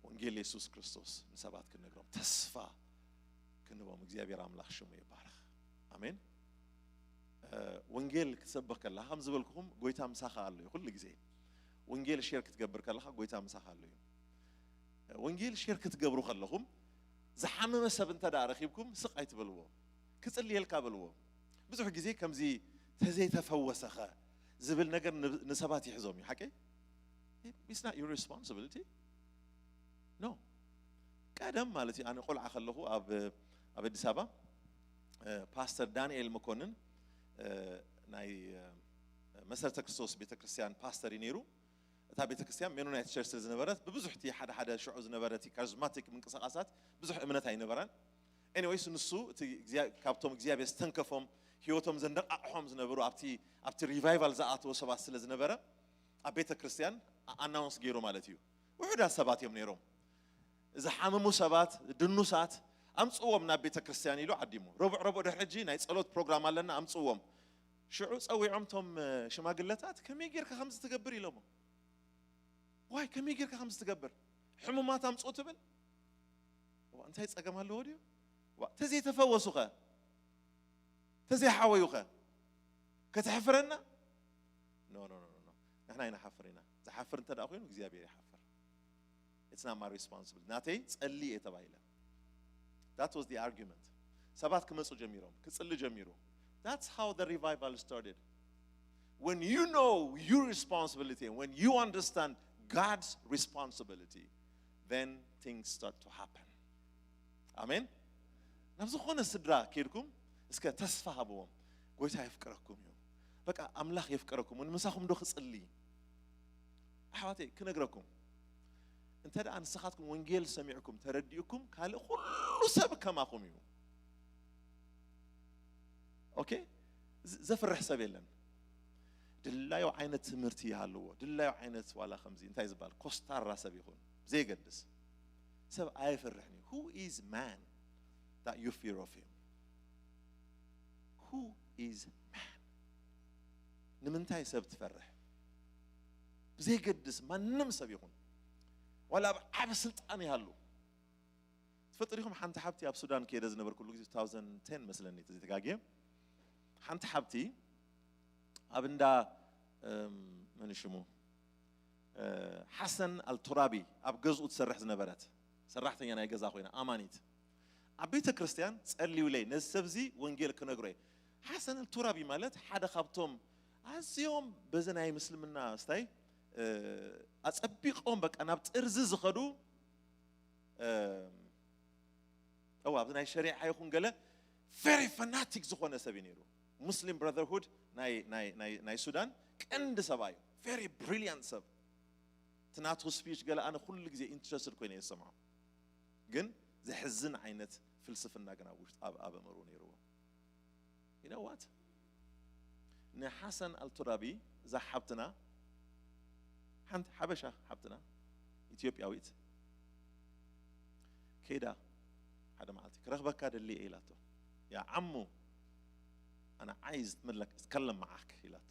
ወንጌል የሱስ ክርስቶስ ንሰባት ክንነግሮም ተስፋ ክንቦም እግዚኣብሔር ኣምላኽ ሽሙ ይባረኽ ኣሜን ወንጌል ክትሰብኽ ከለኻ ከም ዝበልኩኹም ጎይታ ምሳኻ ኣሎ እዩ ኩሉ ግዜ ወንጌል ሼር ክትገብር ከለኻ ጎይታ ምሳኻ ኣሎ እዩ ወንጌል ሼር ክትገብሩ ከለኹም ዝሓመመ ሰብ እንተ ደኣ ረኺብኩም ስቕ ኣይትበልዎ ክጽልየልካ በልዎ ብዙሕ ግዜ ከምዚ ተዘይተፈወሰኸ ዝብል ነገር ንሰባት ይሕዞም እዩ ሓቀይ it's not your responsibility no ቀደም ማለት እዩ ኣነ ቆልዓ ከለኹ ኣብ ኣብ ኣዲስ ኣበባ ፓስተር ዳንኤል መኮንን ናይ መሰረተ ክርስቶስ ቤተክርስትያን ፓስተር እዩ ነይሩ እታ ቤተክርስትያን ሜኖናይት ቸርች ስለ ዝነበረት ብብዙሕ እቲ ሓደ ሓደ ሽዑ ዝነበረ እቲ ካሪዝማቲክ ምንቅስቃሳት ብዙሕ እምነት ኣይነበራን ኤኒዌይስ ንሱ ካብቶም እግዚኣብሔር ዝተንከፎም ህይወቶም ዘንደቃቕሖም ዝነበሩ ኣብቲ ሪቫይቫል ዝኣተወ ሰባት ስለ ዝነበረ ኣብ ቤተ ክርስቲያን ኣናውንስ ገይሩ ማለት እዩ ውሑዳት ሰባት እዮም ነይሮም ዝሓመሙ ሰባት ድኑሳት ኣምፅዎም ናብ ቤተ ክርስቲያን ኢሉ ዓዲሙ ረቡዕ ረቡዕ ድሕሪ ሕጂ ናይ ፀሎት ፕሮግራም ኣለና ኣምፅዎም ሽዑ ፀዊዖም ቶም ሽማግለታት ከመይ ጌርካ ከምዚ ትገብር ኢሎሞ ዋይ ከመይ ጌርካ ከምዚ ትገብር ሕሙማት ኣምፅኡ ትብል እንታይ ፀገም ኣለዎ ድዩ ተዘይተፈወሱኸ ተዘይሓወዩኸ ከተሕፍረና ኖ ኖ ኖ ንሕና ይንሓፍር ኢና ዝሓፍር እንተ ኮይኑ እግዚኣብሔር ይሓፍር it's not my responsibility ናተይ ጸሊ እየ ተባሂለ that was the argument ሰባት ክመፁ ጀሚሮም ክፅሊ ጀሚሩ that's how the revival started when you know your responsibility and when you understand God's responsibility, then things start to happen. ኣሜን። ናብ ዝኾነ ስድራ ከይድኩም እስከ ተስፋ ሃብዎም። ጎይታ የፍቅረኩም እዩ። በቃ ኣምላኽ የፍቅረኩም። ንምሳኹም ዶ ክጽሊ? ኣሕዋተይ ክነግረኩም፣ እንተ ደኣ ንስኻትኩም ወንጌል ሰሚዕኩም ተረዲእኩም፣ ካልእ ኩሉ ሰብ ከማኹም እዩ። ኦኬ፣ ዘፍርሕ ሰብ የለን። ድላዩ ዓይነት ትምህርቲ ይሃልዎ፣ ድላዩ ዓይነት ዋላ ከምዚ እንታይ ዝበሃል ኮስታራ ሰብ ይኹን ዘይገድስ፣ ሰብ ኣየፍርሕን እዩ። Who is man that you fear of him? Who is man? ንምንታይ ሰብ ትፈርሕ? ብዘይገድስ ማንም ሰብ ይኹን፣ ዋላ ኣብ ዓቢ ስልጣን ይሃሉ። ትፈጥሪኹም ሓንቲ ሓብቲ ኣብ ሱዳን ከይደ ዝነበርኩሉ ግዜ two thousand ten መስለኒ ተዘይተጋግየ፣ ሓንቲ ሓብቲ ኣብ እንዳ መን ሽሙ ሓሰን ኣልቱራቢ ኣብ ገዝኡ ትሰርሕ ዝነበረት ሰራሕተኛ ናይ ገዛ ኮይና ኣማኒት ኣብ ቤተ ክርስቲያን ጸልዩለይ ነዚ ሰብዚ ወንጌል ክነግሮ እየ። ሓሰን ኣልቱራቢ ማለት ሓደ ካብቶም ኣዝዮም በዚ ናይ ምስልምና ስታይ ኣጸቢቆም በቃ ናብ ጥርዚ ዝኸዱ እዋ ኣብዚ ናይ ሸሪዓ ይኹን ገለ very fanatic ዝኾነ ሰብ እዩ ነይሩ። ሙስሊም ብራዘርሁድ ናይ ሱዳን ቀንዲ ሰብኣዩ very brilliant ሰብ። ትናቱ ስፒች ገለ ኣነ ኩሉ ግዜ ኢንትረስትድ ኮይነ እየ ዝሰምዖ። ግን ዘሕዝን ዓይነት ፍልስፍና ግን ኣብ ውሽጥ ኣብ ኣእምርኡ ነይርዎ። You know what? ንሓሰን ኣልቱራቢ እዛ ሓብትና ሓንቲ ሓበሻ ሓብትና ኢትዮጵያዊት ከይዳ ሓደ መዓልቲ ክረኽበካ ደሊ እየ ኢላቶ። ያ ዓሙ ኣነ ዓይዝ ትምለክ እትከለም መዓክ ኢላቶ።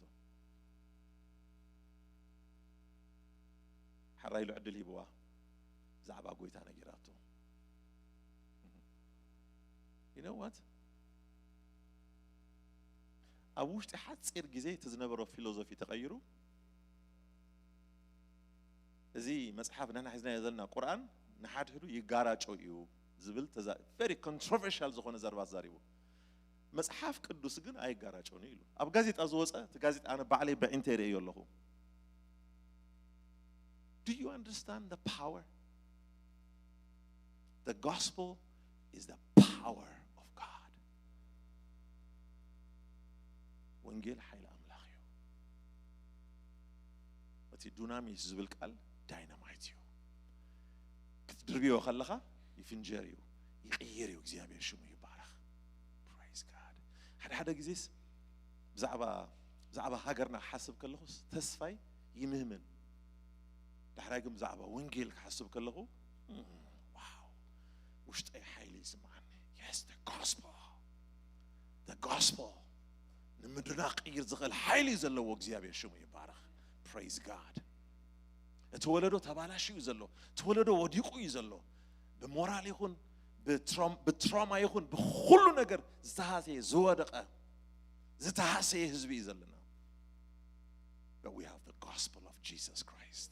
ሓራይ ኢሉ ዕድል ሂብዋ ብዛዕባ ጎይታ ነጊራቶ። You know what? ኣብ ውሽጢ ሓፂር ግዜ እቲ ዝነበሮ ፊሎዞፊ ተቐይሩ። እዚ መፅሓፍ ንሕና ሒዝናዮ ዘለና ቁርኣን ንሓድሕዱ ይጋራጮ እዩ ዝብል very controversial ዝኾነ ዘረባ ተዛሪቡ። መፅሓፍ ቅዱስ ግን ኣይጋራጮን እዩ ኢሉ ኣብ ጋዜጣ ዝወፀ። እቲ ጋዜጣ ኣነ ባዕለይ ብዒንተይ ርእዮ ኣለኹ። Do you understand the power? The gospel is the power of God. ወንጌል ሓይሊ ኣምላኽ እዩ። እቲ ዱናሚስ ዝብል ቃል ዳይናማይት እዩ። ክትድርብዮ ከለኻ ይፍንጀር እዩ፣ ይቕይር እዩ። እግዚኣብሔር ሽሙ ይባረኽ። Praise God። ሓደ ሓደ ግዜስ ብዛዕባ ብዛዕባ ሃገርና ክሓስብ ከለኹስ ተስፋይ ይምህምን። ዳሕራይ ግን ብዛዕባ ወንጌል ክሓስብ ከለኹ ዋው ውሽጠይ ሓይሊ ይስምዓኒ። Yes, the gospel, the gospel ንምድርና ክቕይር ዝኽእል ሓይሊ ዘለዎ እግዚኣብሔር ሽሙ ይባረኽ። Praise God። እቲ ወለዶ ተባላሽዩ ዘሎ፣ እቲ ወለዶ ወዲቑ እዩ ዘሎ። ብሞራል ይኹን ብትሮም- ብትሮማ ይኹን ብኹሉ ነገር ዝተሃሰየ ዝወደቐ ዝተሃሰየ ህዝቢ እዩ ዘለና። But we have the gospel of Jesus Christ።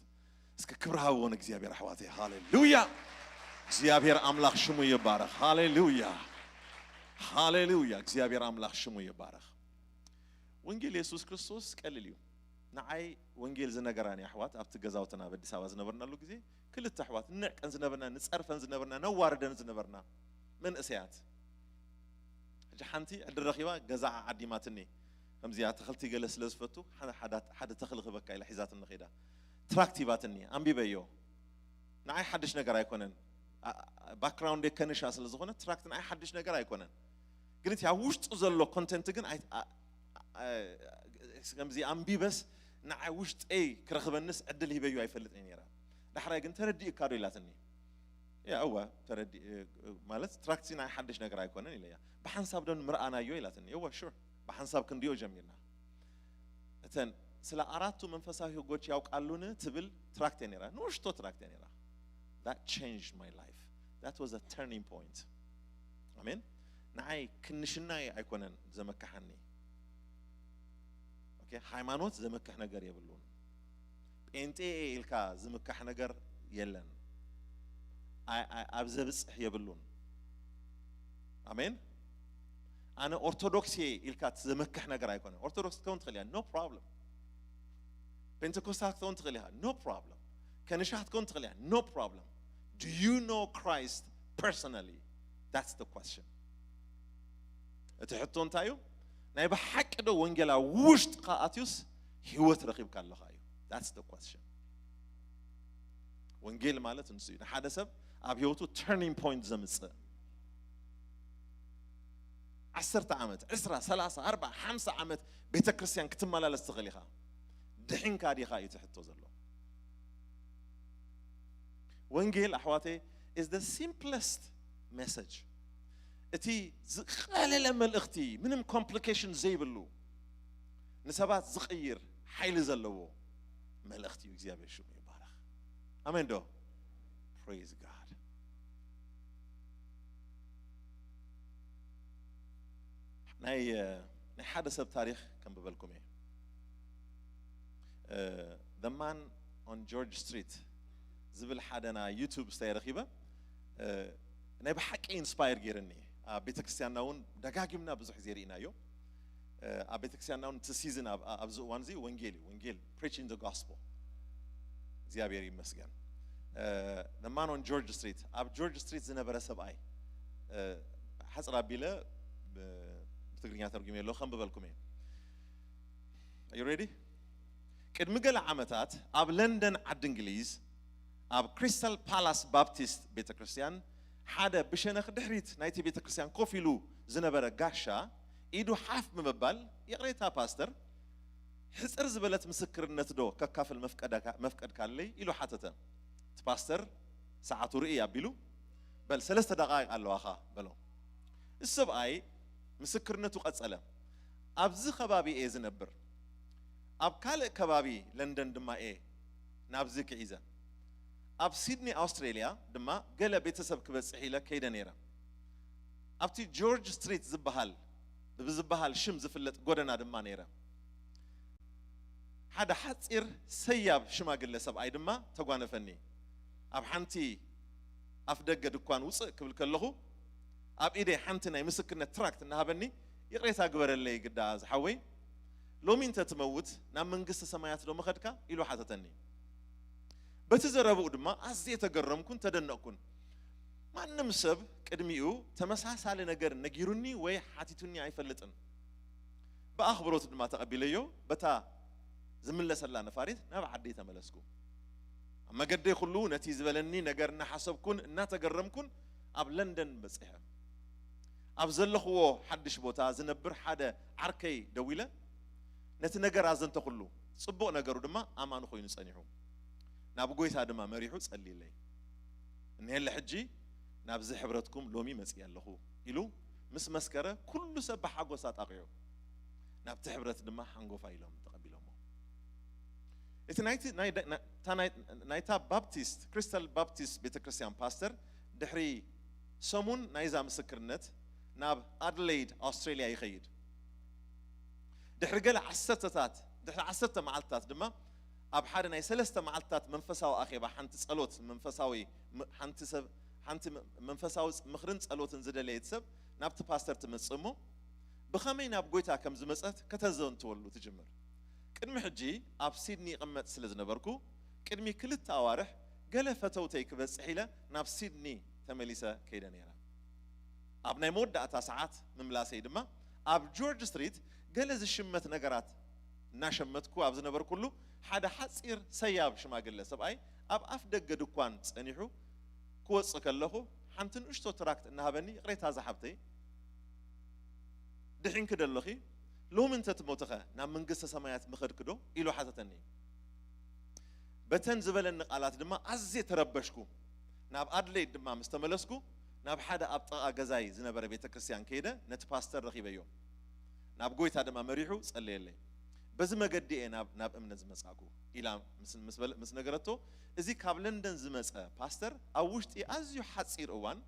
እስከ ክብሪ ሃብዎ ንእግዚኣብሔር ኣሕዋተይ። ሃሌሉያ። እግዚኣብሔር ኣምላኽ ሽሙ ይባረኽ። ሃሌሉያ፣ ሃሌሉያ። እግዚኣብሔር ኣምላኽ ሽሙ ይባረኽ። ወንጌል የሱስ ክርስቶስ ቀሊል እዩ። ንዓይ ወንጌል ዝነገራኒ ኣሕዋት ኣብቲ ገዛውትና ኣብ ኣዲስ ኣበባ ዝነበርናሉ ግዜ ክልተ ኣሕዋት ንንዕቀን ዝነበርና፣ ንጸርፈን ዝነበርና፣ ነዋርደን ዝነበርና መንእሰያት። ሕጂ ሓንቲ ዕድል ረኺባ ገዛዓ ዓዲማትኒ። ከምዚ ኣትኽልቲ ገለ ስለ ዝፈቱ ሓደ ተኽሊ ክበካ ኢላ ሒዛትኒ ኸይዳ ትራክት ሂባትኒ። ኣንቢበዮ። ንዓይ ሓድሽ ነገር ኣይኮነን። ባክግራውንደይ ከንሻ ስለ ዝኾነ ትራክት ንዓይ ሓድሽ ነገር ኣይኮነን። ግን እቲ ኣብ ውሽጡ ዘሎ ኮንተንት ግን ከምዚ ኣንቢበስ ንዓይ ውሽጠይ ክረኽበንስ ዕድል ሂበዮ ኣይፈልጥን ነይረ። ዳሕራይ ግን ተረዲእካ ዶ ኢላትኒ። ያ እወ ተረዲ ማለት ትራክት ንዓይ ሓድሽ ነገር ኣይኮነን ኢለያ። ብሓንሳብ ዶ ምርኣናዮ ኢላትኒ። እወ ሹር ብሓንሳብ ክንድዮ ጀሚርና። እተን ስለ ኣራቱ መንፈሳዊ ህጎች ያውቃሉን ትብል ትራክት ነይራ። ንእሽቶ ትራክት ነይራ። That changed my life. That was a turning point. ኣሜን። ንዓይ ክንሽናይ ኣይኮነን ዘመካሓኒ። ኦኬ፣ ሃይማኖት ዘመክሕ ነገር የብሉን። ጴንጤ ኢልካ ዝምካሕ ነገር የለን። ኣብ ዘብጽሕ የብሉን። ኣሜን። ኣነ ኦርቶዶክስ እየ ኢልካ ዘመክሕ ነገር ኣይኮነን። ኦርቶዶክስ ክትከውን ትኽእል እያ፣ no problem። ፔንቴኮስታል ክትከውን ትኽእል ኢኻ፣ no problem። ከንሻ ክትከውን ትኽእል እያ። No problem. Do you know Christ personally? That's the question. እቲ ሕቶ እንታይ እዩ? ናይ ብሓቂ ዶ ወንጌል ኣብ ውሽጥኻ ኣትዩስ ህይወት ረኺብካ ኣለኻ እዩ? That's the question. ወንጌል ማለት ንሱ እዩ። ንሓደ ሰብ ኣብ ህይወቱ turning point ዘምጽእ። ዓሰርተ ዓመት፣ ዕስራ፣ ሰላሳ፣ ኣርብዓ፣ ሓምሳ ዓመት ቤተ ክርስቲያን ክትመላለስ ትኽእል ኢኻ። ድሒንካ ዲኻ እዩ እቲ ሕቶ ዘሎ። ወንጌል ኣሕዋተይ is the simplest message. እቲ ዝቐለለ መልእኽቲ፣ ምንም complication ዘይብሉ፣ ንሰባት ዝቕይር ሓይሊ ዘለዎ መልእኽቲ እዩ። እግዚኣብሔር ሽሙ ይባረኽ። ኣሜን ዶ? Praise God. ናይ ናይ ሓደ ሰብ ታሪኽ ከንብበልኩም እየ። The Man on George Street ዝብል ሓደ ናይ ዩቱብ ስታይ ረኺበ። ናይ ብሓቂ ኢንስፓየር ገይርኒ። ኣብ ቤተክርስትያንና እውን ደጋጊምና ብዙሕ ግዜ ርኢናዮ። ኣብ ቤተክርስትያንና እውን እቲ ሲዝን ኣብዚ እዋን እዚ ወንጌል እዩ። ወንጌል፣ preaching the gospel። እግዚኣብሔር ይመስገን። The Man on George Street፣ ኣብ ጆርጅ ስትሪት ዝነበረ ሰብኣይ፣ ሓፅር ኣቢለ ብትግርኛ ተርጉም የለ ከንብበልኩም እየ። Are you ready? ቅድሚ ገለ ዓመታት ኣብ ለንደን ዓዲ እንግሊዝ ኣብ ክሪስታል ፓላስ ባፕቲስት ቤተክርስትያን ሓደ ብሸነኽ ድሕሪት ናይቲ ቤተክርስትያን ኮፍ ኢሉ ዝነበረ ጋሻ ኢዱ ሓፍ ብምባል፣ "ይቕሬታ ፓስተር፣ ሕጽር ዝበለት ምስክርነት ዶ ከካፍል መፍቀድካለይ?" ኢሉ ሓተተ። እቲ ፓስተር ሰዓቱ ርእይ ኣቢሉ፣ "በል ሰለስተ ደቓይቕ ኣለዋኻ" በሎ። እዚ ሰብኣይ ምስክርነቱ ቀጸለ። "ኣብዚ ከባቢ እየ ዝነብር፣ ኣብ ካልእ ከባቢ ለንደን ድማ እየ ናብዚ ክዒዘ። ኣብ ሲድኒ ኣውስትሬልያ ድማ ገለ ቤተሰብ ክበጽሕ ኢለ ከይደ ነይረ። ኣብቲ ጆርጅ ስትሪት ዝበሃል፣ ብዝበሃል ሽም ዝፍለጥ ጎደና ድማ ነይረ። ሓደ ሓጺር ሰያብ ሽማግለ ሰብኣይ ድማ ተጓነፈኒ። ኣብ ሓንቲ ኣፍ ደገ ድኳን ውጽእ ክብል ከለኹ፣ ኣብ ኢደይ ሓንቲ ናይ ምስክርነት ትራክት እናሃበኒ፣ "ይቕሬታ ግበረለይ ግዳ ዝሓወይ፣ ሎሚ እንተ ትመውት ናብ መንግስቲ ሰማያት ዶ ምኸድካ?" ኢሉ ሓተተኒ። በቲ ዘረብኡ ድማ ኣዝየ ተገረምኩን ተደነቕኩን። ማንም ሰብ ቅድሚኡ ተመሳሳሊ ነገር ነጊሩኒ ወይ ሓቲቱኒ ኣይፈልጥን። ብኣኽብሮት ድማ ተቐቢለዮ፣ በታ ዝምለሰላ ነፋሪት ናብ ዓደይ ተመለስኩ። ኣብ መገደይ ኩሉ ነቲ ዝበለኒ ነገር እናሓሰብኩን እናተገረምኩን ኣብ ለንደን በጺሐ። ኣብ ዘለኽዎ ሓድሽ ቦታ ዝነብር ሓደ ዓርከይ ደዊለ፣ ነቲ ነገር ኣዘንተኹሉ። ጽቡቕ ነገሩ ድማ ኣማኒ ኮይኑ ጸኒሑ፣ ናብ ጎይታ ድማ መሪሑ ጸልይለይ። "እነሄለ ሕጂ ናብዚ ሕብረትኩም ሎሚ መጺእ ኣለኹ" ኢሉ ምስ መስከረ፣ ኩሉ ሰብ ብሓጎስ ኣጣቒዑ፣ ናብቲ ሕብረት ድማ ሓንጎፋ ኢሎም ተቐቢሎሞ። እቲ ናይቲ ናይ ደ-፣ ና-፣ እታ ናይ-፣ ናይታ ባፕቲስት፣ ክሪስታል ባፕቲስት ቤተክርስትያን ፓስተር ድሕሪ ሰሙን ናይዛ ምስክርነት ናብ ኣድለይድ ኣውስትሬልያ ይኸይድ። ድሕሪ ገለ ዓሰርተታት፣ ድሕሪ ዓሰርተ መዓልትታት ድማ ኣብ ሓደ ናይ ሰለስተ መዓልትታት መንፈሳዊ ኣኼባ ሓንቲ ጸሎት መንፈሳዊ ም-፣ ሓንቲ ሰብ፣ ሓንቲ ም-፣ መንፈሳዊ ጽ-፣ ምኽርን ጸሎትን ዝደለየት ሰብ ናብቲ ፓስተር ትመጽእ እሞ፣ ብኸመይ ናብ ጎይታ ከም ዝመጸት ከተዘንትወሉ ትጅምር። "ቅድሚ ሕጂ ኣብ ሲድኒ ይቕመጥ ስለ ዝነበርኩ፣ ቅድሚ ክልተ ኣዋርሕ ገለ ፈተውተይ ክበጽሕ ኢለ ናብ ሲድኒ ተመሊሰ ከይደ ነይረ። ኣብ ናይ መወዳእታ ሰዓት ምምላሰይ ድማ ኣብ ጆርጅ ስትሪት ገለ ዝሽመት ነገራት እናሸመትኩ ኣብ ዝነበርኩሉ፣ ሓደ ሓጺር ሰያብ ሽማግለ ሰብኣይ ኣብ ኣፍ ደገ ድኳን ጸኒሑ ክወጽእ ከለኹ፣ ሓንቲ ንእሽቶ ትራክት እናሃበኒ፣ 'ይቕሬታ ዝሓብተይ፣ ድሒንኪ ዶ ኣለኺ? ሎሚ እንተ ትሞትኸ ናብ መንግስተ ሰማያት ምኸድኪ ዶ?' ኢሉ ሓተተኒ። በተን ዝበለኒ ቃላት ድማ ኣዝየ ተረበሽኩ። ናብ ኣድለይድ ድማ ምስ ተመለስኩ፣ ናብ ሓደ ኣብ ጥቓ ገዛይ ዝነበረ ቤተ ክርስቲያን ከይደ ነቲ ፓስተር ረኺበዮ። ናብ ጎይታ ድማ መሪሑ ጸለየለይ። "በዚ መገዲ እየ ናብ፣ ናብ እምነት ዝመጻእኩ" ኢላ ምስ፣ ምስ በለ-፣ ምስ ነገረቶ፣ እዚ ካብ ለንደን ዝመጸ ፓስተር ኣብ ውሽጢ ኣዝዩ ሓጺር እዋን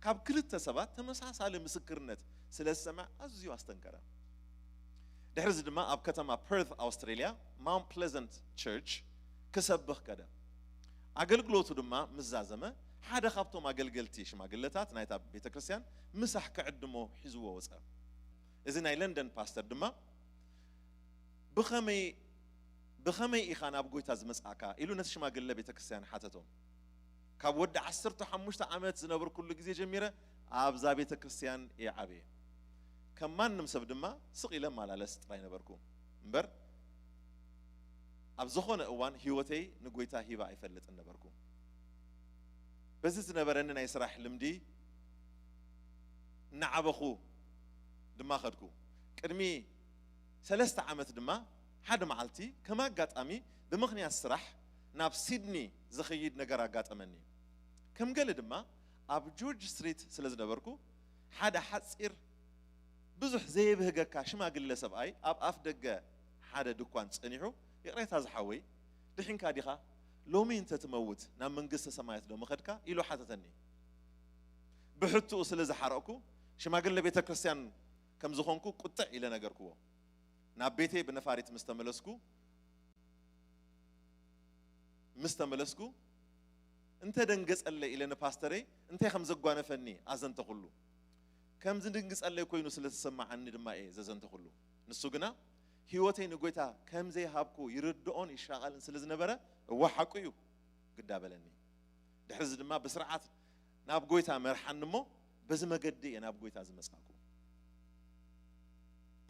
ካብ ክልተ ሰባት ተመሳሳሊ ምስክርነት ስለ ዝሰምዐ ኣዝዩ ኣስተንከረ። ድሕሪ እዚ ድማ ኣብ ከተማ ፐርት ኣውስትሬልያ ማውንት ፕለዘንት ቸርች ክሰብኽ ከደ። ኣገልግሎቱ ድማ ምስ ዛዘመ፣ ሓደ ካብቶም ኣገልገልቲ ሽማግለታት ናይታ ቤተ ክርስቲያን ምሳሕ ክዕድሞ ሒዝዎ ወጸ። እዚ ናይ ለንደን ፓስተር ድማ ብኸመይ "ብኸመይ ኢኻ ናብ ጎይታ ዝመጻእካ?" ኢሉ ነቲ ሽማግለ ቤተ ክርስቲያን ሓተቶ። "ካብ ወዲ ዓሰርተ ሓሙሽተ ዓመት ዝነበርኩሉ ግዜ ጀሚረ ኣብዛ ቤተ ክርስቲያን እየ ዓብየ። ከም ማንም ሰብ ድማ ስቕ ኢለ እመላለስ ጥራይ ነበርኩ እምበር፣ ኣብ ዝኾነ እዋን ህይወተይ ንጎይታ ሂበ ኣይፈልጥን ነበርኩ። በዚ ዝነበረኒ ናይ ስራሕ ልምዲ እናዓበኹ ድማ ኸድኩ። ቅድሚ ሰለስተ ዓመት ድማ ሓደ መዓልቲ ከም ኣጋጣሚ ብምኽንያት ስራሕ ናብ ሲድኒ ዝኸይድ ነገር ኣጋጠመኒ። ከም ገለ ድማ ኣብ ጆርጅ ስትሪት ስለ ዝነበርኩ ሓደ ሓጺር ብዙሕ ዘየብህገካ ሽማግለ ሰብኣይ ኣብ ኣፍ ደገ ሓደ ድኳን ጸኒሑ፣ "ይቕሬታ ዝሓወይ፣ ድሒንካ ዲኻ? ሎሚ እንተ ትመውት ናብ መንግስተ ሰማያት ዶ ምኸድካ?" ኢሉ ሓተተኒ። ብሕትኡ ስለ ዝሓረቕኩ ሽማግለ ቤተ ክርስቲያን ከም ዝኾንኩ ቁጥዕ ኢለ ነገርክዎ። ናብ ቤተይ ብነፋሪት ምስ ተመለስኩ ምስ ተመለስኩ እንተ ደንገጸለይ ኢለ ንፓስተረይ እንታይ ከም ዘጓነፈኒ ኣዘንተኹሉ። ከም ዝድንግጸለይ ኮይኑ ስለ ዝሰማዓኒ ድማ እየ ዘዘንተኹሉ። ንሱ ግና ህይወተይ ንጎይታ ከም ዘይሃብኩ ይርድኦን ይሻቐልን ስለ ዝነበረ፣ "እወ ሓቁ እዩ" ግዳ በለኒ። ድሕሪ እዚ ድማ ብስርዓት ናብ ጎይታ መርሓኒ እሞ በዚ መገዲ እየ ናብ ጎይታ ዝመጻእኩ።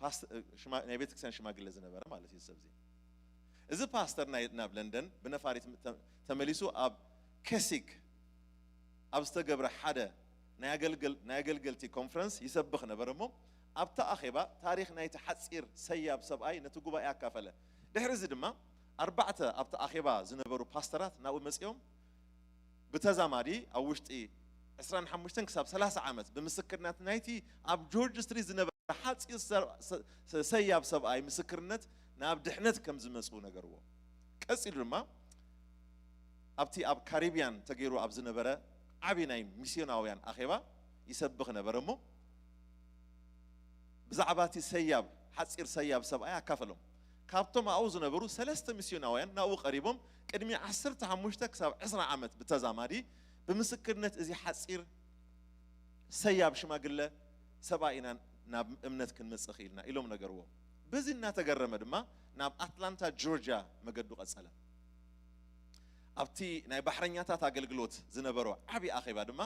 ፓስተ-፣ ሽማ-፣ ናይ ቤተክርስትያን ሽማግለ ዝነበረ ማለት እዩ እዚ ሰብ እዚ። እዚ ፓስተር ናይ፣ ናብ ለንደን ብነፋሪት ተ-፣ ተመሊሱ ኣብ ኬሲክ ኣብ ዝተገብረ ሓደ ናይ ኣገልገል-፣ ናይ ኣገልገልቲ ኮንፈረንስ ይሰብኽ ነበረ እሞ ኣብቲ ኣኼባ ታሪኽ ናይቲ ሓጺር ሰያብ ሰብኣይ ነቲ ጉባኤ ኣካፈለ። ድሕሪ እዚ ድማ ኣርባዕተ ኣብቲ ኣኼባ ዝነበሩ ፓስተራት ናብኡ መጺኦም ብተዛማዲ ኣብ ውሽጢ ዕስራን ሓሙሽተን ክሳብ ሰላሳ ዓመት ብምስክርነት ናይቲ ኣብ ጆርጅ ስትሪት ዝነበረ ሓጺር ሰ-፣ ሰ-፣ ሰ-፣ ሰያብ ሰብኣይ ምስክርነት ናብ ድሕነት ከም ዝመጹ ነገርዎ። ቀጺሉ ድማ ኣብቲ ኣብ ካሪብያን ተገይሩ ኣብ ዝነበረ ዓቢ ናይ ሚስዮናውያን ኣኼባ ይሰብኽ ነበረ እሞ ብዛዕባ እቲ ሰያብ፣ ሓጺር ሰያብ ሰብኣይ ኣካፈሎም። ካብቶም ኣብኡ ዝነበሩ ሰለስተ ሚስዮናውያን ናብኡ ቀሪቦም ቅድሚ ዓሰርተ ሓሙሽተ ክሳብ ዕስራ ዓመት ብተዛማዲ ብምስክርነት እዚ ሓጺር ሰያብ ሽማግለ ሰብኣይ ኢና ናብ እምነት ክንመጽእ ክኢልና ኢሎም ነገርዎ። በዚ እናተገረመ ድማ ናብ ኣትላንታ ጆርጅያ መገዱ ቀጸለ። ኣብቲ ናይ ባሕረኛታት ኣገልግሎት ዝነበሮ ዓቢ ኣኼባ ድማ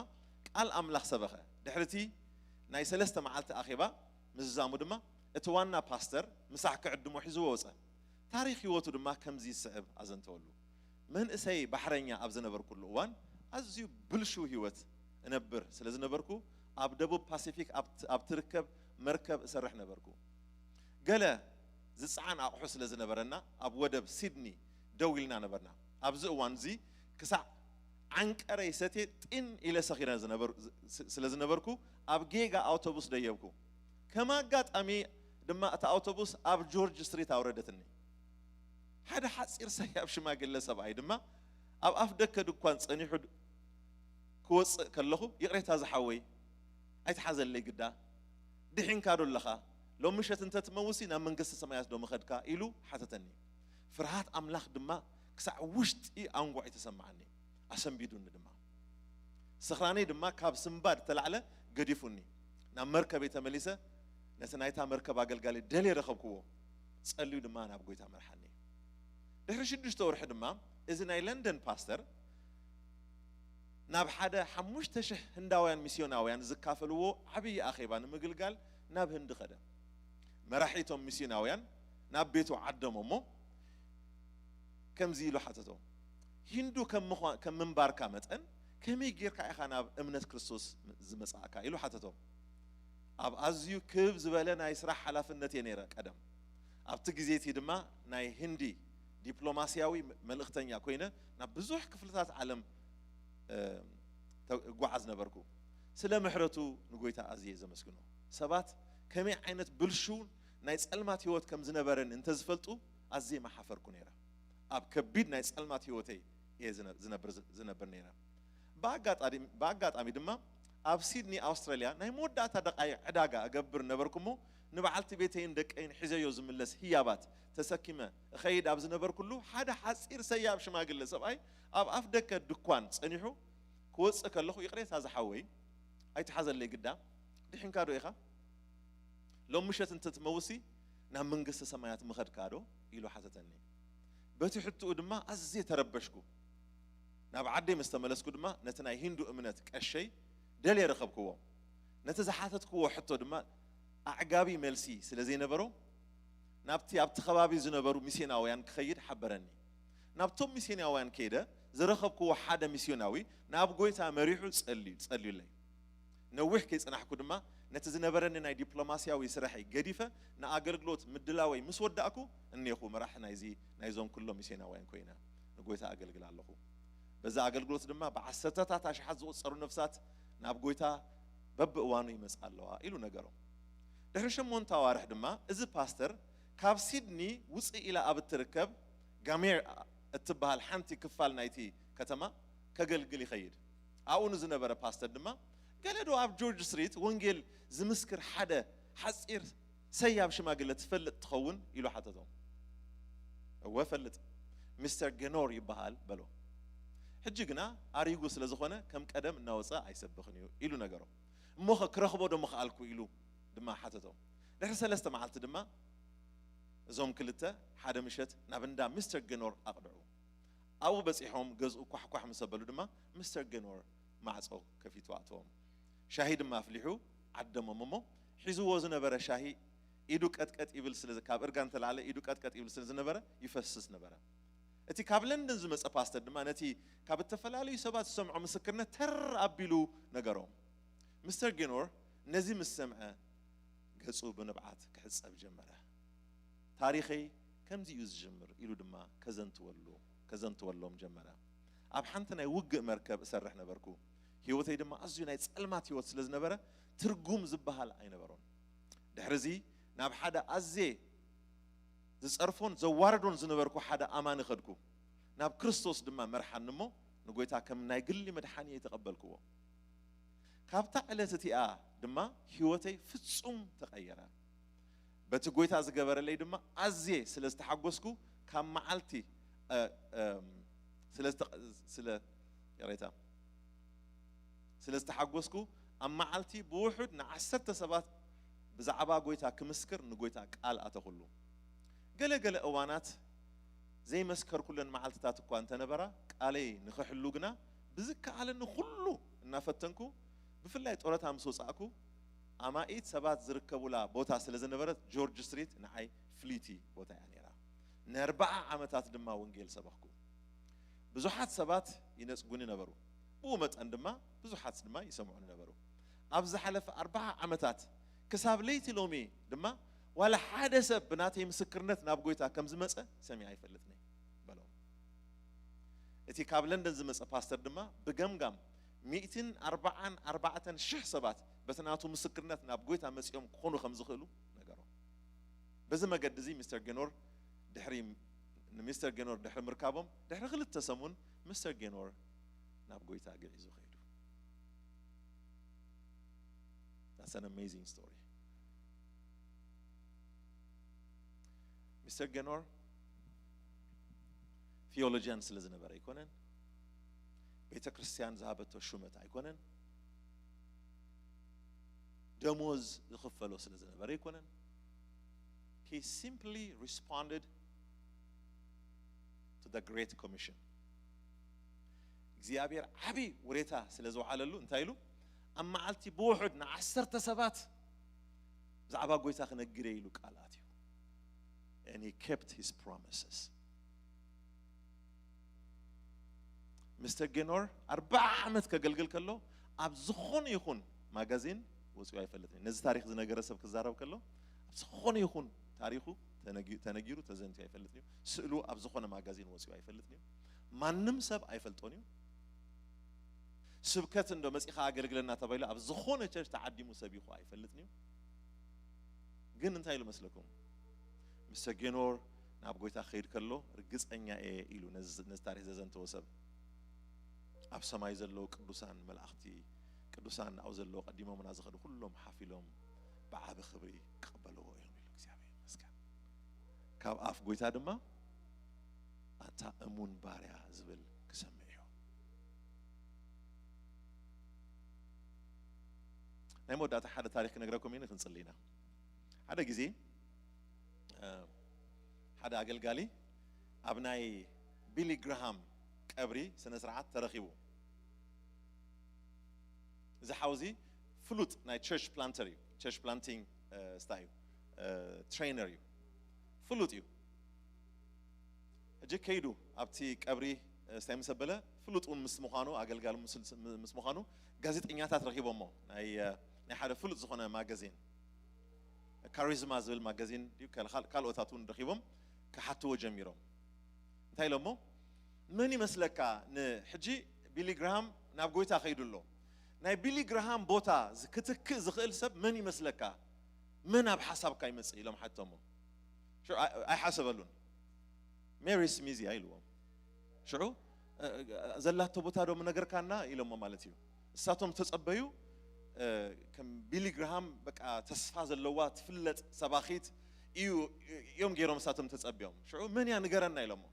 ቃል ኣምላኽ ሰበኸ። ድሕሪ እቲ ናይ ሰለስተ መዓልቲ ኣኼባ ምዝዛሙ ድማ እቲ ዋና ፓስተር ምሳሕ ክዕድሞ ሒዝዎ ወጸ። ታሪኽ ህይወቱ ድማ ከምዚ ይስዕብ ኣዘንተወሉ። መንእሰይ ባሕረኛ ኣብ ዝነበርኩሉ እዋን ኣዝዩ ብልሹው ህይወት እነብር ስለ ዝነበርኩ ኣብ ደቡብ ፓሲፊክ ኣብ ት-፣ ኣብ ትርከብ መርከብ እሰርሕ ነበርኩ። ገለ ዝጸዓን ኣቑሑ ስለ ዝነበረና ኣብ ወደብ ሲድኒ ደው ኢልና ነበርና። ኣብዚ እዋን እዚ ክሳዕ ዓንቀረይ ሰትየ ጢን ኢለ ሰኺረ ዝነበር-፣ ስ-፣ ስለ ዝነበርኩ ኣብ ጌጋ ኣውቶቡስ ደየብኩ። ከም ኣጋጣሚ ድማ እታ ኣውቶቡስ ኣብ ጆርጅ ስትሪት ኣውረደትኒ። ሓደ ሓጺር ሰያብ ሽማግለ ሰብኣይ ድማ ኣብ ኣፍ ደከ ድኳን ጸኒሑ ድ-፣ ክወጽእ ከለኹ፣ "ይቕሬታ ዝሓወይ፣ ኣይትሓዘለይ ግዳ፣ ድሒንካ ዶ ኣለኻ? ሎም ምሸት እንተ ትመውሲ ናብ መንግስቲ ሰማያት ዶ ምኸድካ?" ኢሉ ሓተተኒ። ፍርሃት ኣምላኽ ድማ ክሳዕ ውሽጢ ኣንጓዕ ተሰማዓኒ፣ ኣሰንቢዱኒ ድማ። ስኽራነይ ድማ ካብ ስንባድ ተላዕለ ገዲፉኒ። ናብ መርከበይ ተመሊሰ፣ ነቲ ናይታ መርከብ ኣገልጋሊ ደልየ ረኸብክዎ። ጸልዩ ድማ ናብ ጎይታ መርሓኒ። ድሕሪ ሽዱሽተ ወርሒ ድማ እዚ ናይ ለንደን ፓስተር ናብ ሓደ ሓሙሽተ ሽሕ ህንዳውያን ሚስዮናውያን ዝካፈልዎ ዓብዪ ኣኼባ ንምግልጋል ናብ ህንዲ ኸደ። መራሒ እቶም ሚስዮናውያን ናብ ቤቱ ዓደሞ እሞ ከምዚ ኢሉ ሓተቶ፣ "ሂንዱ ከም ምዃ-፣ ከም ምንባርካ መጠን ከመይ ጌርካ ኢኻ ናብ እምነት ክርስቶስ ዝመጻእካ?" ኢሉ ሓተቶ። ኣብ ኣዝዩ ክብ ዝበለ ናይ ስራሕ ሓላፍነት እየ ነይረ ቀደም። ኣብቲ ግዜ እቲ ድማ ናይ ህንዲ ዲፕሎማስያዊ መልእኽተኛ ኮይነ ናብ ብዙሕ ክፍልታት ዓለም፣ እ፣ ተ-፣ እጓዓዝ ነበርኩ። ስለ ምሕረቱ ንጎይታ ኣዝየ ዘመስግኖ። ሰባት ከመይ ዓይነት ብልሹ ናይ ጸልማት ህይወት ከም ዝነበረን እንተዝፈልጡ ኣዝየ ምሓፈርኩ ነይረ። ኣብ ከቢድ ናይ ጸልማት ህይወተይ እየ ዝነ-፣ ዝነብር፣ ዝነብር ነይረ። ብኣጋጣሚ፣ ብኣጋጣሚ ድማ ኣብ ሲድኒ ኣውስትራልያ ናይ መወዳእታ ደቓይቕ ዕዳጋ እገብር ነበርኩ እሞ ንበዓልቲ ቤተይን ደቀይን ሒዘዮ ዝምለስ ህያባት ተሰኪመ እኸይድ ኣብ ዝነበርኩሉ ሓደ ሓጺር ሰያብ ሽማግለ ሰብኣይ ኣብ ኣፍ ደገ ድኳን ጸኒሑ ክወጽእ ከለኹ፣ "ይቕሬታ ዝሓወይ፣ ኣይትሓዘለይ ግዳ፣ ድሒንካ ዶ ኢኻ? ሎም ምሸት እንተትመውሲ ናብ መንግስተ ሰማያት ምኸድካ ዶ?" ኢሉ ሓተተኒ። በቲ ሕትኡ ድማ ኣዝየ ተረበሽኩ። ናብ ዓደይ ምስ ተመለስኩ ድማ ነቲ ናይ ሂንዱ እምነት ቀሸይ ደልየ ረኸብክዎ። ነቲ ዝሓተትክዎ ሕቶ ድማ ኣዕጋቢ መልሲ ስለ ዘይነበሮ፣ ናብቲ ኣብቲ ከባቢ ዝነበሩ ሚስዮናውያን ክኸይድ ሓበረኒ። ናብቶም ሚስዮናውያን ከይደ ዝረኸብክዎ ሓደ ሚስዮናዊ ናብ ጎይታ መሪሑ ጸልዩ-፣ ጸልዩለይ። ነዊሕ ከይጸናሕኩ ድማ ነቲ ዝነበረኒ ናይ ዲፕሎማስያዊ ስራሐይ ገዲፈ ንኣገልግሎት ምድላወይ ምስ ወዳእኩ እኔኹ መራሕ ናይዚ፣ ናይዞም ኩሎም ሚስዮናውያን ኮይነ ንጎይታ ኣገልግል ኣለኹ። በዛ ኣገልግሎት ድማ ብዓሰርተታት ኣሽሓት ዝቑጸሩ ነፍሳት ናብ ጎይታ በብእዋኑ ይመጻ ኣለዋ ኢሉ ነገሮም። ድሕሪ ሸሞንተ ኣዋርሕ ድማ እዚ ፓስተር ካብ ሲድኒ ውፅእ ኢላ ኣብ እትርከብ ጋሜር እትበሃል ሓንቲ ክፋል ናይቲ ከተማ ከገልግል ይኸይድ። ኣብኡ ንዝነበረ ፓስተር ድማ፣ "ገለ ዶ ኣብ ጆርጅ ስትሪት ወንጌል ዝምስክር ሓደ ሓፂር ሰያብ ሽማግለ ትፈልጥ ትኸውን?" ኢሉ ሓተቶም። "እወ እፈልጥ፣ ሚስተር ገኖር ይበሃል" በሎ። ሕጂ ግና ኣሪጉ ስለ ዝኾነ ከም ቀደም እናወፀ ኣይሰብኽን እዩ ኢሉ ነገሮም። "እሞ ኸ ክረኽቦ ዶ ምኽኣልኩ?" ኢሉ ድማ ሓተቶም። ድሕሪ ሰለስተ መዓልቲ ድማ እዞም ክልተ ሓደ ምሸት ናብ እንዳ ሚስተር ገኖር ኣቕንዑ። ኣብኡ በጺሖም ገዝኡ ኳሕኳሕ ምስ ኣበሉ ድማ ሚስተር ገኖር ማዕጾ ከፊቱ ኣእተዎም። ሻሂ ድማ ኣፍሊሑ ዓደሞም እሞ ሒዝዎ ዝነበረ ሻሂ ኢዱ ቀጥቀጥ ይብል ስለ፣ ካብ እርጋ እንተላዕለ ኢዱ ቀጥቀጥ ይብል ስለ ዝነበረ ይፈስስ ነበረ። እቲ ካብ ለንደን ዝመጸ ፓስተር ድማ ነቲ ካብ እተፈላለዩ ሰባት ዝሰምዖ ምስክርነት ተር ኣቢሉ ነገሮም። ሚስተር ገኖር ነዚ ምስ ሰምዐ ገጹ ብንብዓት ክሕጸብ ጀመረ። "ታሪኸይ ከምዚ እዩ ዝጅምር" ኢሉ ድማ ከዘንትወሉ፣ ከዘንትወሎም ጀመረ። "ኣብ ሓንቲ ናይ ውግእ መርከብ እሰርሕ ነበርኩ። ህይወተይ ድማ ኣዝዩ ናይ ጸልማት ህይወት ስለ ዝነበረ ትርጉም ዝበሃል ኣይነበሮን። ድሕርዚ ናብ ሓደ ኣዝየ ዝጸርፎን ዘዋርዶን ዝነበርኩ ሓደ ኣማኒ ከድኩ። ናብ ክርስቶስ ድማ መርሓኒ እሞ ንጎይታ ከም ናይ ግሊ መድሓኒ ተቐበልክዎ። ካብታ ዕለት እቲኣ ድማ ህይወተይ ፍጹም ተቐየረ። በቲ ጎይታ ዝገበረለይ ድማ ኣዝየ ስለ ዝተሓጎስኩ ካብ መዓልቲ፣ እ፣ እም፣ ስለ ዝተ-፣ ስለ፣ ይቕሬታ፣ ስለ ዝተሓጎስኩ ኣብ መዓልቲ ብውሑድ ንዓሰርተ ሰባት ብዛዕባ ጎይታ ክምስክር ንጎይታ ቃል ኣተኹሉ። ገለ ገለ እዋናት ዘይመስከርኩለን መዓልትታት እኳ እንተነበራ፣ ቃለይ ንኽሕሉ ግና ብዝከኣለኒ ኩሉ እናፈተንኩ፣ ብፍላይ ጡረታ ምስ ወጻእኩ፣ ኣማኢት ሰባት ዝርከቡላ ቦታ ስለ ዝነበረት፣ ጆርጅ ስትሪት ንዓይ ፍልይቲ ቦታ እያ ነይራ። ንኣርብዓ ዓመታት ድማ ወንጌል ሰበኽኩ። ብዙሓት ሰባት ይነጽጉኒ ነበሩ። ብኡ መጠን ድማ ብዙሓት ድማ ይሰምዑኒ ነበሩ። ኣብ ዝሓለፈ ኣርብዓ ዓመታት ክሳብ ለይቲ ሎሚ ድማ ዋላ ሓደ ሰብ ብናተይ ምስክርነት ናብ ጎይታ ከም ዝመጸ ሰሚዐ ኣይፈልጥን እየ በሎም። እቲ ካብ ለንደን ዝመጸ ፓስተር ድማ ብገምጋም ሚእትን ኣርባዓን ኣርባዕተን ሽሕ ሰባት በቲ ናቱ ምስክርነት ናብ ጎይታ መጺኦም ክኾኑ ከም ዝኽእሉ ነገሮም። በዚ መገዲ እዚ ሚስተር ጌኖር ድሕሪ፣ ንሚስተር ጌኖር ድሕሪ ምርካቦም ድሕሪ ክልተ ሰሙን ሚስተር ጌኖር ናብ ጎይታ ግዒዙ ከይዱ። That's an amazing story. ሚስተር ጌኖር ቲዮሎጂያን ስለ ዝነበረ ኣይኮነን፣ ቤተ ክርስቲያን ዝሃበቶ ሹመት ኣይኮነን፣ ደሞዝ ዝኽፈሎ ስለ ዝነበረ ኣይኮነን። He simply responded to the Great Commission. እግዚኣብሔር ዓቢ ውሬታ ስለ ዝወዓለሉ እንታይ ኢሉ? ኣብ መዓልቲ ብውሑድ ንዓሰርተ ሰባት ብዛዕባ ጎይታ ክነግር እየ ኢሉ ቃል ኣትዩ። And he kept his promises. ሚስተር ጌኖር ኣርብዓ ዓመት ከገልግል ከሎ ኣብ ዝኾነ ይኹን ማጋዚን ወፂኡ ኣይፈልጥን እዩ። ነዚ ታሪክ ዝነገረ ሰብ ክዛረብ ከሎ ኣብ ዝኾነ ይኹን ታሪኩ ተነጊ-፣ ተነጊሩ ተዘንትዩ ኣይፈልጥን እዩ። ስእሉ ኣብ ዝኾነ ማጋዚን ወፂኡ ኣይፈልጥን እዩ። ማንም ሰብ ኣይፈልጦን እዩ። ስብከት እንዶ መፂኻ ኣገልግለና ተባሂሉ ኣብ ዝኾነ ቸርች ተዓዲሙ ሰብ ይኹ ኣይፈልጥን እዩ። ግን እንታይ ኢሉ መስለኩም? ሚስተር ጌኖር ናብ ጎይታ ክኸይድ ከሎ ርግጸኛ እየ ኢሉ ነዚ፣ ነዚ ታሪክ ዘዘንተወ ሰብ። ኣብ ሰማይ ዘለዉ ቅዱሳን መላእኽቲ፣ ቅዱሳን ኣብኡ ዘለዉ ቀዲሞምና ዝኸዱ ኩሎም ሓፍ ኢሎም ብዓቢ ክብሪ ክቕበልዎ እዮም ኢሉ። እግዚኣብሔር ይመስገን። ካብ ኣፍ ጎይታ ድማ ኣንታ እሙን ባርያ ዝብል ክሰምዕ እዩ። ናይ መወዳእታ ሓደ ታሪክ ክነግረኩም ኢና፣ ክንጽሊ ኢና። ሓደ ግዜ፣ እ፣ ሓደ ኣገልጋሊ ኣብ ናይ ቢሊ ግራሃም ቀብሪ ስነ ስርዓት ተረኺቡ። እዚ ሓውዚ ፍሉጥ ናይ ቸርች ፕላንተር እዩ። ቸርች ፕላንቲንግ ስታይ እዩ፣ ትሬነር እዩ፣ ፍሉጥ እዩ። እጅ ከይዱ ኣብቲ ቀብሪ ስታይ ምስ ኣበለ፣ ፍሉጥ እውን ምስ ምዃኑ፣ ኣገልጋሊ ምስ ምዃኑ፣ ጋዜጠኛታት ረኺቦሞ። ናይ ሓደ ፍሉጥ ዝኾነ ማገዚን፣ ካሪዝማ ዝብል ማገዚን ድዩ፣ ካልኦታት እውን ረኺቦም ክሓትዎ ጀሚሮም። እንታይ ኢሎሞ? መን ይመስለካ ንሕጂ ቢሊ ግራሃም ናብ ጎይታ ከይዱ ኣሎ፣ ናይ ቢሊ ግራሃም ቦታ ክትክእ ዝኽእል ሰብ መን ይመስለካ? መን ኣብ ሓሳብካ ይመጽእ ኢሎም ሓቶሞ። ኣይሓሰበሉን። ሜሪ ስሚዝ እያ ኢልዎም። ሽዑ ዘላቶ ቦታ ዶ ምነገርካና ኢሎሞ ማለት እዩ። እሳቶም ተጸበዩ። ከም ቢሊ ግራሃም በቃ ተስፋ ዘለዋ ትፍለጥ ሰባኺት እዩ እዮም ገይሮም እሳቶም ተጸብዮም። ሽዑ መን እያ ንገረና ኢሎሞ።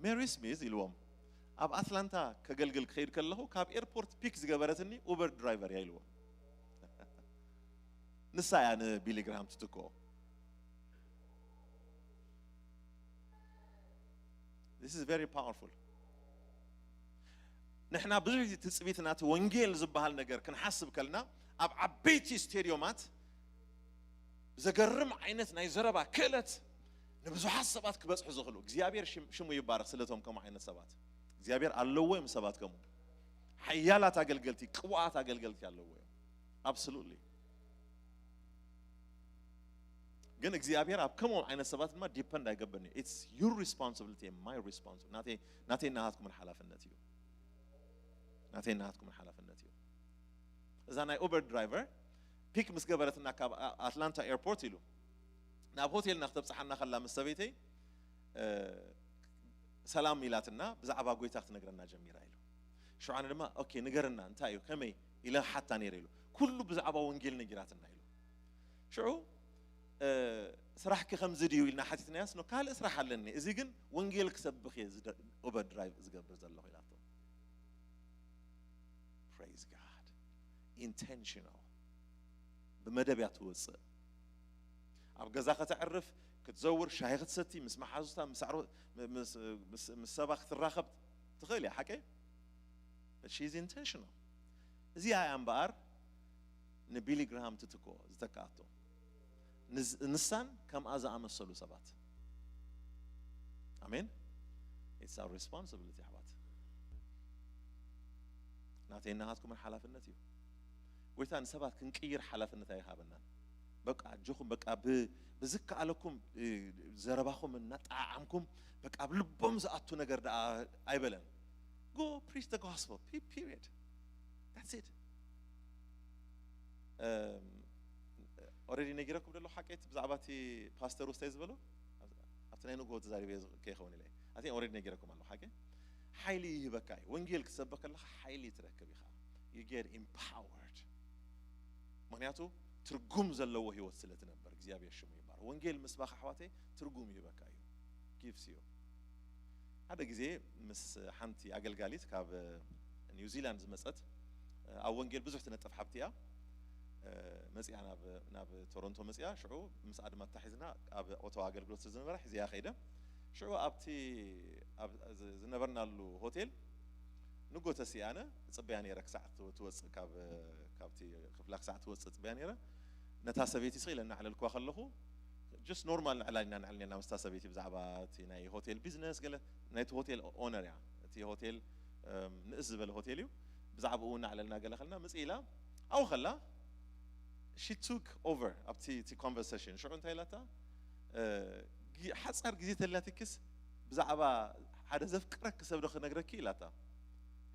ሜሪ ስሚዝ ኢልዎም። ኣብ ኣትላንታ ከገልግል ክኸይድ ከለኹ ካብ ኤርፖርት ፒክ ዝገበረትኒ ኡበር ድራይቨር እያ ኢልዎም። ንሳ እያ ንቢሊ ግራሃም ትትክኦ። This is very powerful። ንሕና ብዙሕ ግዜ ትጽቢት ናቲ ወንጌል ዝበሃል ነገር ክንሓስብ ከልና ኣብ ዓበይቲ ስቴድዮማት ብዘገርም ዓይነት ናይ ዘረባ ክእለት ንብዙሓት ሰባት ክበጽሑ ዝኽእሉ፣ እግዚኣብሔር ሽሙ ይባረኽ። ስለቶም ከምኡ ዓይነት ሰባት እግዚኣብሔር ኣለዎ እዮም። ሰባት ከምኡ ሓያላት ኣገልገልቲ፣ ቅቡኣት ኣገልገልቲ ኣለዎ እዮም። Absolutely። ግን እግዚኣብሔር ኣብ ከምኦም ዓይነት ሰባት ድማ ዲፐንድ ኣይገብርን እዩ። It's your responsibility and my responsibility። ናተይ ናተይ ናሃትኩምን ሓላፍነት እዩ። ናተይ ናሃትኩምን ሓላፍነት እዩ። እዛ ናይ ኡበር ድራይቨር ፒክ ምስ ገበረትና ካብ ኣትላንታ ኤርፖርት ኢሉ ናብ ሆቴልና ክተብፅሓና ከላ ምስ ሰበይተይ ሰላም ኢላትና ብዛዕባ ጎይታ ክትነግረና ጀሚራ ኢሉ። ሽዑ ኣነ ድማ ኦኬ ንገርና እንታይ እዩ ከመይ ኢለ ሓታ ነይረ ኢሉ። ኩሉ ብዛዕባ ወንጌል ነጊራትና ኢሉ። ሽዑ ስራሕኪ ከምዚ ድዩ ኢልና ሓቲትናያስ ኖ ካልእ ስራሕ ኣለኒ፣ እዚ ግን ወንጌል ክሰብኽ እየ ኡበር ድራይቭ ዝገብር ዘለኹ ኢላቶ። Praise God። ኢንቴንሽናል ብመደብ እያ ትወፅእ። ኣብ ገዛ ከተዕርፍ ክትዘውር ሻሂ ክትሰቲ ምስ መሓዙታ ምስ ኣዕሮ ምስ ምስ- ምስ ሰባ ክትራኸብ ትኽእል እያ ሓቀ። But she is intentional። እዚኣ እያ እምበኣር ንቢሊ ግራሃም ትትክኦ ዝተካኣቶ። ንዝ- ንሳን ከምኣ ዝኣመሰሉ ሰባት። ኣሜን። It's our responsibility ኣሕዋት። ናተይ ናሃትኩምን ሓላፍነት እዩ። ጎይታ ንሰባት ክንቅይር ሓላፍነት ኣይሃበናን። በቃ ኣጆኹም በቃ ብ- ብዝከኣለኩም ዘረባኹም እናጠዓዓምኩም በቃ ኣብ ልቦም ዝኣቱ ነገር ደኣ ኣይበለን። Go preach the gospel period። That's it። Already ነጊረኩም ደሎ ሓቀይት ብዛዕባ እቲ ፓስተር ውስታይ ዝበሎ ኣብቲ ናይ ንግሆ ተዛሪበ ከይኸውን ኢለ ኣቲ already ነጊረኩም ኣለኹ ሓቂ ሓይሊ ይህበካ እዩ። ወንጌል ክትሰብክ ከለኻ ሓይሊ ትረክብ ኢኻ። You get empowered። ምክንያቱ ትርጉም ዘለዎ ህይወት ስለ ትነበር እግዚኣብሔር ሽሙ ይባር። ወንጌል ምስባኽ ኣሕዋተይ ትርጉም ይህበካ እዩ። Gives you። ሓደ ግዜ ምስ ሓንቲ ኣገልጋሊት ካብ ኒውዚላንድ ዝመፀት ኣብ ወንጌል ብዙሕ ትነጥፍ ሓብቲ እያ። መፅያ ናብ ቶሮንቶ መፅያ ሽዑ ምስ ኣድማ ተታሒዝና ኣብ ኦቶዋ ኣገልግሎት ዝነበረ ሒዝያ ከይደ። ሽዑ ኣብቲ ዝነበርናሉ ሆቴል ንጎ ተሲኣነ እፅበያ ነይረ ክሳዕ ትወፅእ ካብቲ ክፍላ ክሳዕ ትወፅእ እፅበያ ነይረ። ነታ ሰበይቲ ስቕ ኢለ እናዕለልኩዋ ከለኹ just ኖርማል ንዕላል ኢና ንዕልል ኔርና ምስታ ሰበይቲ ብዛዕባ እቲ ናይ ሆቴል ቢዝነስ ገለ ናይቲ ሆቴል ኦነር እያ። እቲ ሆቴል ንእስ ዝበለ ሆቴል እዩ። ብዛዕባኡ እናዕለልና ገለ ከልና ምፅእ ኢላ ኣብኡ ከላ she took over ኣብቲ እቲ conversation ሽዑ እንታይ ኢላታ ሓፃር ግዜ ተላትክስ ብዛዕባ ሓደ ዘፍቅረኪ ሰብ ዶ ክነግረኪ ኢላታ።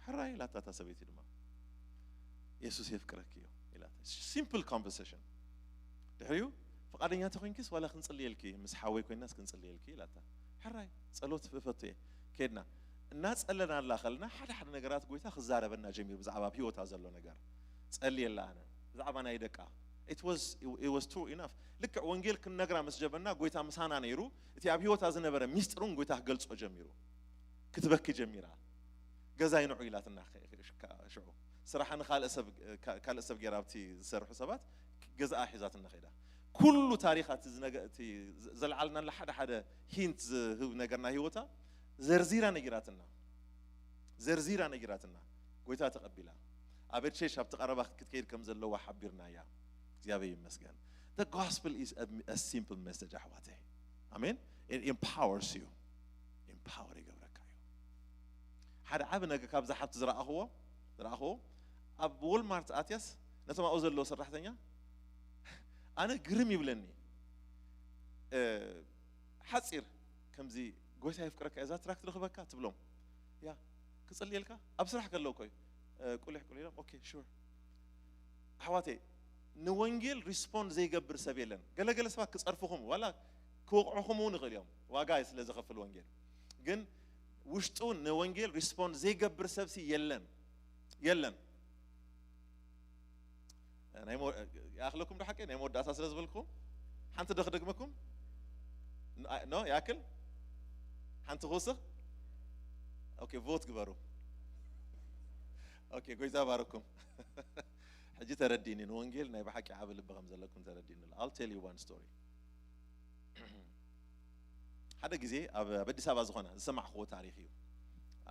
ሕራይ ኢላታ እታ ሰበይቲ ድማ የሱስ የፍቅረኪ እዩ ኢላታ። Simple conversation። ድሕሪኡ ፍቓደኛ ተኮይንኪስ ዋላ ክንጽልየልኪ ምስ ሓወይ ኮይናስ ክንጽልየልኪ ኢላታ። ሕራይ ጸሎት እፈቱ እየ። ከድና እናጸለና ኣላ ከልና ሓደ ሓደ ነገራት ጎይታ ክዛረበና ጀሚሩ ብዛዕባ ኣብ ህይወታ ዘሎ ነገር ጸልየላ ኣነ ብዛዕባ ናይ ደቃ it was it was true enough። ልክዕ ወንጌል ክንነግራ ምስ ጀመርና ጎይታ ምሳና ነይሩ። እቲ ኣብ ህይወታ ዝነበረ ሚስጥሩን ጎይታ ክገልጾ ጀሚሩ። ክትበኪ ጀሚራ። ገዛይ ንዑ ኢላትና ሽዑ ስራሓ ንካልእ ሰብ ካልእ ሰብ ገይራ ኣብቲ ዝሰርሑ ሰባት ገዛኣ ሒዛትና ከይዳ። ኩሉ ታሪኻት እቲ ዝነገ-፣ እቲ ዘ-፣ ዘልዓልናላ ሓደ ሓደ ሂንት ዝህብ ነገር ናይ ህይወታ ዘርዚራ ነጊራትና። ዘርዚራ ነጊራትና። ጎይታ ተቐቢላ። ኣብ ኤድሸሽ ኣብቲ ቀረባ ክትከይድ ከም ዘለዋ ሓቢርናያ። እግዚኣብሔር ይመስገን። The gospel is a, a simple message ኣሕዋተይ። ኣሜን። It empowers you. Empower ይገብረካ እዩ። ሓደ ዓቢ ነገር ካብዛ ሓብቲ ዝረኣኽዎ፣ ዝረኣኽዎ ኣብ ዎልማርት ኣትያስ ነቶም ኣብኡ ዘለዉ ሰራሕተኛ ኣነ ግርም ይብለኒ። እ፣ ሓጺር ከምዚ ጎይታ የፍቅረካ እዛ ትራክት ረኽበካ ትብሎም። ያ ክጽልየልካ ኣብ ስራሕ ከለዉ እኮ እዩ። እ፣ ቁሊሕ ቁሊሎም ኦኬ ሹር። ኣሕዋተይ ንወንጌል ሪስፖንድ ዘይገብር ሰብ የለን። ገለገለ ሰባት ክጸርፍኹም ዋላ ክወቕዕኹም እውን ይኽእል እዮም። ዋጋ ስለ ዘኸፍል ወንጌል ግን ውሽጡ ንወንጌል ሪስፖንድ ዘይገብር ሰብሲ የለን። የለን። ናይ ሞ-፣ ይኣኽለኩም ዶ ሓቂ? ናይ መወዳእታ ስለ ዝበልኩም ሓንቲ ዶ ክደግመኩም? ኖ፣ ይኣክል? ሓንቲ ክውስኽ? ኦኬ፣ ቮት ግበሩ። ኦኬ፣ ጎይታ ባረኩም። ሕጂ ተረዲኒ፣ ንወንጌል ናይ ብሓቂ ዓቢ ልቢ ከም ዘለኩም ተረዲኒ። I'll tell you one story። ሓደ ግዜ ኣብ፣ ኣብ ኣዲስ ኣበባ ዝኾነ ዝሰማዕኽዎ ታሪኽ እዩ።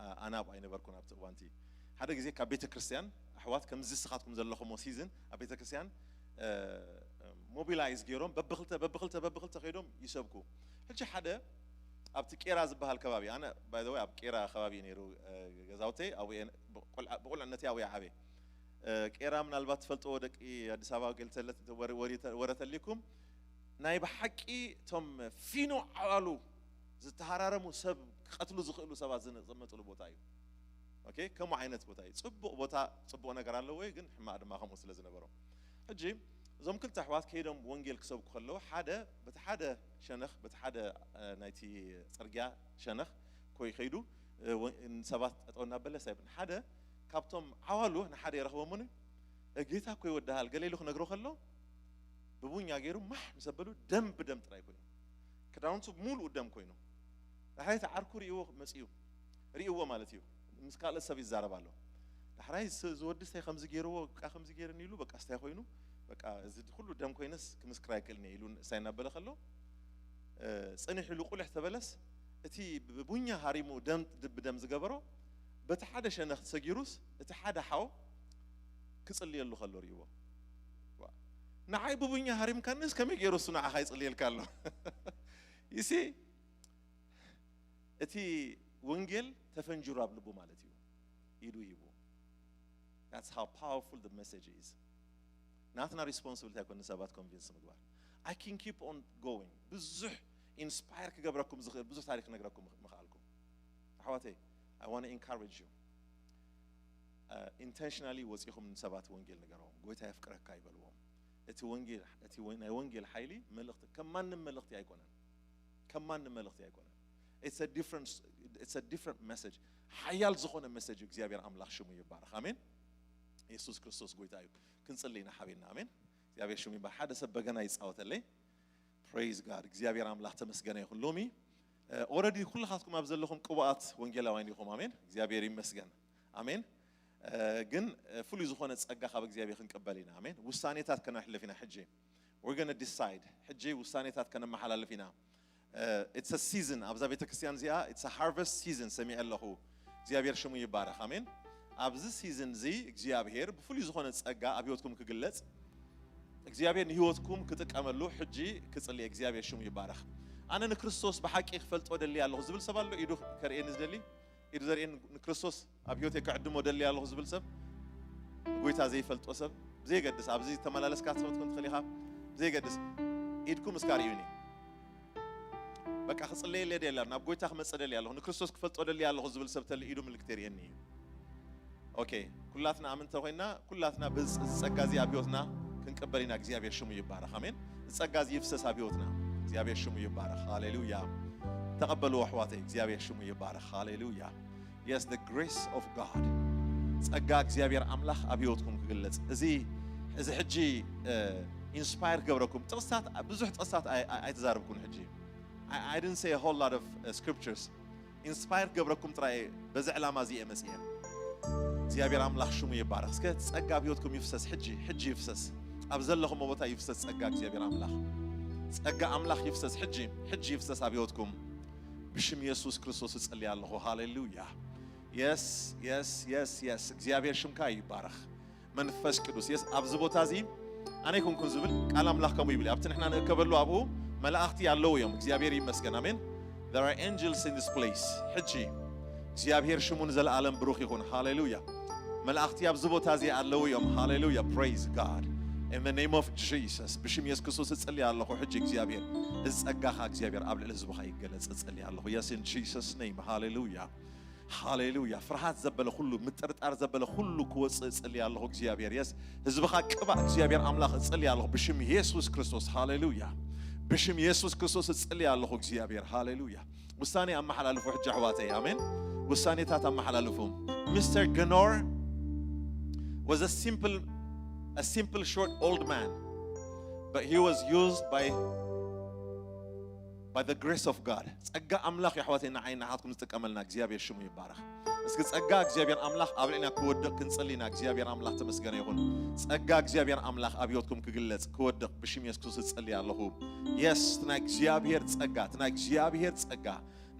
ኣ-፣ ኣነ ኣብኡ ኣይነበርኩን ኣብቲ እዋንቲ። ሓደ ግዜ ካብ ቤተ ክርስቲያን ኣሕዋት ከምዚ ንስኻትኩም ዘለኹምዎ ሲዝን ኣብ ቤተ ክርስቲያን፣ እ፣ ሞቢላይዝ ገይሮም በብኽልተ፣ በብኽልተ፣ በብኽልተ ከይዶም ይሰብኩ። ሕጂ ሓደ ኣብቲ ቄራ ዝበሃል ከባቢ፣ ኣነ by the way ኣብ ቄራ ከባቢ እዩ ነይሩ፣ እ፣ ገዛውተይ፣ ኣብኡ እየ፣ ብቆልዓ-፣ ብቁልዕነተይ ኣብኡ እየ ዓብየ። እ፣ ቄራ ምናልባት ትፈልጥዎ ደቂ ኣዲስ ኣበባ ገለ ተለ-፣ ወረ-፣ ወረ-፣ ወረ ተልይኩም፣ ናይ ብሓቂ እቶም ፊኖ ዓዋሉ ዝተሃራረሙ ሰብ ክቐትሉ ዝኽእሉ ሰባት ዝነ-፣ ዝቕመጥሉ ቦታ እዩ። ኦኬ፣ ከምኡ ዓይነት ቦታ እዩ። ጽቡቕ ቦታ፣ ጽቡቕ ነገር ኣለዎ እዩ፣ ግን ሕማቕ ድማ ከምኡ ስለ ዝነበሮ። ሕጂ እዞም ክልተ ኣሕዋት ከይዶም ወንጌል ክሰብኩ ከለዉ፣ ሓደ፣ በቲ ሓደ ሸነኽ፣ በቲ ሓደ፣ እ፣ ናይቲ ጽርግያ ሸነኽ ኮይ-፣ ከይዱ፣ እ፣ ወ-፣ ሰባት ጠጠው እናበለ ሳይብን ሓደ ካብቶም ዓዋሉ ንሓደ ይረኽቦ እሞኒ፣ "እ፣ ጌታ እኮ ይወድሃል" ገለ ኢሉ ክነግሮ ከሎ፣ ብቡኛ ገይሩ ማሕ ምስ ኣበሉ ደም ብደም ጥራይ ኮይኑ፣ ክዳውንቱ ሙሉኡ ደም ኮይኑ፣ ዳሕራይ እቲ ዓርኩ ርእይዎ መጺኡ፣ ርእይዎ ማለት እዩ፣ ምስ ካልእ ሰብ ይዛረብ ኣሎ። ዳሕራይ ስ-፣ እዚ ወዲ ስታይ ከምዚ ገይርዎ፣ በቃ ከምዚ ገይርኒ ኢሉ፣ በቃ ስታይ ኮይኑ፣ በቃ እዚ ኩሉ ደም ኮይነስ ክምስክር ኣይክእልን እየ ኢሉ ስታይ እናበለ ከሎ፣ እ፣ ጽንሕ ኢሉ ቁልሕ ተበለስ፣ እቲ ብቡኛ ሃሪሙ ደም ድ-፣ ብደም ዝገበሮ፣ በቲ ሓደ ሸነኽ ተሰጊሩስ፣ እቲ ሓደ ሓው ክጽልየሉ ከሎ ርእይዎ። ዋ፣ ንዓይ ብቡኛ ሃሪምካኒስ ከመይ ገይሩ እሱ ንዓኻ ይጽልየልካ ኣሎ? You see፣ እቲ ወንጌል ተፈንጅሩ ኣብ ልቡ ማለት እዩ። ኢዱ ሂቡ። That's how powerful the message is። ናትና ሪስፖንሲቢሊቲ ኣይኮነ ሰባት ኮንቪንስ ምግባር። I can keep on going። ብዙሕ ኢንስፓየር ክገብረኩም ዝኽእል ብዙሕ ታሪክ ክነግረኩም ምኽ-፣ ምኽኣልኩም። ኣሕዋተይ፣ I want to encourage you። እ፣ ኢንተንሽናሊ ወጺኹም ንሰባት ወንጌል ንገርዎም። ጎይታ የፍቅረካ ይበልዎም። እቲ ወንጌል፣ እቲ ወ-፣ ናይ ወንጌል ሓይሊ መልእኽቲ ከም ማንም መልእኽቲ ኣይኮነን። ከም ማንም መልእኽቲ ኣይኮነን። It's a different, it's a different message። ሓያል ዝኾነ መሰጅ እዩ። እግዚኣብሔር ኣምላኽ ሽሙ ይባረኽ። ኣሜን። የሱስ ክርስቶስ ጎይታ እዩ። ክንጽሊ ኢና ሓቢርና። ኣሜን። እግዚኣብሔር ሽሙ ይባረኽ። ሓደ ሰብ በገና ይጻወተለይ። ፕሬይዝ ጋድ። እግዚኣብሔር ኣምላኽ ተመስገነ ይኹን። ሎሚ፣ እ፣ ኦረዲ ኩልኻትኩም ኣብ ዘለኹም ቅቡኣት ወንጌላውያን ኢኹም። ኣሜን። እግዚኣብሔር ይመስገን። ኣሜን። እ፣ ግን፣ እ፣ ፍሉይ ዝኾነ ጸጋ ካብ እግዚኣብሔር ክንቅበል ኢና። ኣሜን። ውሳኔታት ከነሕልፍ ኢና ሕጂ። We're gonna decide። ሕጂ ውሳኔታት ከነመሓላልፍ ኢና። እ፣ it's a season። ኣብዛ ቤተክርስትያን እዚኣ፣ it's a harvest season ሰሚዐ ኣለኹ። እግዚኣብሔር ሽሙ ይባረኽ። ኣሜን። ኣብዚ ሲዝን እዚ እግዚኣብሔር ብፍሉይ ዝኾነ ጸጋ ኣብ ህይወትኩም ክግለጽ፣ እግዚኣብሔር ንህይወትኩም ክጥቀመሉ ሕጂ ክጽሊ። እግዚኣብሔር ሽሙ ይባረኽ። ኣነ ንክርስቶስ ብሓቂ ክፈልጦ ደሊ ኣለኹ ዝብል ሰብ ኣሎ? ኢዱ ከርእየኒ ዝደሊ? ኢዱ ዘርእየኒ። ንክርስቶስ ኣብ ህይወተይ ክዕድሞ ደሊ ኣለኹ ዝብል ሰብ? ንጎይታ ዘይፈልጦ ሰብ? ብዘይገድስ፣ ኣብዚ ተመላለስካ ትኸውን ትኽእል ኢኻ። ብዘይገድስ፣ ኢድኩም እስካ ርእዩኒ። በቃ ክጽለየለይ ደሊ ኣለኹ፣ ናብ ጎይታ ክመጽእ ደሊ ኣለኹ፣ ንክርስቶስ ክፈልጦ ደሊ ኣለኹ ዝብል ሰብ ተሊ ኢዱ ምልክት የርእየኒ እዩ። ኦኬ፣ ኩላትና ኣመንቲ ኮይና፣ ኩላትና ብዝ-፣ እዚ ጸጋ እዚ ኣብ ህይወትና ክንቅበል ኢና። እግዚኣብሔር ሽሙ ይባረኽ። ኣሜን። እዚ ጸጋ እዚ ይፍሰስ ኣብ ህይወትና። እግዚኣብሔር ሽሙ ይባረኽ። ሃሌሉያ። ተቐበልዎ ኣሕዋተይ። እግዚኣብሔር ሽሙ ይባረኽ። ሃሌሉያ። Yes, the grace of God። ጸጋ እግዚኣብሔር ኣምላኽ ኣብ ህይወትኩም ክግለጽ። እዚ፣ እዚ ሕጂ፣ እ፣ ኢንስፓየር ክገብረኩም። ጥቕስታት፣ ብዙሕ ጥቕስታት ኣይ-፣ ኣይ-፣ ኣይተዛረብኩን ሕጂ። I, I didn't say a whole lot of, uh, scriptures። ኢንስፓየር ክገብረኩም ጥራይ በዚ ዕላማ እዚ እየ መጽየ። እግዚኣብሔር ኣምላኽ ሽሙ ይባረኽ። እስከ ጸጋ ኣብ ህይወትኩም ይፍሰስ ሕጂ፣ ሕጂ ይፍሰስ። ኣብ ዘለኹም ቦታ ይፍሰስ ጸጋ እግዚኣብሔር ኣምላኽ። ጸጋ ኣምላኽ ይፍሰስ ሕጂ፣ ሕጂ ይፍሰስ ኣብ ህይወትኩም። ብሽም የሱስ ክርስቶስ እጽሊ ኣለኹ። ሃሌሉያ። የስ፣ የስ፣ የስ፣ የስ። እግዚኣብሔር ሽምካ ይባረኽ። መንፈስ ቅዱስ፣ የስ፣ ኣብዚ ቦታ እዚ ኣነ ይኩንኩን ዝብል ቃል ኣምላኽ ከምኡ ይብል። ኣብቲ ንሕና ንእከበሉ ኣብኡ መላእኽቲ ኣለዉ እዮም። እግዚኣብሔር ይመስገን። ኣሜን። There are angels in this place. ሕጂ እግዚኣብሔር ሽሙ ንዘለኣለም ብሩኽ ይኹን። ሃሌሉያ። መላእኽቲ ኣብዚ ቦታ እዚ ኣለዉ እዮም። ሃሌሉያ። Praise God. In the name of Jesus. ብሽም የሱስ ክርስቶስ እጽሊ ኣለኹ። ሕጂ እግዚኣብሔር እዚ ጸጋኻ እግዚኣብሔር ኣብ ልዕሊ ህዝብኻ ይገለጽ እጽሊ ኣለኹ። Yes, in Jesus' name. ሃሌሉያ። ሃሌሉያ። ፍርሃት ዘበለ ኩሉ፣ ምጥርጣር ዘበለ ኩሉ ክወጽእ እጽሊ ኣለኹ እግዚኣብሔር። የስ፣ ህዝብኻ ቅባእ እግዚኣብሔር ኣምላኽ እጽሊ ኣለኹ ብሽም የሱስ ክርስቶስ። ሃሌሉያ። ብሽም የሱስ ክርስቶስ እጽሊ ኣለኹ እግዚኣብሔር። ሃሌሉያ። ውሳኔ ኣመሓላልፉ ሕጂ ኣሕዋተይ። ኣሜን። ውሳኔታት ኣመሓላልፉ። Mister Genor was a simple, a simple short old man, but he was used by, by the grace of God. ጸጋ ኣምላኽ የሕዋተይ ንዓይ ንዓትኩም ዝጥቀመልና እግዚኣብሔር ሽሙ ይባረኽ። እስኪ ጸጋ እግዚኣብሔር ኣምላኽ ኣብ ልዕልና ክወድቕ ክንጸሊ ኢና። እግዚኣብሔር ኣምላኽ ተመስገነ ይኹን። ጸጋ እግዚኣብሔር ኣምላኽ ኣብ ህይወትኩም ክግለጽ ክወድቕ ብሽም የሱስ ክርስቶስ እጸሊ ኣለኹ። የስ፣ እቲ ናይ እግዚኣብሔር ጸጋ፣ እቲ ናይ እግዚኣብሔር ጸጋ፣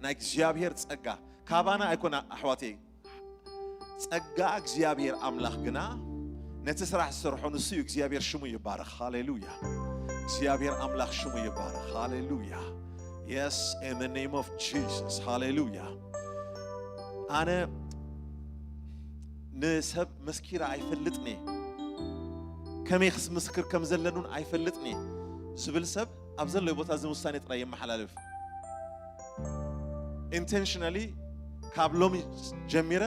ናይ እግዚኣብሔር ጸጋ ካባና ኣይኮነ ኣሕዋተይ። ጸጋ እግዚኣብሔር ኣምላኽ ግና ነቲ ስራሕ ዝሰርሖ ንሱ እዩ። እግዚኣብሔር ሽሙ ይባረኽ። ሃሌሉያ። እግዚኣብሔር ኣምላኽ ሽሙ ይባረኽ። ሃሌሉያ። Yes, in the name of Jesus. ሃሌሉያ። ኣነ ንሰብ መስኪረ ኣይፈልጥን እየ፣ ከመይ ክስምስክር ከም ዘለኑን ኣይፈልጥን እየ ዝብል ሰብ ኣብ ዘለዎ ቦታ እዚ ውሳኔ ጥራይ የመሓላልፍ። Intentionally ካብ ሎሚ ጀሚረ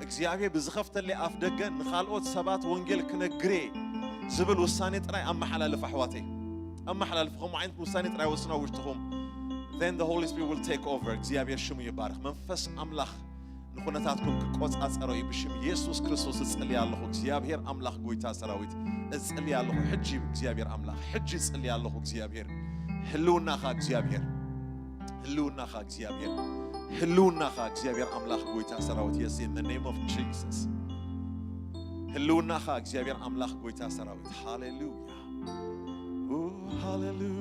እግዚኣብሔር ብዝኸፍተለይ ኣፍ ደገ ንኻልኦት ሰባት ወንጌል ክነግር እየ ዝብል ውሳኔ ጥራይ ኣመሓላልፍ ኣሕዋተይ። ኣመሓላልፍ። ከምኡ ዓይነት ውሳኔ ጥራይ ወስኑ ኣብ ውሽጥኹም። Then the Holy Spirit will take over. እግዚኣብሔር ሽሙ ይባረኽ። መንፈስ ኣምላኽ ንኹነታትኩም ክቆጻጸሮ እዩ። ብሽም የሱስ ክርስቶስ እጽሊ ኣለኹ እግዚኣብሔር ኣምላኽ ጎይታ ሰራዊት እጽሊ ኣለኹ። ሕጂ እግዚኣብሔር ኣምላኽ ሕጂ እጽሊ ኣለኹ። እግዚኣብሔር ህልውናኻ እግዚኣብሔር ህልውናኻ እግዚኣብሔር ህልውናኻ እግዚኣብሔር ኣምላኽ ጎይታ ሰራዊት። Yes, in the name of Jesus. ህልውናኻ እግዚኣብሔር ኣምላኽ ጎይታ ሰራዊት። ሃሌሉያ። ኦ፣ ሃሌሉያ።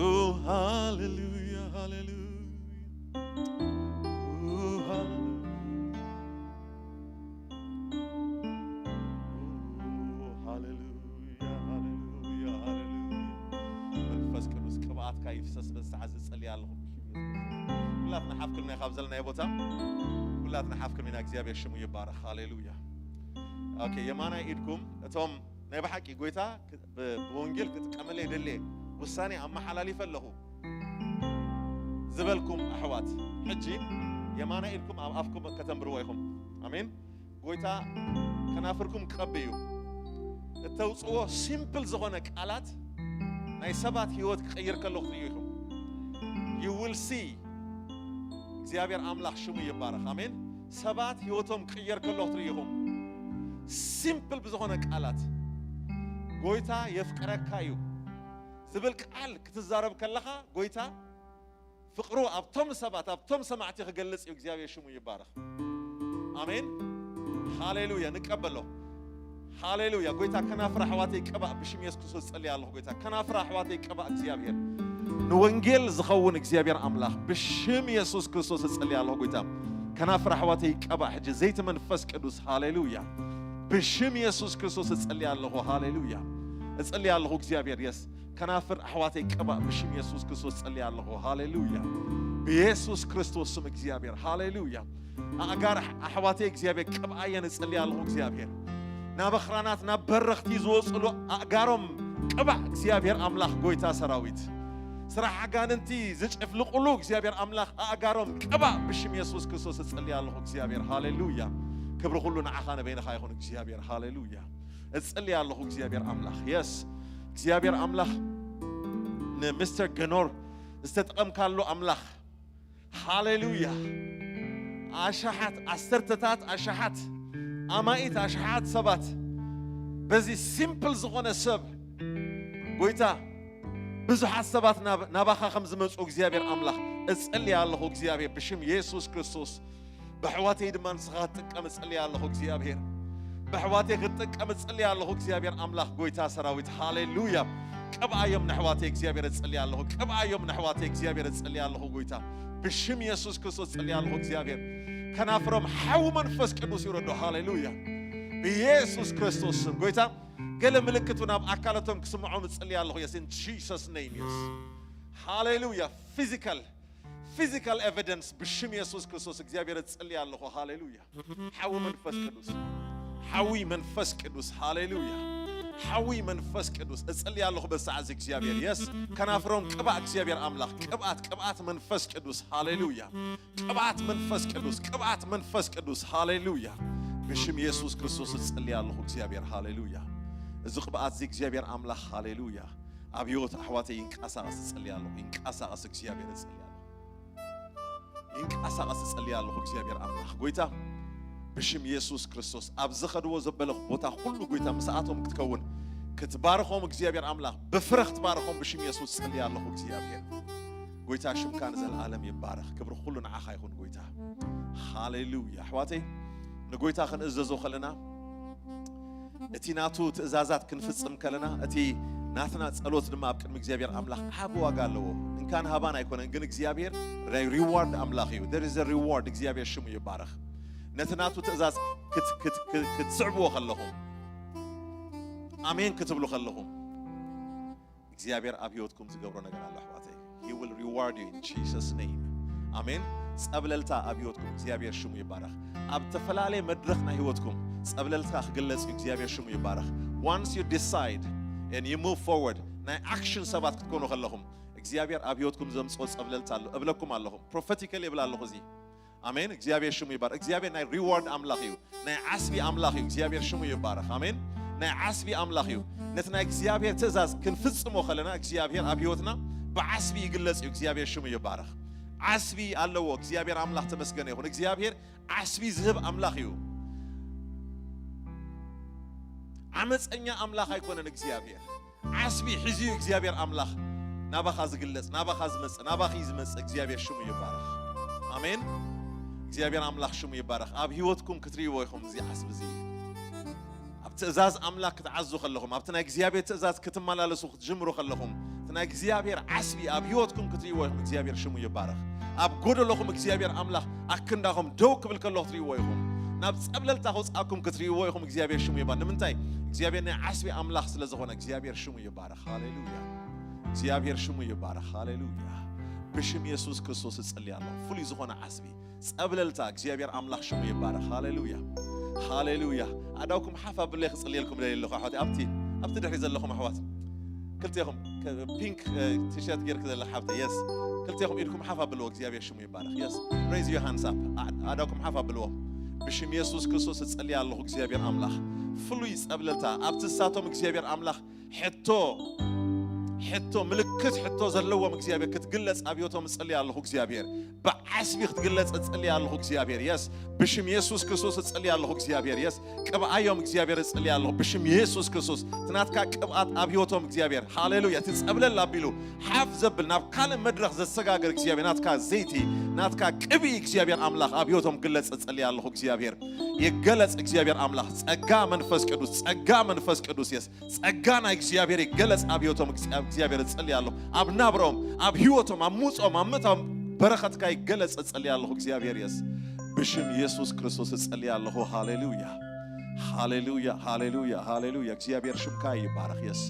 ኦ፣ ሃሌሉያ፣ ሃሌሉያ። ኦ፣ ሃሌሉያ። ኦ፣ ሃሌሉያ፣ ሃሌሉያ፣ ሃሌሉያ። መንፈስ ቅዱስ ቅብኣትካ ይፍሰስ በዚ ሰዓት ዝጸልይ ኣለኹ። ኩላትና ሓፍ ክልና ካብ ዘለናዮ ቦታ፣ ኩላትና ሓፍ ክልና እግዚኣብሔር ሽሙ ይባረኽ። ሃሌሉያ። ኦኬ፣ የማናይ ኢድኩም እቶም ናይ ብሓቂ ጎይታ ክ-፣ ብ-፣ ብወንጌል ክጥቀመለይ ደልየ ውሳኔ ኣመሓላሊፈ ኣለኹ ዝበልኩም ኣሕዋት፣ ሕጂ የማናይ ኢድኩም ኣብ ኣፍኩም ከተንብርዎ ኢኹም። ኣሜን። ጎይታ ከናፍርኩም ክቐቢ እዩ። እተውፅዎ ሲምፕል ዝኾነ ቃላት ናይ ሰባት ህይወት ክቕይር ከሎ ክትርእዩ ኢኹም። You will see። እግዚኣብሔር ኣምላኽ ሽሙ ይባረኽ። ኣሜን። ሰባት ህይወቶም ክቕየር ከሎ ክትርእዩ ኢኹም። ሲምፕል ብዝኾነ ቃላት ጎይታ የፍቅረካ እዩ ዝብል ቃል ክትዛረብ ከለኻ ጎይታ ፍቕሩ ኣብቶም ሰባት፣ ኣብቶም ሰማዕቲ ክገልጽ እዩ። እግዚኣብሔር ሽሙ ይባረኽ። ኣሜን። ሃሌሉያ። ንቀበሎ። ሃሌሉያ። ጎይታ ከናፍር ኣሕዋተይ ቀባእ ብሽም የሱስ ክርስቶስ ጸልያ ኣለኹ። ጎይታ ከናፍር ኣሕዋተይ ቀባእ እግዚኣብሔር። ንወንጌል ዝኸውን እግዚኣብሔር ኣምላኽ ብሽም የሱስ ክርስቶስ እጸልያ ኣለኹ። ጎይታ ከናፍር ኣሕዋተይ ቀባእ ሕጂ ዘይቲ መንፈስ ቅዱስ። ሃሌሉያ። ብሽም የሱስ ክርስቶስ እጸልያ ኣለኹ። ሃሌሉያ። እጸልያ ኣለኹ እግዚኣብሔር። የስ ከናፍር ኣሕዋተይ ቀባእ ብሽም የሱስ ክርስቶስ ጸልያ ኣለኹ። ሃሌሉያ። ብየሱስ ክርስቶስ ስም እግዚኣብሔር። ሃሌሉያ። ኣእጋር ኣሕ-፣ ኣሕዋተይ እግዚኣብሔር ቅብኣየን እጸልያ ኣለኹ እግዚኣብሔር። ናብ ኣኽራናት ናብ በረኽቲ ዝወጽሉ ኣእጋሮም ቅባእ እግዚኣብሔር ኣምላኽ ጎይታ ሰራዊት። ስራሕ ኣጋንንቲ ዝጭፍልቑሉ እግዚኣብሔር ኣምላኽ ኣእጋሮም ቅባእ ብሽም የሱስ ክርስቶስ እጸልያ ኣለኹ እግዚኣብሔር። ሃሌሉያ። ክብሪ ኩሉ ንዓኻ ንበይንኻ ይኹን እግዚኣብሔር። ሃሌሉያ። እጽልይ ኣለኹ እግዚኣብሔር ኣምላኽ። የስ እግዚኣብሔር ኣምላኽ ንምስተር ገኖር ዝተጠቐምካሉ ኣምላኽ። ሃሌሉያ። ኣሽሓት ኣሰርተታት ኣሽሓት ኣማኢት ኣሽሓት ሰባት በዚ ሲምፕል ዝኾነ ሰብ ጎይታ ብዙሓት ሰባት ናብ-፣ ናባኻ ከም ዝመጹ እግዚኣብሔር ኣምላኽ እጸልይ ኣለኹ። እግዚኣብሔር ብሽም የሱስ ክርስቶስ ብኣሕዋተይ ድማ ንስኻ ክትጥቀም እጸልይ ኣለኹ እግዚኣብሔር። ብኣሕዋተይ ክጥቀም እጽሊ ኣለኹ እግዚኣብሔር ኣምላኽ ጎይታ ሰራዊት ሃሌሉያ። ቅብኣዮም ንኣሕዋተይ እግዚኣብሔር እጽሊ ኣለኹ። ቅብኣዮም ንኣሕዋተይ እግዚኣብሔር እጽሊ ኣለኹ ጎይታ። ብሽም የሱስ ክርስቶስ እጽሊ ኣለኹ እግዚኣብሔር። ከናፍሮም ሓዊ መንፈስ ቅዱስ ይውረዶ ሃሌሉያ። ብየሱስ ክርስቶስ ስም ጎይታ ገለ ምልክት ናብ ኣካላቶም ክስምዖም እጽሊ ኣለኹ። Yes, in Jesus name, yes. ሃሌሉያ። Physical physical evidence ብሽም የሱስ ክርስቶስ እግዚኣብሔር እጽሊ ኣለኹ ሃሌሉያ። ሓዊ መንፈስ ቅዱስ ሓዊ መንፈስ ቅዱስ ሃሌሉያ። ሓዊ መንፈስ ቅዱስ እጽሊ ኣለኹ በሰዓት እግዚኣብሔር የስ ከናፍሮም ቅባ እግዚኣብሔር ኣምላኽ ቅብኣት ቅብኣት መንፈስ ቅዱስ ሃሌሉያ። ቅብኣት መንፈስ ቅዱስ ቅብኣት መንፈስ ቅዱስ ሃሌሉያ። ብሽም የሱስ ክርስቶስ እጽሊ ኣለኹ እግዚኣብሔር ሃሌሉያ። እዚ ቅብኣት እዚ እግዚኣብሔር ኣምላኽ ሃሌሉያ ኣብ ህይወት ኣሕዋተይ ይንቀሳቐስ እጽሊ ኣለኹ። ይንቀሳቐስ እግዚኣብሔር እጽሊ ኣለኹ። ይንቀሳቐስ እጸሊ ኣለኹ እግዚኣብሔር ኣምላኽ ጎይታ ብሽም የሱስ ክርስቶስ ኣብ ዝኸድዎ ዘበለ ቦታ ኩሉ ጎይታ ምስኣቶም ክትከውን ክትባርኾም እግዚኣብሔር ኣምላኽ ብፍረ ክትባርኾም ብሽም የሱስ ጸሊ ኣለኹ እግዚኣብሔር ጎይታ ሽምካ ንዘለዓለም ይባረኽ። ክብሪ ኩሉ ንዓኻ ይኹን ጎይታ። ሃሌሉያ ኣሕዋተይ ንጎይታ ክንእዘዞ ከለና እቲ ናቱ ትእዛዛት ክንፍጽም ከለና እቲ ናትና ጸሎት ድማ ኣብ ቅድሚ እግዚኣብሔር ኣምላኽ ዓቢ ዋጋ ኣለዎ። እንካን ሃባን ኣይኮነን ግን እግዚኣብሔር ናይ ሪዋርድ ኣምላኽ እዩ። There is a reward እግዚኣብሔር ሽሙ ይባረኽ። ነቲ ናቱ ትእዛዝ ክት- ክት- ክት- ክትስዕብዎ ከለኹም ኣሜን ክትብሉ ከለኹም እግዚኣብሔር ኣብ ህይወትኩም ዝገብሮ ነገር ኣሎ ኣሕዋተይ። He will reward you in Jesus name. ኣሜን። ጸብለልታ ኣብ ህይወትኩም እግዚኣብሔር ሽሙ ይባረኽ። ኣብ ተፈላለየ መድረኽ ናይ ህይወትኩም ጸብለልታ ክግለጽ እዩ እግዚኣብሔር ሽሙ ይባረኽ። Once you decide and you move forward ናይ ኣክሽን ሰባት ክትኮኑ ከለኹም እግዚኣብሔር ኣብ ህይወትኩም ዘምጽኦ ጸብለልታ ኣሎ እብለኩም ኣለኹ። ፕሮፌቲካሊ እብል ኣለኹ እዚ ኣሜን እግዚኣብሔር ሽሙ ይባር እግዚኣብሔር ናይ ሪዋርድ ኣምላኽ እዩ። ናይ ዓስቢ ኣምላኽ እዩ እግዚኣብሔር ሽሙ ይባረኽ ኣሜን። ናይ ዓስቢ ኣምላኽ እዩ። ነቲ ናይ እግዚኣብሔር ትእዛዝ ክንፍጽሞ ከለና እግዚኣብሔር ኣብ ህይወትና ብዓስቢ ይግለጽ እዩ። እግዚኣብሔር ሽሙ ይባረኽ። ዓስቢ ኣለዎ እግዚኣብሔር ኣምላኽ ተመስገነ ይኹን። እግዚኣብሔር ዓስቢ ዝህብ ኣምላኽ እዩ። ዓመፀኛ ኣምላኽ ኣይኮነን እግዚኣብሔር። ዓስቢ ሒዙ እዩ እግዚኣብሔር ኣምላኽ ናባኻ ዝግለጽ ናባኻ ዝመጽእ ናባኺ ዝመጽእ እግዚኣብሔር ሽሙ ይባረኽ። ኣሜን። እግዚኣብሔር ኣምላኽ ሽሙ ይባረኽ። ኣብ ህይወትኩም ክትርእይዎ ኢኹም እዚ ዓስቢ እዚ። ኣብ ትእዛዝ ኣምላኽ ክትዓዙ ከለኹም ኣብቲ ናይ እግዚኣብሔር ትእዛዝ ክትመላለሱ ክትጅምሩ ከለኹም እቲ ናይ እግዚኣብሔር ዓስቢ ኣብ ህይወትኩም ክትርእይዎ ኢኹም። እግዚኣብሔር ሽሙ ይባረኽ። ኣብ ጎደሎኹም እግዚኣብሔር ኣምላኽ ኣክንዳኹም ደው ክብል ከሎ ክትርእይዎ ኢኹም። ናብ ጸብለልታ ከውፅኣኩም ክትርእይዎ ኢኹም። እግዚኣብሔር ሽሙ ይባረኽ። ንምንታይ እግዚኣብሔር ናይ ዓስቢ ኣምላኽ ስለ ዝኾነ እግዚኣብሔር ሽሙ ይባረኽ። ሃሌሉያ። እግዚኣብሔር ሽሙ ይባረኽ። ሃሌሉያ። ብሽም የሱስ ክርስቶስ እጽሊ ኣለኹ። ፍሉይ ዝኾነ ዓስቢ ጸብለልታ እግዚኣብሔር ኣምላኽ ሽሙ ይባረኽ። ሃሌሉያ። ሃሌሉያ። ኣዳውኩም ሓፍ ኣብለይ ክጽልየልኩም ደልየ ኣለኹ ኣሕዋት። ኣብቲ ኣብቲ ድሕሪ ዘለኹም ኣሕዋት ክልቴኹም ፒንክ ቲሸርት ጌርክ ዘለኻ ሓብተ የስ ክልቴኹም ኢድኩም ሓፍ ኣብልዎ እግዚኣብሔር ሽሙ ይባረኽ። የስ raise your hands up ኣዳውኩም ሓፍ ኣብልዎ። ብሽም የሱስ ክርስቶስ እጸልይ ኣለኹ እግዚኣብሔር ኣምላኽ ፍሉይ ጸብለልታ ኣብቲ ሳቶም እግዚኣብሔር ኣምላኽ ሕቶ ሕቶ ምልክት ሕቶ ዘለዎም እግዚኣብሔር ክትግለጽ ኣብ ህይወቶም እጸልይ ኣለኹ እግዚኣብሔር ብዓስቢ ክትግለጽ እጸልይ ኣለኹ እግዚኣብሔር የስ ብሽም የሱስ ክርስቶስ እጸልይ ኣለኹ እግዚኣብሔር የስ ቅብኣዮም እግዚኣብሔር እጸልይ ኣለኹ ብሽም የሱስ ክርስቶስ እቲ ናትካ ቅብኣት ኣብ ህይወቶም እግዚኣብሔር ሃሌሉያ እቲ ጸብለል ኣቢሉ ሓፍ ዘብል ናብ ካልእ መድረኽ ዘሰጋግር እግዚኣብሔር ናትካ ዘይቲ ናትካ ቅብኢ እግዚኣብሔር ኣምላኽ ኣብ ህይወቶም ግለጽ እጸልይ ኣለኹ እግዚኣብሔር ይገለጽ እግዚኣብሔር ኣምላኽ ጸጋ መንፈስ ቅዱስ ጸጋ መንፈስ ቅዱስ የስ ጸጋ ናይ እግዚኣብሔር ይገለጽ ኣብ ህይወቶም እግዚኣብሔር እጸልይ ኣለኹ ኣብ ናብሮም ኣብ ህይወቶም ኣብ ሙጾም ኣብ ምእታዎም በረኸትካ ይገለጽ እጸልይ ኣለኹ እግዚኣብሔር የስ ብሽም የሱስ ክርስቶስ እጸልይ ኣለኹ ሃሌሉያ ሃሌሉያ ሃሌሉያ ሃሌሉያ እግዚኣብሔር ሽምካ ይባረኽ የስ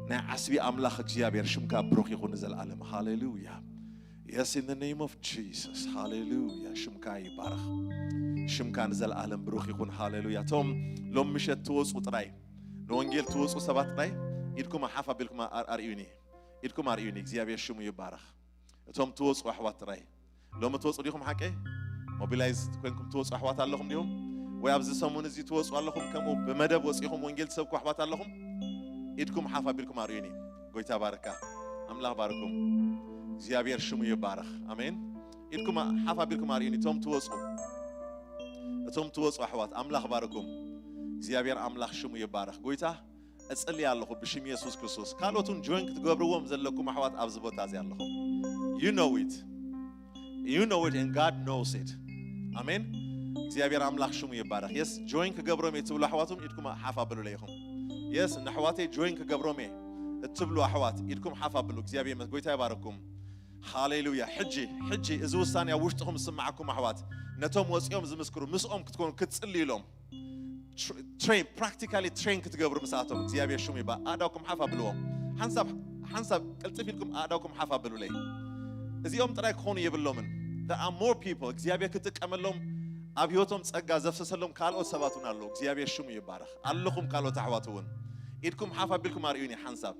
ናይ ዓስቢ ኣምላኽ እግዚኣብሔር ሽምካ ብሩኽ ይኹን ንዘለኣለም ሃሌሉያ Yes, in the name of Jesus. ሃሌሉያ ሽምካ ይባረኽ። ሽምካ ንዘለኣለም ብሩኽ ይኹን። ሃሌሉያ። እቶም ሎም ምሸት ትወፁ ጥራይ ንወንጌል ትወፁ ሰባት ጥራይ ኢድኩም ሓፍ ኣቢልኩም ኣር- ኣርእዩኒ። ኢድኩም ኣርእዩኒ። እግዚኣብሔር ሽሙ ይባረኽ። እቶም ትወፁ ኣሕዋት ጥራይ ሎሚ ትወፁ ዲኹም ሓቀይ? ሞቢላይዝ ኮይንኩም ትወፁ ኣሕዋት ኣለኹም ዲኹም? ወይ ኣብዚ ሰሙን እዚ ትወፁ ኣለኹም ከምኡ ብመደብ ወፂኹም ወንጌል ትሰብኩ ኣሕዋት ኣለኹም? ኢድኩም ሓፍ ኣቢልኩም ኣርእዩኒ። ጎይታ ባርካ። ኣምላኽ ባርኩም። እግዚኣብሔር ሽሙ ይባረኽ። ኣሜን። ኢድኩም ሓፍ ኣቢልኩም ኣርእዩኒ እቶም ትወፁ እቶም ትወፁ ኣሕዋት ኣምላኽ ባርኩም። እግዚኣብሔር ኣምላኽ ሽሙ ይባረኽ። ጎይታ እጽሊ ኣለኹ ብሽም የሱስ ክርስቶስ ካልኦት እውን ጆይን ክትገብርዎም ዘለኩም ኣሕዋት ኣብዚ ቦታ እዚ ኣለኹም። You know it. You know it and God knows it. ኣሜን። እግዚኣብሔር ኣምላኽ ሽሙ ይባረኽ። የስ፣ ጆይን ክገብሮም እየ ትብሉ ኣሕዋት እውን ኢድኩም ሓፍ ኣብሉለይ ኢኹም። የስ፣ ንኣሕዋተይ ጆይን ክገብሮም እየ እትብሉ ኣሕዋት ኢድኩም ሓፍ ኣብሉ። እግዚኣብሔር ይመስ-፣ ጎይታ ይባረኩም። ሃሌሉያ። ሕጂ፣ ሕጂ እዚ ውሳኔ ኣብ ውሽጥኹም ዝስምዓኩም ኣሕዋት፣ ነቶም ወፂኦም ዝምስክሩ ምስኦም ክትኮኑ ክትጽልዩ ኢሎም። ትሬን፣ ፕራክቲካሊ ትሬን ክትገብሩ ምስኣቶም እግዚኣብሔር ሽሙ ይባ ኣእዳውኩም ሓፍ ኣብልዎም። ሓንሳብ ሓንሳብ ቅልጥፍ ኢልኩም ኣእዳውኩም ሓፍ ኣብሉለይ። እዚኦም ጥራይ ክኾኑ የብሎምን። There are more people እግዚኣብሔር ክጥቀመሎም፣ ኣብ ህይወቶም ጸጋ ዘፍሰሰሎም ካልኦት ሰባት እውን ኣለዉ። እግዚኣብሔር ሽሙ ይባረኽ። ኣለኹም ካልኦት ኣሕዋት እውን ኢድኩም ሓፍ ኣቢልኩም ኣርእዩኒ ሓንሳብ።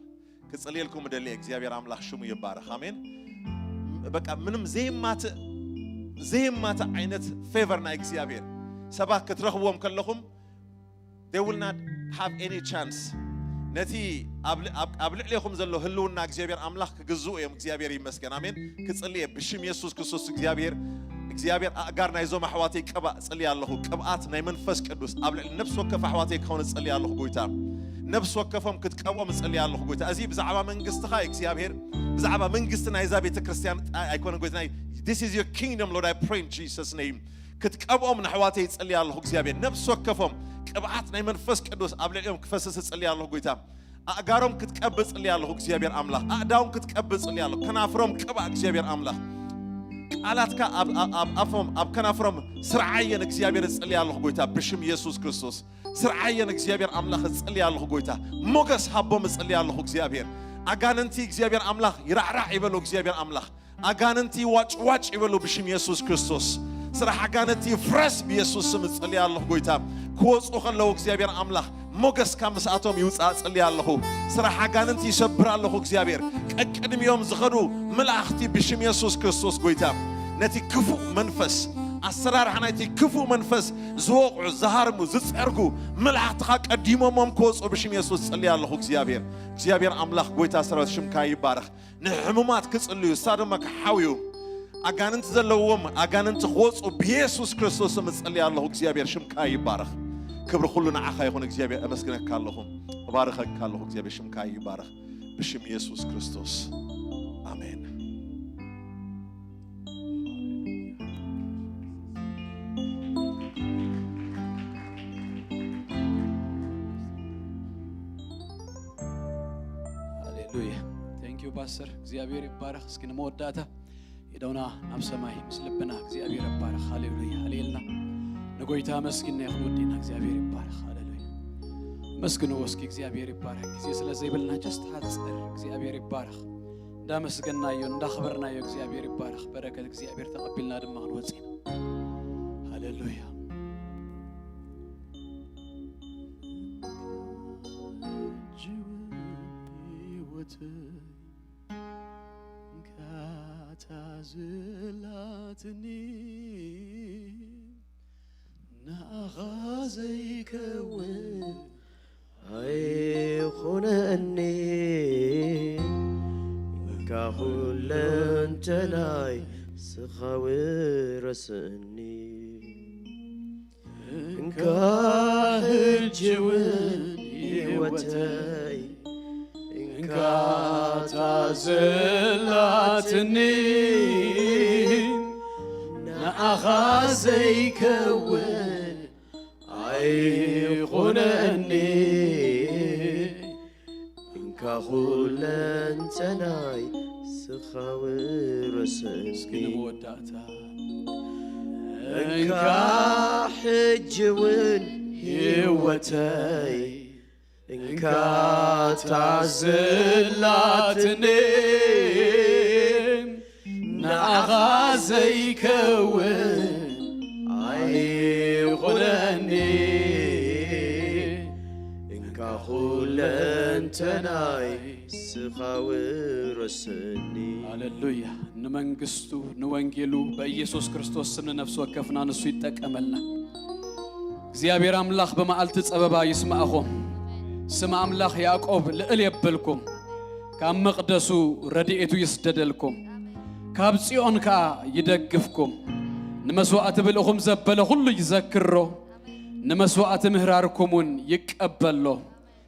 ክጽልየልኩም እደሊ እየ። እግዚኣብሔር ኣምላኽ ሽሙ ይባረኽ። ኣሜን። በቃ ምንም ዘይማትእ ዘይማትእ ዓይነት ፌቨር ናይ እግዚኣብሔር ሰባት ክትረኽብዎም ከለኹም they will not have any chance። ነቲ ኣብ ል- ኣብ- ኣብ ልዕሌኹም ዘሎ ህልውና እግዚኣብሔር ኣምላኽ ክግዝኡ እዮም። እግዚኣብሔር ይመስገን። ኣሜን። ክጽሊ እየ ብሽም የሱስ ክርስቶስ እግዚኣብሔር እግዚኣብሔር ኣእጋር ናይዞም ኣሕዋተይ ቅባእ ጽልየ ኣለኹ። ቅብኣት ናይ መንፈስ ቅዱስ ኣብ ልዕሊ ነፍሲ ወከፍ ኣሕዋተይ ክኸውን ጽልየ ኣለኹ። ጎይታ ነፍሲ ወከፎም ክትቀብኦም ጽልየ ኣለኹ። ጎይታ እዚ ብዛዕባ መንግስትኻ እግዚኣብሔር ብዛዕባ መንግስቲ ናይዛ ቤተ ክርስቲያን ኣይኮነ። ጎይታ ናይ this is your kingdom Lord, I pray in Jesus name። ክትቀብኦም ንኣሕዋተይ ይጽልይ ኣለኹ እግዚኣብሔር። ነፍሲ ወከፎም ቅብኣት ናይ መንፈስ ቅዱስ ኣብ ልዕሊኦም ክፈስስ እጽልይ ኣለኹ ጎይታ። ኣእጋሮም ክትቀብ እጽልይ ኣለኹ እግዚኣብሔር ኣምላኽ። ኣእዳዎም ክትቀብ እጽልይ ኣለኹ። ከናፍሮም ቅባእ እግዚኣብሔር ኣምላኽ። ቃላትካ ኣብ ኣብ- ኣብ ኣፎም ኣብ ከናፍሮም ስርዓየን እግዚኣብሔር እጽልይ ኣለኹ ጎይታ ብሽም የሱስ ክርስቶስ። ስርዓየን እግዚኣብሔር ኣምላኽ እጽልይ ኣለኹ ጎይታ። ሞገስ ሃቦም እጽልይ ኣለኹ እግዚኣብሔር። ኣጋንንቲ እግዚኣብሔር ኣምላኽ ይራዕራዕ ይበሉ እግዚኣብሔር ኣምላኽ። ኣጋንንቲ ዋጭዋጭ ይበሉ ብሽም የሱስ ክርስቶስ። ስራሕ ኣጋንንቲ ይፍረስ ብየሱስ ስም እጽልይ ኣለኹ ጎይታ። ክወፁ ከለዉ እግዚኣብሔር ኣምላኽ ሞገስካ ምስኣቶም ይውፃእ እጽልይ ኣለኹ። ስራሕ ኣጋንንቲ ይሰብር ኣለኹ እግዚኣብሔር። ቀቅድሚኦም ዝኸዱ መላእኽቲ ብሽም የሱስ ክርስቶስ ጎይታ ነቲ ክፉእ መንፈስ ኣሰራርሓ ናይቲ ክፉእ መንፈስ ዝወቕዑ ዝሃርሙ ዝፀርጉ መላእኽትኻ ቀዲሞሞም ክወፁ ብሽም የሱስ እጽልይ ኣለኹ እግዚኣብሔር። እግዚኣብሔር ኣምላኽ ጎይታ ሰራዊት ሽምካ ይባረኽ። ንሕሙማት ክጽልዩ እሳ ድማ ክሓውዩ ኣጋንንቲ ዘለዎም ኣጋንንቲ ክወፁ ብየሱስ ክርስቶስ ስም እጸልይ ኣለኹ። እግዚኣብሔር ሽምካ ይባረኽ። ክብሪ ኩሉ ንዓኻ ይኹን እግዚኣብሔር። ኣመስግነካ ኣለኹ፣ እባርኸካ ኣለኹ። እግዚኣብሔር ሽምካ ይባረኽ ብሽም የሱስ ክርስቶስ ኣሜን። ሃሌሉያ። Thank you ፓስተር፣ እግዚኣብሔር ይባረኽ። እስኪ ንመወዳእታ ኢዶና ናብ ሰማይ ምስ ልብና እግዚኣብሔር ይባረኽ። ሃሌሉያ። ሃሌልና ንጎይታ ኣመስግና ይኹን ወዲና እግዚኣብሔር ይባረኽ። ሃሌሉያ። መስግንዎ እስኪ እግዚኣብሔር ይባረኽ። ግዜ ስለ ዘይብልና just ሓፅር እግዚኣብሔር ይባረኽ። እንዳመስገናዮ እንዳኽበርናዮ እግዚኣብሔር ይባረኽ። በረከት እግዚኣብሔር ተቐቢልና ድማ ክንወፅእ ኢና። ሃሌሉያ። ሕጂ እውን ህይወተይ እንካታ ዘላትኒ ንኣኻ ዘይከውን ኣይኹነኒ። እንካ ኩለንተናይ ስኻ ውረሰኒ። እንካ ሕጂ እውን ህይወተይ እንካ እታ ዘላትኒ ንኣኻ ዘይከውን ኣይኹነኒ። እንካ ኩለንተናይ ስኻ ውረሰኒ። እስኪ ንመወዳእታ። እንካ ሕጂ እውን ህይወተይ እንካ እታ ዘላትኒ ንኣኻ ዘይከውን ኣይኹነኒ። እንካ ኩለንተናይ ስኻ ውረሰኒ። ሃሌሉያ። ንመንግስቱ ንወንጌሉ በኢየሱስ ክርስቶስ ስም ንነፍሲ ወከፍና ንሱ ይጠቀመልና። እግዚኣብሔር ኣምላኽ ብመዓልቲ ጸበባ ይስማዕኹም። ስም ኣምላኽ ያዕቆብ ልዕል የብልኩም። ካብ መቕደሱ ረድኤቱ ይስደደልኩም። ካብ ጽዮን ከኣ ይደግፍኩም። ንመስዋዕቲ ብልእኹም ዘበለ ኩሉ ይዘክሮ። ንመስዋዕቲ ምህራርኩም እውን ይቀበሎ።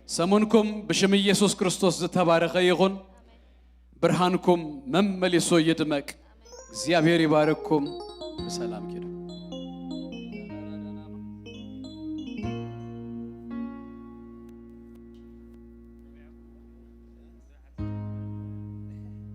ሰሙንኩም ብሽም ኢየሱስ ክርስቶስ ዝተባረኸ ይኹን። ብርሃንኩም መመሊሱ ይድመቅ። እግዚኣብሔር ይባርኩም። ብሰላም ኪዱ።